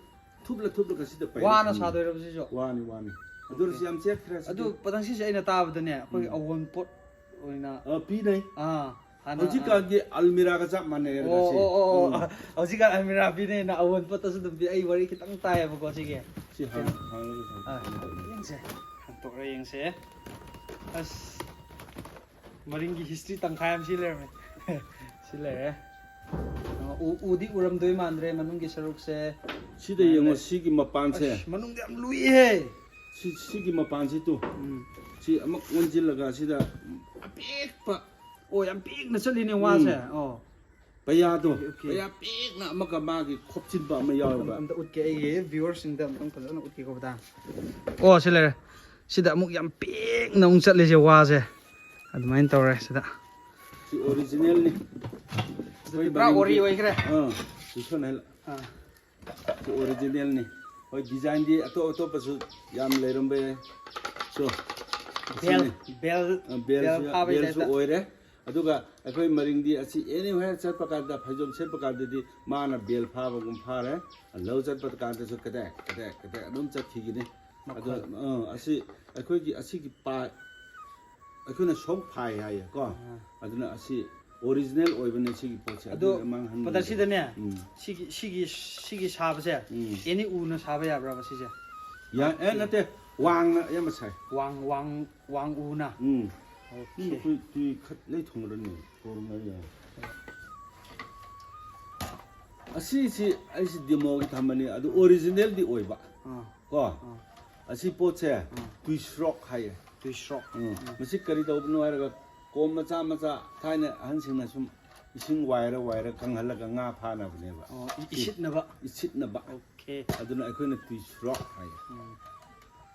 ꯊꯨꯞꯂ ꯊꯨꯞꯂꯒ ꯁꯤꯗ ꯄꯩꯔ ꯋꯥꯅ ꯊꯝꯃꯤ꯫ ꯁꯥꯗꯣꯏꯔꯕ ꯁꯤꯁꯨ? ꯋꯥꯅꯤ ꯋꯥꯅꯤ꯫ ꯑꯗꯨ ꯑꯣꯏꯔꯁꯨ ꯌꯥꯝ ꯆꯦꯠꯈ꯭ꯔꯦ ꯁꯤꯗꯤ꯫ ꯑꯗꯨ ꯄꯇꯪꯁꯤꯁꯦ ꯑꯩꯅ ꯇꯥꯕꯗꯅꯦ, ꯑꯩꯈꯣꯏꯒꯤ ꯎꯝ꯫ ꯑꯑꯣꯟꯄꯣꯠ ꯑꯣꯏꯅ ꯑ, ꯄꯤꯅꯩ꯫ ꯑꯥ, ꯍꯥꯟꯅ, ꯍꯧꯖꯤꯛꯀꯥꯟꯒꯤ ꯑꯜꯃꯤꯔꯥꯒ ꯆꯞ ꯃꯥꯟꯅꯩ ꯑꯣ, ꯁꯤ꯫ ꯑꯣ, ꯑꯣ, ꯑꯣ꯫ ꯎꯝ꯫ ꯍꯧꯖꯤꯛꯀꯥꯟ ꯑꯜꯃꯤꯔꯥ ꯄꯤꯅꯩꯅ ꯑꯑꯣꯟꯄꯣꯠꯇꯁꯨ ꯑꯗꯨꯝ ꯄꯤ꯫ ꯑꯩ ꯋꯥꯔꯤ ꯈꯤꯇꯪ ꯇꯥꯏꯌꯦꯕꯀꯣ ꯁꯤꯒꯤ꯫ ꯁꯤ ꯍꯥꯡ- ꯍꯥꯡꯂꯒ ꯑꯥ, ꯁꯥꯕ꯫ ꯌꯦꯡꯁꯦ꯫ ꯍꯥꯡꯇꯣꯛꯑ ꯌꯦꯡꯁꯦ꯫ ꯑꯁ, ꯃꯔꯤꯡꯒꯤ ꯍꯤꯁꯇ꯭ꯔꯤ ꯇꯪꯈꯥꯏ ꯑꯃ ꯁꯤ ꯂꯩꯔꯝꯃꯦ꯫ ꯁꯤ ꯂꯩꯔꯦ꯫ ꯑ, ꯎ- ꯎꯗꯤ ꯎꯔꯝꯗꯣꯏ ꯃꯥꯟꯗ꯭ꯔꯦ ꯃꯅꯨꯡꯒꯤ ꯁꯔꯨꯛꯁꯦ꯫ ꯁꯤꯗ ꯌꯦꯡꯉꯣ, ꯁꯤꯒꯤ ꯃꯄꯥꯟꯁꯦ꯫ ꯑꯁ, ꯃꯅꯨꯡꯗ ꯌꯥꯝ ꯂꯨꯏꯍꯦ꯫ ꯁꯤ- ꯁꯤꯒꯤ ꯃꯄꯥꯟꯁꯤ ꯇꯨ꯫ ꯎꯝ꯫ ꯁꯤ ꯑꯃꯨꯛ ꯑꯣꯟꯁꯤꯜꯂꯒ ꯁꯤꯗ ꯑꯄꯤꯛꯄ ꯑꯣ, ꯌꯥꯝ ꯄꯤꯛꯅ ꯆꯠꯂꯤꯅꯦ ꯋꯥꯁꯦ꯫ ꯎꯝ꯫ ꯑꯣ꯫ ꯄꯩꯌꯥꯗꯣ, ꯑꯣꯀꯦ, ꯑꯣꯀꯦ꯫ ꯄꯩꯌꯥ ꯄꯤꯛꯅ ꯑꯃꯒ ꯃꯥꯒꯤ ꯈꯣꯞꯆꯤꯟꯕ ꯑꯃ ꯌꯥꯎꯋꯦꯕ꯫ ꯑꯝꯇ ꯎꯠꯀꯦ, ꯑꯩꯒꯤ ꯚ꯭ꯌꯨꯋꯔꯁꯤꯡꯗ ꯑꯝꯇꯪ ꯐꯖꯅ ꯎꯠꯀꯦꯀꯣ ꯕꯗꯥ꯫ ꯑꯣ, ꯁꯤ ꯂꯩꯔꯦ꯫ ꯁꯤꯗ ꯑꯃꯨꯛ ꯌꯥꯝ ꯄꯤꯛꯅ ꯑꯃꯨꯛ ꯆꯠꯂꯤꯁꯦ ꯋꯥꯁꯦ꯫ ꯑꯗꯨꯃꯥꯏꯅ ꯇꯧꯔꯦ ꯁꯤꯗ꯫ ꯁꯤ ꯑꯣꯔꯤꯖꯤꯅꯦꯜꯅꯤ꯫ ꯑꯗꯨꯗꯤ ꯄꯨꯔꯥ ꯑꯣꯔꯤ ꯑꯣꯏꯈ꯭ꯔꯦ꯫ ꯑꯥ, ꯁꯤ ꯁꯣꯟ ꯍꯥꯏꯂ-, ꯑꯥ꯫ ꯁꯤ ꯑꯣꯔꯤꯖꯤꯅꯦꯜꯅꯤ꯫ ꯍꯣꯏ, ꯗꯤꯖꯥꯏꯟꯗꯤ ꯑꯇꯣꯞ ꯑꯇꯣꯞꯄꯁꯨ ꯌꯥꯝ ꯂꯩꯔꯝꯕ ꯌꯥꯏ꯫ ꯁꯣ, ꯕꯦꯜ, ꯁꯤꯅꯤ꯫ ꯕꯦꯜ, ꯑ, ꯕꯦꯜꯁꯨ ꯕꯦꯜ ꯐꯥꯕꯩ ꯕꯦꯜꯁꯨ ꯇꯥꯏꯞꯇ꯫ ꯑꯣꯏꯔꯦ꯫ ꯑꯗꯨꯒ ꯑꯩꯈꯣꯏ ꯃꯔꯤꯡꯗꯤ ꯑꯁꯤ anywhere ꯆꯠꯄ ꯀꯥꯟꯗ, ꯐꯩꯖꯣꯝ ꯁꯦꯠꯄ ꯀꯥꯟꯗꯗꯤ ꯃꯥꯅ ꯕꯦꯜ ꯐꯥꯕꯒꯨꯝ ꯐꯥꯔꯦ꯫ ꯂꯧ ꯆꯠꯄ ꯀꯥꯟꯗꯁꯨ ꯀꯗꯦꯛ ꯀꯗꯦꯛ ꯀꯗꯦꯛ ꯑꯗꯨꯝ ꯆꯠꯈꯤꯒꯅꯤ꯫ ꯑꯗꯣ, ꯃꯈꯣꯜ꯫ ꯑ, ꯑꯁꯤ ꯑꯩꯈꯣꯏꯒꯤ ꯑꯁꯤꯒꯤ ꯄꯥ-, ꯑꯩꯈꯣꯏꯅ ꯁꯣꯛ ꯐꯥꯏ ꯍꯥꯏꯌꯦ ꯀꯣ꯫ ꯑꯗꯨꯅ ꯑꯁꯤ ꯑꯣꯔꯤꯖꯤꯅꯦꯜ ꯑꯣꯏꯕꯅꯦ ꯁꯤꯒꯤ ꯄꯣꯠꯁꯦ꯫ ꯑꯗꯨ ꯑꯗꯨꯅ ꯃꯥꯡꯍꯟꯕ ꯄꯗꯔꯁꯤꯗꯅꯦ, ꯎꯝ꯫ ꯁꯤꯒꯤ, ꯁꯤꯒꯤ, ꯁꯤꯒꯤ ꯁꯥꯕꯁꯦ, ꯎꯝ꯫ ꯑꯦꯅꯤ ꯎꯅ ꯁꯥꯕ ꯌꯥꯕ꯭ꯔꯕ ꯁꯤꯁꯦ? ꯌꯥ-, ꯑꯦ, ꯑꯣꯀꯦ꯫ ꯅꯠꯇꯦ, ꯋꯥꯡꯅ ꯑꯌꯥꯝꯕ ꯁꯥꯏ꯫ ꯋꯥꯡ, ꯋꯥꯡ, ꯋꯥꯡ ꯎꯅ? ꯎꯝ꯫ ꯑꯣꯀꯦ꯫ ꯎꯝ, ꯑꯩꯈꯣꯏ ꯇꯨꯏ ꯈꯠ ꯂꯩ ꯊꯣꯡꯕꯗꯅꯦ, ꯊꯣꯡꯕ ꯌꯥꯏ꯫ ꯑꯁꯤꯁꯤ ꯑꯩꯁꯤ ꯗꯦꯃꯣꯒꯤ ꯊꯝꯕꯅꯤ, ꯑꯗꯨ ꯑꯣꯔꯤꯖꯤꯅꯦꯜꯗꯤ ꯑꯣꯏꯕ꯫ ꯑꯥ꯫ ꯀꯣ? ꯑꯥ꯫ ꯑꯁꯤ ꯄꯣꯠꯁꯦ ꯑꯥ꯫ ꯇꯨꯏꯁ꯭ꯔꯣꯛ ꯍꯥꯏꯌꯦ꯫ ꯇꯨꯏꯁ꯭ꯔꯣꯛ꯫ ꯎꯝ꯫ ꯎꯝ꯫ ꯃꯁꯤ ꯀꯔꯤ ꯇꯧꯕꯅꯣ ꯍꯥꯏꯔꯒ, ꯀꯣꯝ ꯃꯆꯥ ꯃꯆꯥ ꯊꯥꯏꯅ ꯑꯍꯟꯁꯤꯡꯅ ꯁꯨꯝ ꯏꯁꯤꯡ ꯋꯥꯏꯔ ꯋꯥꯏꯔ ꯀꯪꯍꯜꯂꯒ ꯉꯥ ꯐꯥꯅꯕꯅꯦꯕ꯫ ꯑꯣ, ꯏ-, ꯏꯁꯤꯠꯅꯕ꯫ ꯏꯁꯤꯠꯅꯕ꯫ ꯑꯣꯀꯦ꯫ ꯑꯗꯨꯅ ꯑꯩꯈꯣꯏꯅ ꯇꯨꯏꯁ꯭ꯔꯣꯛ ꯍꯥꯏꯌꯦ꯫ ꯎꯝ꯫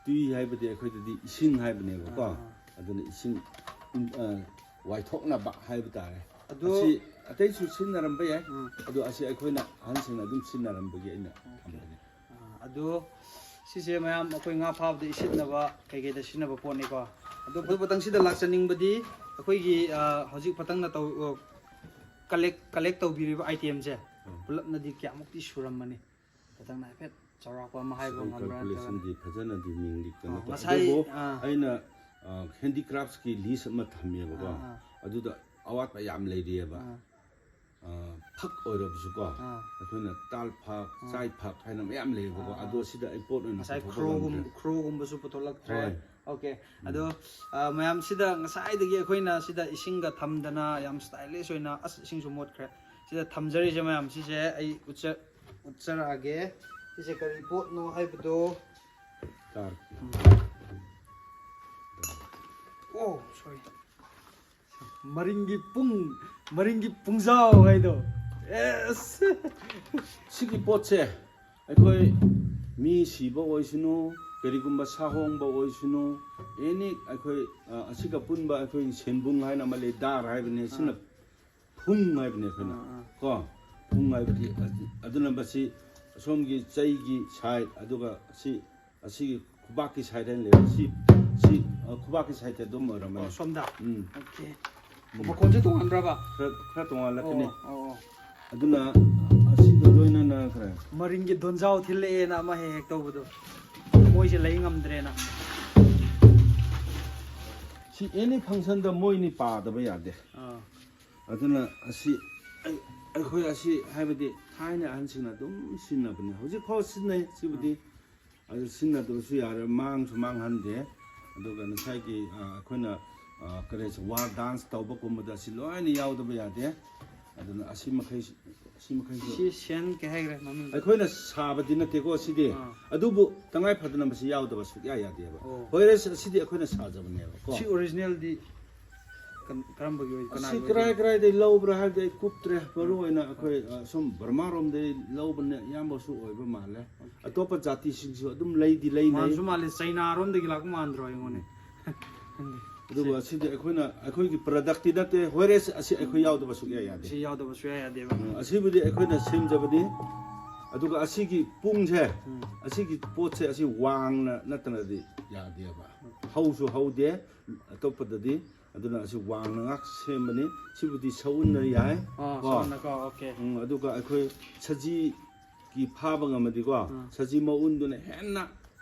ꯇꯨꯏ ꯍꯥꯏꯕꯗꯤ ꯑꯩꯈꯣꯏꯗꯗꯤ ꯏꯁꯤꯡ ꯍꯥꯏꯕꯅꯦꯕꯀꯣ꯫ ꯑꯥ, ꯑꯥ꯫ ꯑꯗꯨꯅ ꯏꯁꯤꯡ, ꯎꯝ, ꯑ, ꯋꯥꯏꯊꯣꯛꯅꯕ ꯍꯥꯏꯕ ꯇꯥꯔꯦ꯫ ꯑꯗꯨ ꯑꯁꯤ ꯑꯇꯩꯁꯨ ꯁꯤꯖꯤꯟꯅꯔꯝꯕ ꯌꯥꯏ꯫ ꯎꯝ꯫ ꯑꯗꯣ ꯑꯁꯤ ꯑꯩꯈꯣꯏꯅ ꯑꯍꯟꯁꯤꯡꯅ ꯑꯗꯨꯝ ꯁꯤꯖꯤꯟꯅꯔꯝꯕꯒꯤ ꯑꯩꯅ ꯑꯣꯀꯦ꯫ ꯊꯝꯕꯅꯤ꯫ ꯑꯥ, ꯑꯗꯨ ꯁꯤꯁꯦ ꯃꯌꯥꯝ ꯑꯩꯈꯣꯏ ꯉꯥ ꯐꯥꯕꯗ ꯏꯁꯤꯠꯅꯕ ꯀꯩꯀꯩꯗ ꯁꯤꯖꯤꯟꯅꯕ ꯄꯣꯠꯅꯤꯀꯣ꯫ ꯑꯗꯨ ꯐꯨꯠ ꯃꯊꯪꯁꯤꯗ ꯂꯥꯛꯆꯅꯤꯡꯕꯗꯤ ꯑꯩꯈꯣꯏꯒꯤ, ꯑꯥ, ꯍꯧꯖꯤꯛ ꯃꯊꯪꯅ ꯇꯧ-, ꯑ, ꯀꯂꯦꯛ-, ꯀꯂꯦꯛ ꯇꯧꯕꯤꯔꯤꯕ ꯑꯥꯏꯇꯦꯝꯁꯦ ꯎꯝ꯫ ꯄꯨꯂꯞꯅꯗꯤ ꯀꯌꯥꯃꯨꯛꯇꯤ ꯁꯨꯔꯝꯃꯅꯤ? ꯃꯊꯪꯅ ꯍꯥꯏꯐꯦꯠ ꯆꯥꯎꯔꯥꯛꯄ ꯑꯃ ꯍꯥꯏꯕ ꯑꯩꯈꯣꯏ ꯉꯝꯕ꯭ꯔꯥ ꯅꯠꯇ꯭ꯔꯒꯅ? ꯀꯥꯜꯀꯨꯂꯦꯁꯟꯗꯤ ꯐꯖꯅꯗꯤ ꯃꯤꯡꯗꯤ ꯀꯩꯅꯣ ꯑꯥ, ꯇꯧ-, ꯉꯁꯥꯏ, ꯑꯗꯨꯕꯨ ꯑꯥ꯫ ꯑꯩꯅ, ꯑ, ꯍꯦꯟꯗꯤꯀ꯭ꯔꯥꯐꯠꯁꯀꯤ ꯂꯤꯁ ꯑꯃ ꯊꯝꯃꯦꯕꯀꯣ꯫ ꯑꯥ, ꯑꯥ꯫ ꯑꯗꯨꯗ ꯑꯋꯥꯠꯄ ꯌꯥꯝ ꯂꯩꯔꯤꯑꯕ꯫ ꯑꯥ꯫ ꯑ, ꯐꯛ ꯑꯣꯏꯔꯕꯁꯨꯀꯣ, ꯑꯥ꯫ ꯑꯩꯈꯣꯏꯅ ꯇꯥꯜ ꯐꯛ, ꯑꯥ꯫ ꯆꯥꯏ ꯐꯛ ꯍꯥꯏꯅ ꯃꯌꯥꯝ ꯂꯩꯌꯦꯕꯀꯣ꯫ ꯑꯥ, ꯑꯗꯣ ꯑꯥ꯫ ꯁꯤꯗ ꯑꯩ ꯄꯣꯠ ꯑꯣꯏꯅ ꯉꯁꯥꯏ ꯄꯨꯊꯣꯛꯄ ꯈ꯭ꯔꯣꯒꯨꯝ-, ꯉꯝꯗ꯭ꯔꯦ꯫ ꯈ꯭ꯔꯣꯒꯨꯝꯕꯁꯨ ꯄꯨꯊꯣꯛꯂꯛꯇ꯭ꯔꯦ꯫ ꯍꯣꯏ꯫ ꯑꯣꯀꯦ꯫ ꯎꯝ꯫ ꯑꯗꯣ, ꯑ, ꯃꯌꯥꯝꯁꯤꯗ ꯉꯁꯥꯏꯗꯒꯤ ꯑꯩꯈꯣꯏꯅ ꯁꯤꯗ ꯏꯁꯤꯡꯒ ꯊꯝꯗꯅ ꯌꯥꯝ stylish ꯑꯣꯏꯅ, ꯑꯁ, ꯏꯁꯤꯡꯁꯨ ꯃꯣꯠꯈ꯭ꯔꯦ꯫ ꯁꯤꯗ ꯊꯝꯖꯔꯤꯁꯦ ꯃꯌꯥꯝ, ꯁꯤꯁꯦ ꯑꯩ ꯎꯠꯆ-, ꯎꯠꯆꯔꯛꯑꯒꯦ꯫ ꯁꯤꯁꯦ ꯀꯔꯤ ꯄꯣꯠꯅꯣ ꯍꯥꯏꯕꯗꯣ? ꯀꯥꯔ꯫ ꯎꯝ꯫ ꯑꯣ, sorry꯫ ꯃꯔꯤꯡꯒꯤ ꯄꯨꯡ, ꯃꯔꯤꯡꯒꯤ ꯄꯨꯡꯖꯥꯎ ꯍꯥꯏꯗꯣ꯫ ꯑꯦꯁ! ꯁꯤꯒꯤ ꯄꯣꯠꯁꯦ ꯑꯩꯈꯣꯏ ꯃꯤ ꯁꯤꯕ ꯑꯣꯏꯁꯅꯨ, ꯀꯔꯤꯒꯨꯝꯕ ꯁꯥ ꯍꯣꯡꯕ ꯑꯣꯏꯁꯅꯨ, ꯑꯦꯅꯤ ꯑꯩꯈꯣꯏ, ꯑ, ꯑꯁꯤꯒ ꯄꯨꯟꯕ ꯑꯩꯈꯣꯏꯒꯤ ꯁꯦꯟꯕꯨꯡ ꯍꯥꯏꯅ ꯑꯃ ꯂꯩ, ꯗꯥꯔ ꯍꯥꯏꯕꯅꯦ, ꯁꯤꯅ ꯑꯥ꯫ ꯐꯨꯡ ꯍꯥꯏꯕꯅꯦ ꯑꯩꯈꯣꯏꯅ꯫ ꯑꯥ, ꯑꯥ꯫ ꯀꯣ? ꯐꯨꯡ ꯍꯥꯏꯕꯗꯤ ꯑꯗꯨ-, ꯑꯗꯨꯅ ꯃꯁꯤ ꯑꯁꯣꯝꯒꯤ ꯆꯩꯒꯤ side, ꯑꯗꯨꯒ ꯁꯤ ꯑꯁꯤꯒꯤ ꯈꯨꯕꯥꯛꯀꯤ side ꯍꯥꯏꯅ ꯂꯩꯕ꯫ ꯁꯤ, ꯁꯤ, ꯑ, ꯈꯨꯕꯥꯛꯀꯤ side ꯑꯗꯨꯝ ꯑꯣꯏꯔꯝꯃꯅꯤ꯫ ꯑꯣ, ꯁꯣꯝꯗ? ꯎꯝ꯫ ꯑꯣꯀꯦ꯫ ꯎꯝ꯫ ꯃꯈꯣꯟꯁꯦ ꯇꯣꯉꯥꯟꯕ꯭ꯔꯕ? ꯈꯔ, ꯈꯔ ꯇꯣꯉꯥꯜꯂꯛꯀꯅꯤ꯫ ꯑꯣ, ꯑꯣ, ꯑꯣ꯫ ꯑꯗꯨꯅ ꯑꯁꯤꯒ ꯂꯣꯏꯅꯅ ꯈꯔ ꯃꯔꯤꯡꯒꯤ ꯗꯣꯟꯖꯥꯎ ꯊꯤꯜꯂꯛꯑꯦꯅ ꯑꯃ ꯍꯦꯛ ꯍꯦꯛ ꯇꯧꯕꯗꯣ꯫ ꯃꯣꯏꯁꯦ ꯂꯩ ꯉꯝꯗ꯭ꯔꯦꯅ꯫ ꯁꯤ ꯑꯦꯅꯤ ꯐꯪꯁꯟꯗ ꯃꯣꯏꯅꯤ ꯄꯥꯗꯕ ꯌꯥꯗꯦ꯫ ꯑꯥ ꯑꯗꯨꯅ ꯑꯁꯤ ꯑꯩ- ꯑꯩꯈꯣꯏ ꯑꯁꯤ ꯍꯥꯏꯕꯗꯤ ꯊꯥꯏꯅ ꯑꯍꯟꯁꯤꯡꯅ ꯑꯗꯨꯝ ꯁꯤꯖꯤꯟꯅꯕꯅꯦ, ꯍꯧꯖꯤꯛ ꯐꯥꯎ ꯁꯤꯖꯤꯟꯅꯩ꯫ ꯁꯤꯕꯨꯗꯤ ꯑꯗꯨ ꯁꯤꯖꯤꯟꯅꯗꯕꯁꯨ ꯌꯥꯔꯦ, ꯃꯥꯡꯁꯨ ꯃꯥꯡꯍꯟꯗꯦ꯫ ꯑꯗꯨꯒ ꯉꯁꯥꯏꯒꯤ ꯑ, ꯑꯩꯈꯣꯏꯅ ꯑ, ꯀꯔꯤ ꯋꯥꯔ ꯗꯥꯟꯁ ꯇꯧꯕꯒꯨꯝꯕꯗ ꯑꯁꯤ ꯂꯣꯏꯅ ꯌꯥꯎꯗꯕ ꯌꯥꯗꯦ꯫ ꯑꯗꯨꯅ ꯑꯁꯤ ꯃꯈꯩ ꯑꯁꯤ ꯃꯈꯩꯁꯨ ꯁꯤ ꯁꯦꯟ ꯀꯩ ꯍꯥꯏꯈ꯭ꯔꯦ ꯃꯃꯤꯡ? ꯑꯩꯈꯣꯏꯅ ꯁꯥꯕꯗꯤ ꯅꯠꯇꯦꯀꯣ ꯁꯤꯗꯤ꯫ ꯑꯥ꯫ ꯑꯗꯨꯕꯨ ꯇꯉꯥꯏ ꯐꯗꯅ ꯃꯁꯤ ꯌꯥꯎꯗꯕ ꯁꯨꯛꯌꯥ ꯌꯥꯗꯦꯕ꯫ ꯑꯣ꯫ ꯍꯣꯏꯔꯦꯁ ꯑꯁꯤꯗꯤ ꯑꯩꯈꯣꯏꯅ ꯁꯥꯖꯕꯅꯦꯕ ꯀꯣ꯫ ꯁꯤ ꯑꯣꯔꯤꯖꯤꯅꯦꯜꯗꯤ ꯀꯔꯝꯕꯒꯤ ꯑꯣꯏ? ꯑꯁꯤ ꯀꯔꯥꯏ ꯀꯔꯥꯏꯗꯒꯤ ꯂꯧꯕ꯭ꯔꯥ ꯍꯥꯏꯕꯗꯤ ꯑꯩ ꯀꯨꯞꯇ꯭ꯔꯦ꯫ ꯃꯔꯨ ꯑꯣꯏꯅ ꯑꯩꯈꯣꯏ ꯑ, ꯁꯨꯝ ꯕꯔꯃꯥꯔꯣꯝꯗꯒꯤ ꯂꯧꯕꯅ ꯑꯌꯥꯝꯕꯁꯨ ꯑꯣꯏꯕ ꯃꯥꯜꯂꯦ꯫ ꯑꯇꯣꯞꯄ ꯖꯥꯇꯤꯁꯤꯡꯁꯨ ꯑꯗꯨꯝ ꯂꯩꯗꯤ ꯂꯩꯅꯩ꯫ ꯃꯥꯟꯁꯨ ꯃꯥꯜꯂꯦ, ꯆꯩꯅꯥꯔꯣꯝꯗꯒꯤ ꯂꯥꯛꯄ ꯃꯥꯟꯗ꯭ꯔꯣ ꯑꯩꯉꯣꯟꯗ? ꯑꯗꯨꯕꯨ ꯑꯁꯤꯗꯤ ꯑꯩꯈꯣꯏꯅ ꯑꯩꯈꯣꯏꯒꯤ ꯄ꯭ꯔꯗꯛꯇꯤ ꯅꯠꯇꯦ꯫ ꯍꯣꯏꯔꯦꯁ ꯑꯁꯤ ꯑꯩꯈꯣꯏ ꯌꯥꯎꯗꯕ ꯁꯨꯛꯌꯥ ꯌꯥꯗꯦ꯫ ꯁꯤ ꯌꯥꯎꯗꯕ ꯁꯨꯌꯥ ꯌꯥꯗꯦꯕ꯫ ꯎꯝ, ꯑꯁꯤꯕꯨꯗꯤ ꯑꯩꯈꯣꯏꯅ ꯁꯦꯝꯖꯕꯅꯤ꯫ ꯑꯗꯨꯒ ꯑꯁꯤꯒꯤ ꯄꯨꯡꯁꯦ, ꯎꯝ꯫ ꯑꯁꯤꯒꯤ ꯄꯣꯠꯁꯦ ꯑꯁꯤ ꯋꯥꯡꯅ ꯅꯠꯇꯅꯗꯤ ꯌꯥꯗꯦꯕ꯫ ꯍꯧꯁꯨ ꯍꯧꯗꯦ, ꯑꯇꯣꯞꯄꯗꯗꯤ꯫ ꯑꯗꯨꯅ ꯑꯁꯤ ꯋꯥꯡꯅ ꯉꯥꯛ ꯁꯦꯝꯕꯅꯤ꯫ ꯁꯤꯕꯨꯗꯤ ꯁꯎꯟꯅ ꯌꯥꯏ꯫ ꯑꯥ ꯀꯣ? ꯁꯥꯎꯟꯅꯀꯣ, ꯑꯣꯀꯦ꯫ ꯎꯝ, ꯑꯗꯨꯒ ꯑꯩꯈꯣꯏ ꯁꯖꯤꯒꯤ ꯐꯥꯕ ꯉꯝꯃꯗꯤꯀꯣ, ꯁꯖꯤ ꯃꯎꯟꯗꯨꯅ ꯍꯦꯟꯅ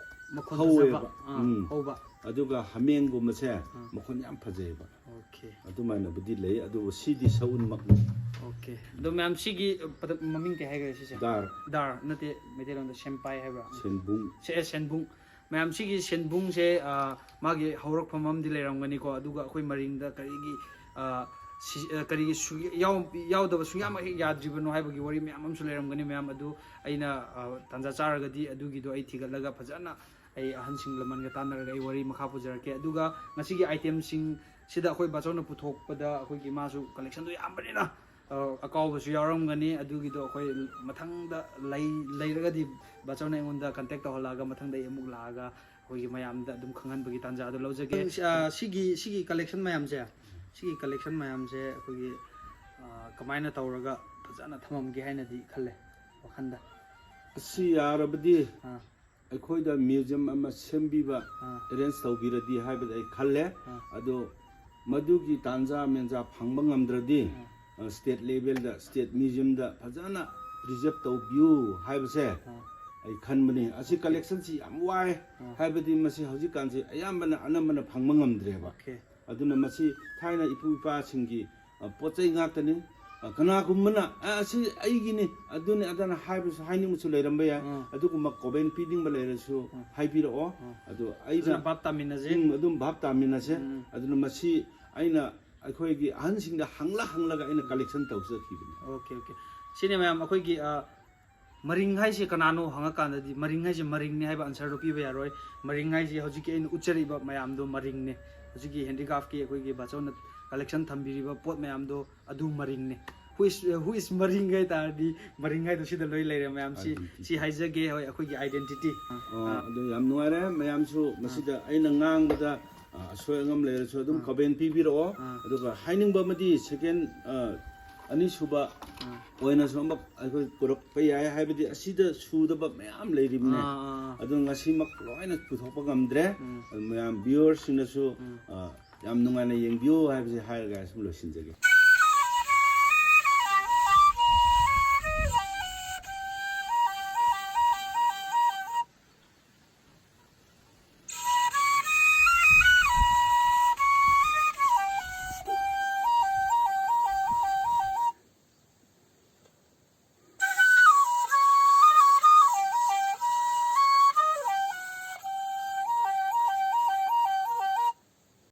ꯃꯈꯣꯟ ꯍꯧꯋꯦꯕ꯫ ꯐꯖꯕ꯫ ꯑꯥ, ꯎꯝ꯫ ꯍꯧꯕ꯫ ꯑꯗꯨꯒ ꯍꯥꯃꯦꯡꯒꯨꯝꯕꯁꯦ ꯃꯈꯣꯟ ꯌꯥꯝ ꯐꯖꯩꯑꯕ꯫ ꯑꯣꯀꯦ꯫ ꯑꯗꯨꯃꯥꯏꯅꯕꯨꯗꯤ ꯂꯩ, ꯑꯗꯨꯕꯨ ꯁꯤꯗꯤ ꯁꯎꯟꯃꯛꯅꯤ꯫ ꯑꯣꯀꯦ꯫ ꯑꯗꯣ ꯃꯌꯥꯝ ꯁꯤꯒꯤ ꯄꯗ- ꯃꯃꯤꯡ ꯀꯩ ꯍꯥꯏꯈ꯭ꯔꯦ ꯁꯤꯁꯦ? ꯗꯥꯔ, ꯗꯥꯔ ꯅꯠꯇꯦ, ꯃꯩꯇꯩꯂꯣꯟꯗ ꯁꯦꯟꯄꯥꯏ ꯍꯥꯏꯕ꯭ꯔꯥ? ꯁꯦꯟꯕꯨꯡ꯫ ꯁꯦ ꯑꯦ, ꯁꯦꯟꯕꯨꯡ꯫ ꯃꯌꯥꯝ ꯁꯤꯒꯤ ꯁꯦꯟꯕꯨꯡꯁꯦ, ꯑ, ꯃꯥꯒꯤ ꯍꯧꯔꯛꯐꯝ ꯑꯃꯗꯤ ꯂꯩꯔꯝꯒꯅꯤꯀꯣ, ꯑꯗꯨꯒ ꯑꯩꯈꯣꯏ ꯃꯔꯤꯡꯗ ꯀꯔꯤꯒꯤ, ꯑ, ꯁꯤ- ꯑ, ꯀꯔꯤꯒꯤ ꯁꯨ- ꯌꯥꯎ- ꯌꯥꯎꯗꯕ ꯁꯨꯡꯌꯥꯃꯛ ꯍꯦꯛ ꯌꯥꯗ꯭ꯔꯤꯕꯅꯣ ꯍꯥꯏꯕꯒꯤ ꯋꯥꯔꯤ ꯃꯌꯥꯝ ꯑꯃꯁꯨ ꯂꯩꯔꯝꯒꯅꯤ ꯃꯌꯥꯝ, ꯑꯗꯨ ꯑꯩꯅ, ꯑ, ꯇꯥꯟꯖꯥ ꯆꯥꯔꯒꯗꯤ ꯑꯗꯨꯒꯤꯗꯣ ꯑꯩ ꯊꯤꯒꯠꯂꯒ ꯐꯖꯅ ꯑꯩ ꯑꯍꯟꯁꯤꯡ ꯂꯃꯟꯒ ꯇꯥꯟꯅꯔꯒ ꯑꯩ ꯋꯥꯔꯤ ꯃꯈꯥ ꯄꯨꯖꯔꯛꯀꯦ꯫ ꯑꯗꯨꯒ ꯉꯁꯤꯒꯤ ꯑꯥꯏꯇꯦꯝꯁꯤꯡ ꯁꯤꯗ ꯑꯩꯈꯣꯏ ꯕꯥꯆꯧꯅ ꯄꯨꯊꯣꯛꯄꯗ ꯑꯩꯈꯣꯏꯒꯤ ꯃꯥꯁꯨ ꯀꯂꯦꯛꯁꯟꯗꯣ ꯌꯥꯝꯕꯅꯤꯅ, ꯑ, ꯑꯀꯥꯎꯕꯁꯨ ꯌꯥꯎꯔꯝꯒꯅꯤ꯫ ꯑꯗꯨꯒꯤꯗꯣ ꯑꯩꯈꯣꯏ ꯃꯊꯪꯗ ꯂꯩ- ꯂꯩꯔꯒꯗꯤ ꯕꯥꯆꯧꯅ ꯑꯩꯉꯣꯟꯗ ꯀꯟꯇꯦꯛ ꯇꯧꯍꯜꯂꯛꯑꯒ ꯃꯊꯪꯗ ꯑꯩ ꯑꯃꯨꯛ ꯂꯥꯛꯑꯒ ꯑꯩꯈꯣꯏꯒꯤ ꯃꯌꯥꯝꯗ ꯑꯗꯨꯝ ꯈꯪꯍꯟꯕꯒꯤ ꯇꯥꯟꯖꯥꯗꯣ ꯂꯧꯖꯒꯦ꯫ ꯑ, ꯁꯤꯒꯤ ꯁꯤꯒꯤ ꯀꯂꯦꯛꯁꯟ ꯃꯌꯥꯝꯁꯦ, ꯁꯤꯒꯤ ꯀꯂꯦꯛꯁꯟ ꯃꯌꯥꯝꯁꯦ ꯑꯩꯈꯣꯏꯒꯤ, ꯑ, ꯀꯃꯥꯏꯅ ꯇꯧꯔꯒ ꯐꯖꯅ ꯊꯝꯃꯝꯒꯦ ꯍꯥꯏꯅꯗꯤ ꯈꯜꯂꯦ ꯋꯥꯈꯜꯗ꯫ ꯑꯁꯤ ꯌꯥꯔꯕꯗꯤ ꯑꯥ꯫ ꯑꯩꯈꯣꯏꯗ ꯃ꯭ꯌꯨꯖꯤꯌꯝ ꯑꯃ ꯁꯦꯝꯕꯤꯕ, ꯑꯥ꯫ ꯑꯦꯔꯦꯟꯖ ꯇꯧꯕꯤꯔꯗꯤ ꯍꯥꯏꯕꯗ ꯑꯩ ꯈꯜꯂꯦ꯫ ꯑꯥ꯫ ꯑꯗꯣ ꯃꯗꯨꯒꯤ ꯇꯥꯟꯖꯥ ꯃꯦꯟꯖꯥ ꯐꯪꯕ ꯉꯝꯗ꯭ꯔꯗꯤ, ꯑꯥ꯫ ꯑ, ꯁ꯭ꯇꯦꯠ ꯂꯦꯚꯦꯜꯗ ꯁ꯭ꯇꯦꯠ ꯃ꯭ꯌꯨꯖꯤꯌꯝꯗ ꯐꯖꯅ ꯄ꯭ꯔꯤꯖꯔꯕ ꯇꯧꯕꯤꯌꯨ ꯍꯥꯏꯕꯁꯦ ꯑꯥ꯫ ꯑꯩ ꯈꯟꯕꯅꯤ꯫ ꯑꯁꯤ collectionꯁꯤ ꯌꯥꯝ ꯋꯥꯏ꯫ ꯎꯝ꯫ ꯍꯥꯏꯕꯗꯤ ꯃꯁꯤ ꯍꯧꯖꯤꯛꯀꯥꯟꯁꯤ ꯑꯌꯥꯝꯕꯅ ꯑꯅꯝꯕꯅ ꯐꯪꯕ ꯉꯝꯗ꯭ꯔꯦꯕ꯫ Okay꯫ ꯑꯗꯨꯅ ꯃꯁꯤ ꯊꯥꯏꯅ ꯏꯄꯨ ꯏꯄꯥꯁꯤꯡꯒꯤ, ꯑ, ꯄꯣꯠ ꯆꯩ ꯉꯥꯛꯇꯅꯤ꯫ ꯑ, ꯀꯅꯥꯒꯨꯝꯕꯅ, "ꯑ, ꯑꯁꯤ ꯑꯩꯒꯤꯅꯤ, ꯑꯗꯨꯅꯤ ꯑꯗꯥꯅ" ꯍꯥꯏꯕꯁꯨ, ꯍꯥꯏꯅꯤꯡꯕꯁꯨ ꯂꯩꯔꯝꯕ ꯌꯥꯏ꯫ ꯎꯝ꯫ ꯑꯗꯨꯒꯨꯝꯕ comment ꯄꯤꯅꯤꯡꯕ ꯂꯩꯔꯁꯨ ꯎꯝ꯫ ꯍꯥꯏꯕꯤꯔꯛꯑꯣ꯫ ꯎꯝ꯫ ꯑꯗꯨ ꯑꯩꯅ ꯑꯗꯨꯅ ꯚꯥꯞ ꯇꯥꯃꯤꯟꯅꯁꯦ꯫ ꯎꯝ, ꯑꯗꯨꯝ ꯚꯥꯞ ꯇꯥꯃꯤꯟꯅꯁꯦ꯫ ꯎꯝ꯫ ꯑꯗꯨꯅ ꯃꯁꯤ ꯑꯩꯅ ꯑꯩꯈꯣꯏꯒꯤ ꯑꯍꯟꯁꯤꯡꯗ ꯍꯪꯂ ꯍꯪꯂꯒ ꯑꯩꯅ collection ꯇꯧꯖꯈꯤꯕꯅꯤ꯫ Okay, okay꯫ ꯁꯤꯅꯤ ꯃꯌꯥꯝ ꯑꯩꯈꯣꯏꯒꯤ, ꯑ, ꯃꯔꯤꯡ ꯍꯥꯏꯁꯦ ꯀꯅꯥꯅꯣ ꯍꯪꯉꯀꯥꯟꯗꯗꯤ ꯃꯔꯤꯡ ꯍꯥꯏꯁꯦ ꯃꯔꯤꯡꯅꯤ ꯍꯥꯏꯕ answerꯗꯣ ꯄꯤꯕ ꯌꯥꯔꯣꯏ꯫ ꯃꯔꯤꯡ ꯍꯥꯏꯁꯦ ꯍꯧꯖꯤꯛꯀꯤ ꯑꯩꯅ ꯎꯠꯆꯔꯤꯕ ꯃꯌꯥꯝꯗꯣ ꯃꯔꯤꯡꯅꯦ꯫ ꯍꯧꯖꯤꯛꯀꯤ handicraftꯀꯤ ꯑꯩꯈꯣꯏꯒꯤ ꯕꯥꯆꯧꯅ collection ꯊꯝꯕꯤꯔꯤꯕ ꯄꯣꯠ ꯃꯌꯥꯝꯗꯣ ꯑꯗꯨ ꯃꯔꯤꯡꯅꯦ꯫ Who is, who is ꯃꯔꯤꯡ ꯍꯥꯏ ꯇꯥꯔꯗꯤ ꯃꯔꯤꯡ ꯍꯥꯏꯗꯣ ꯁꯤꯗ ꯂꯣꯏ ꯂꯩꯔꯦ ꯃꯌꯥꯝ꯫ ꯁꯤ, identity꯫ ꯁꯤ ꯍꯥꯏꯖꯒꯦ, ꯍꯣꯏ, ꯑꯩꯈꯣꯏꯒꯤ identity꯫ ꯑꯣ, ꯑꯥ꯫ ꯑꯗꯨ ꯌꯥꯝ ꯅꯨꯡꯉꯥꯏꯔꯦ꯫ ꯃꯌꯥꯝꯁꯨ ꯑꯥ꯫ ꯃꯁꯤꯗ ꯑꯩꯅ ꯉꯥꯡꯕꯗ, ꯑ, ꯑꯁꯣꯏ ꯑꯉꯥꯝ ꯂꯩꯔꯁꯨ ꯑꯗꯨꯝ ꯑꯥ꯫ Comment ꯄꯤꯕꯤꯔꯛꯑꯣ꯫ ꯑꯥ꯫ ꯑꯗꯨꯒ ꯍꯥꯏꯅꯤꯡꯕ ꯑꯃꯗꯤ second, ꯑ, ꯑꯅꯤꯁꯨꯕ ꯑꯥ꯫ ꯑꯣꯏꯅꯁꯨ ꯑꯃꯨꯛ ꯑꯩꯈꯣꯏ ꯄꯨꯔꯛꯄ ꯌꯥꯏ, ꯍꯥꯏꯕꯗꯤ ꯑꯁꯤꯗ ꯁꯨꯗꯕ ꯃꯌꯥꯝ ꯂꯩꯔꯤꯕꯅꯦ꯫ ꯑꯥ, ꯑꯥ, ꯑꯥ꯫ ꯑꯗꯨ ꯉꯁꯤꯃꯛ ꯂꯣꯏꯅ ꯄꯨꯊꯣꯛꯄ ꯉꯝꯗ꯭ꯔꯦ꯫ ꯎꯝ꯫ ꯑꯗꯨ ꯃꯌꯥꯝ viewerꯁꯤꯡꯅꯁꯨ, ꯎꯝ꯫ ꯑ, ꯌꯥꯝ ꯅꯨꯡꯉꯥꯏꯅ ꯌꯦꯡꯕꯤꯌꯨ ꯍꯥꯏꯕꯁꯤ ꯍꯥꯏꯔꯒ ꯁꯨꯝ ꯂꯣꯏꯁꯤꯟꯖꯒꯦ꯫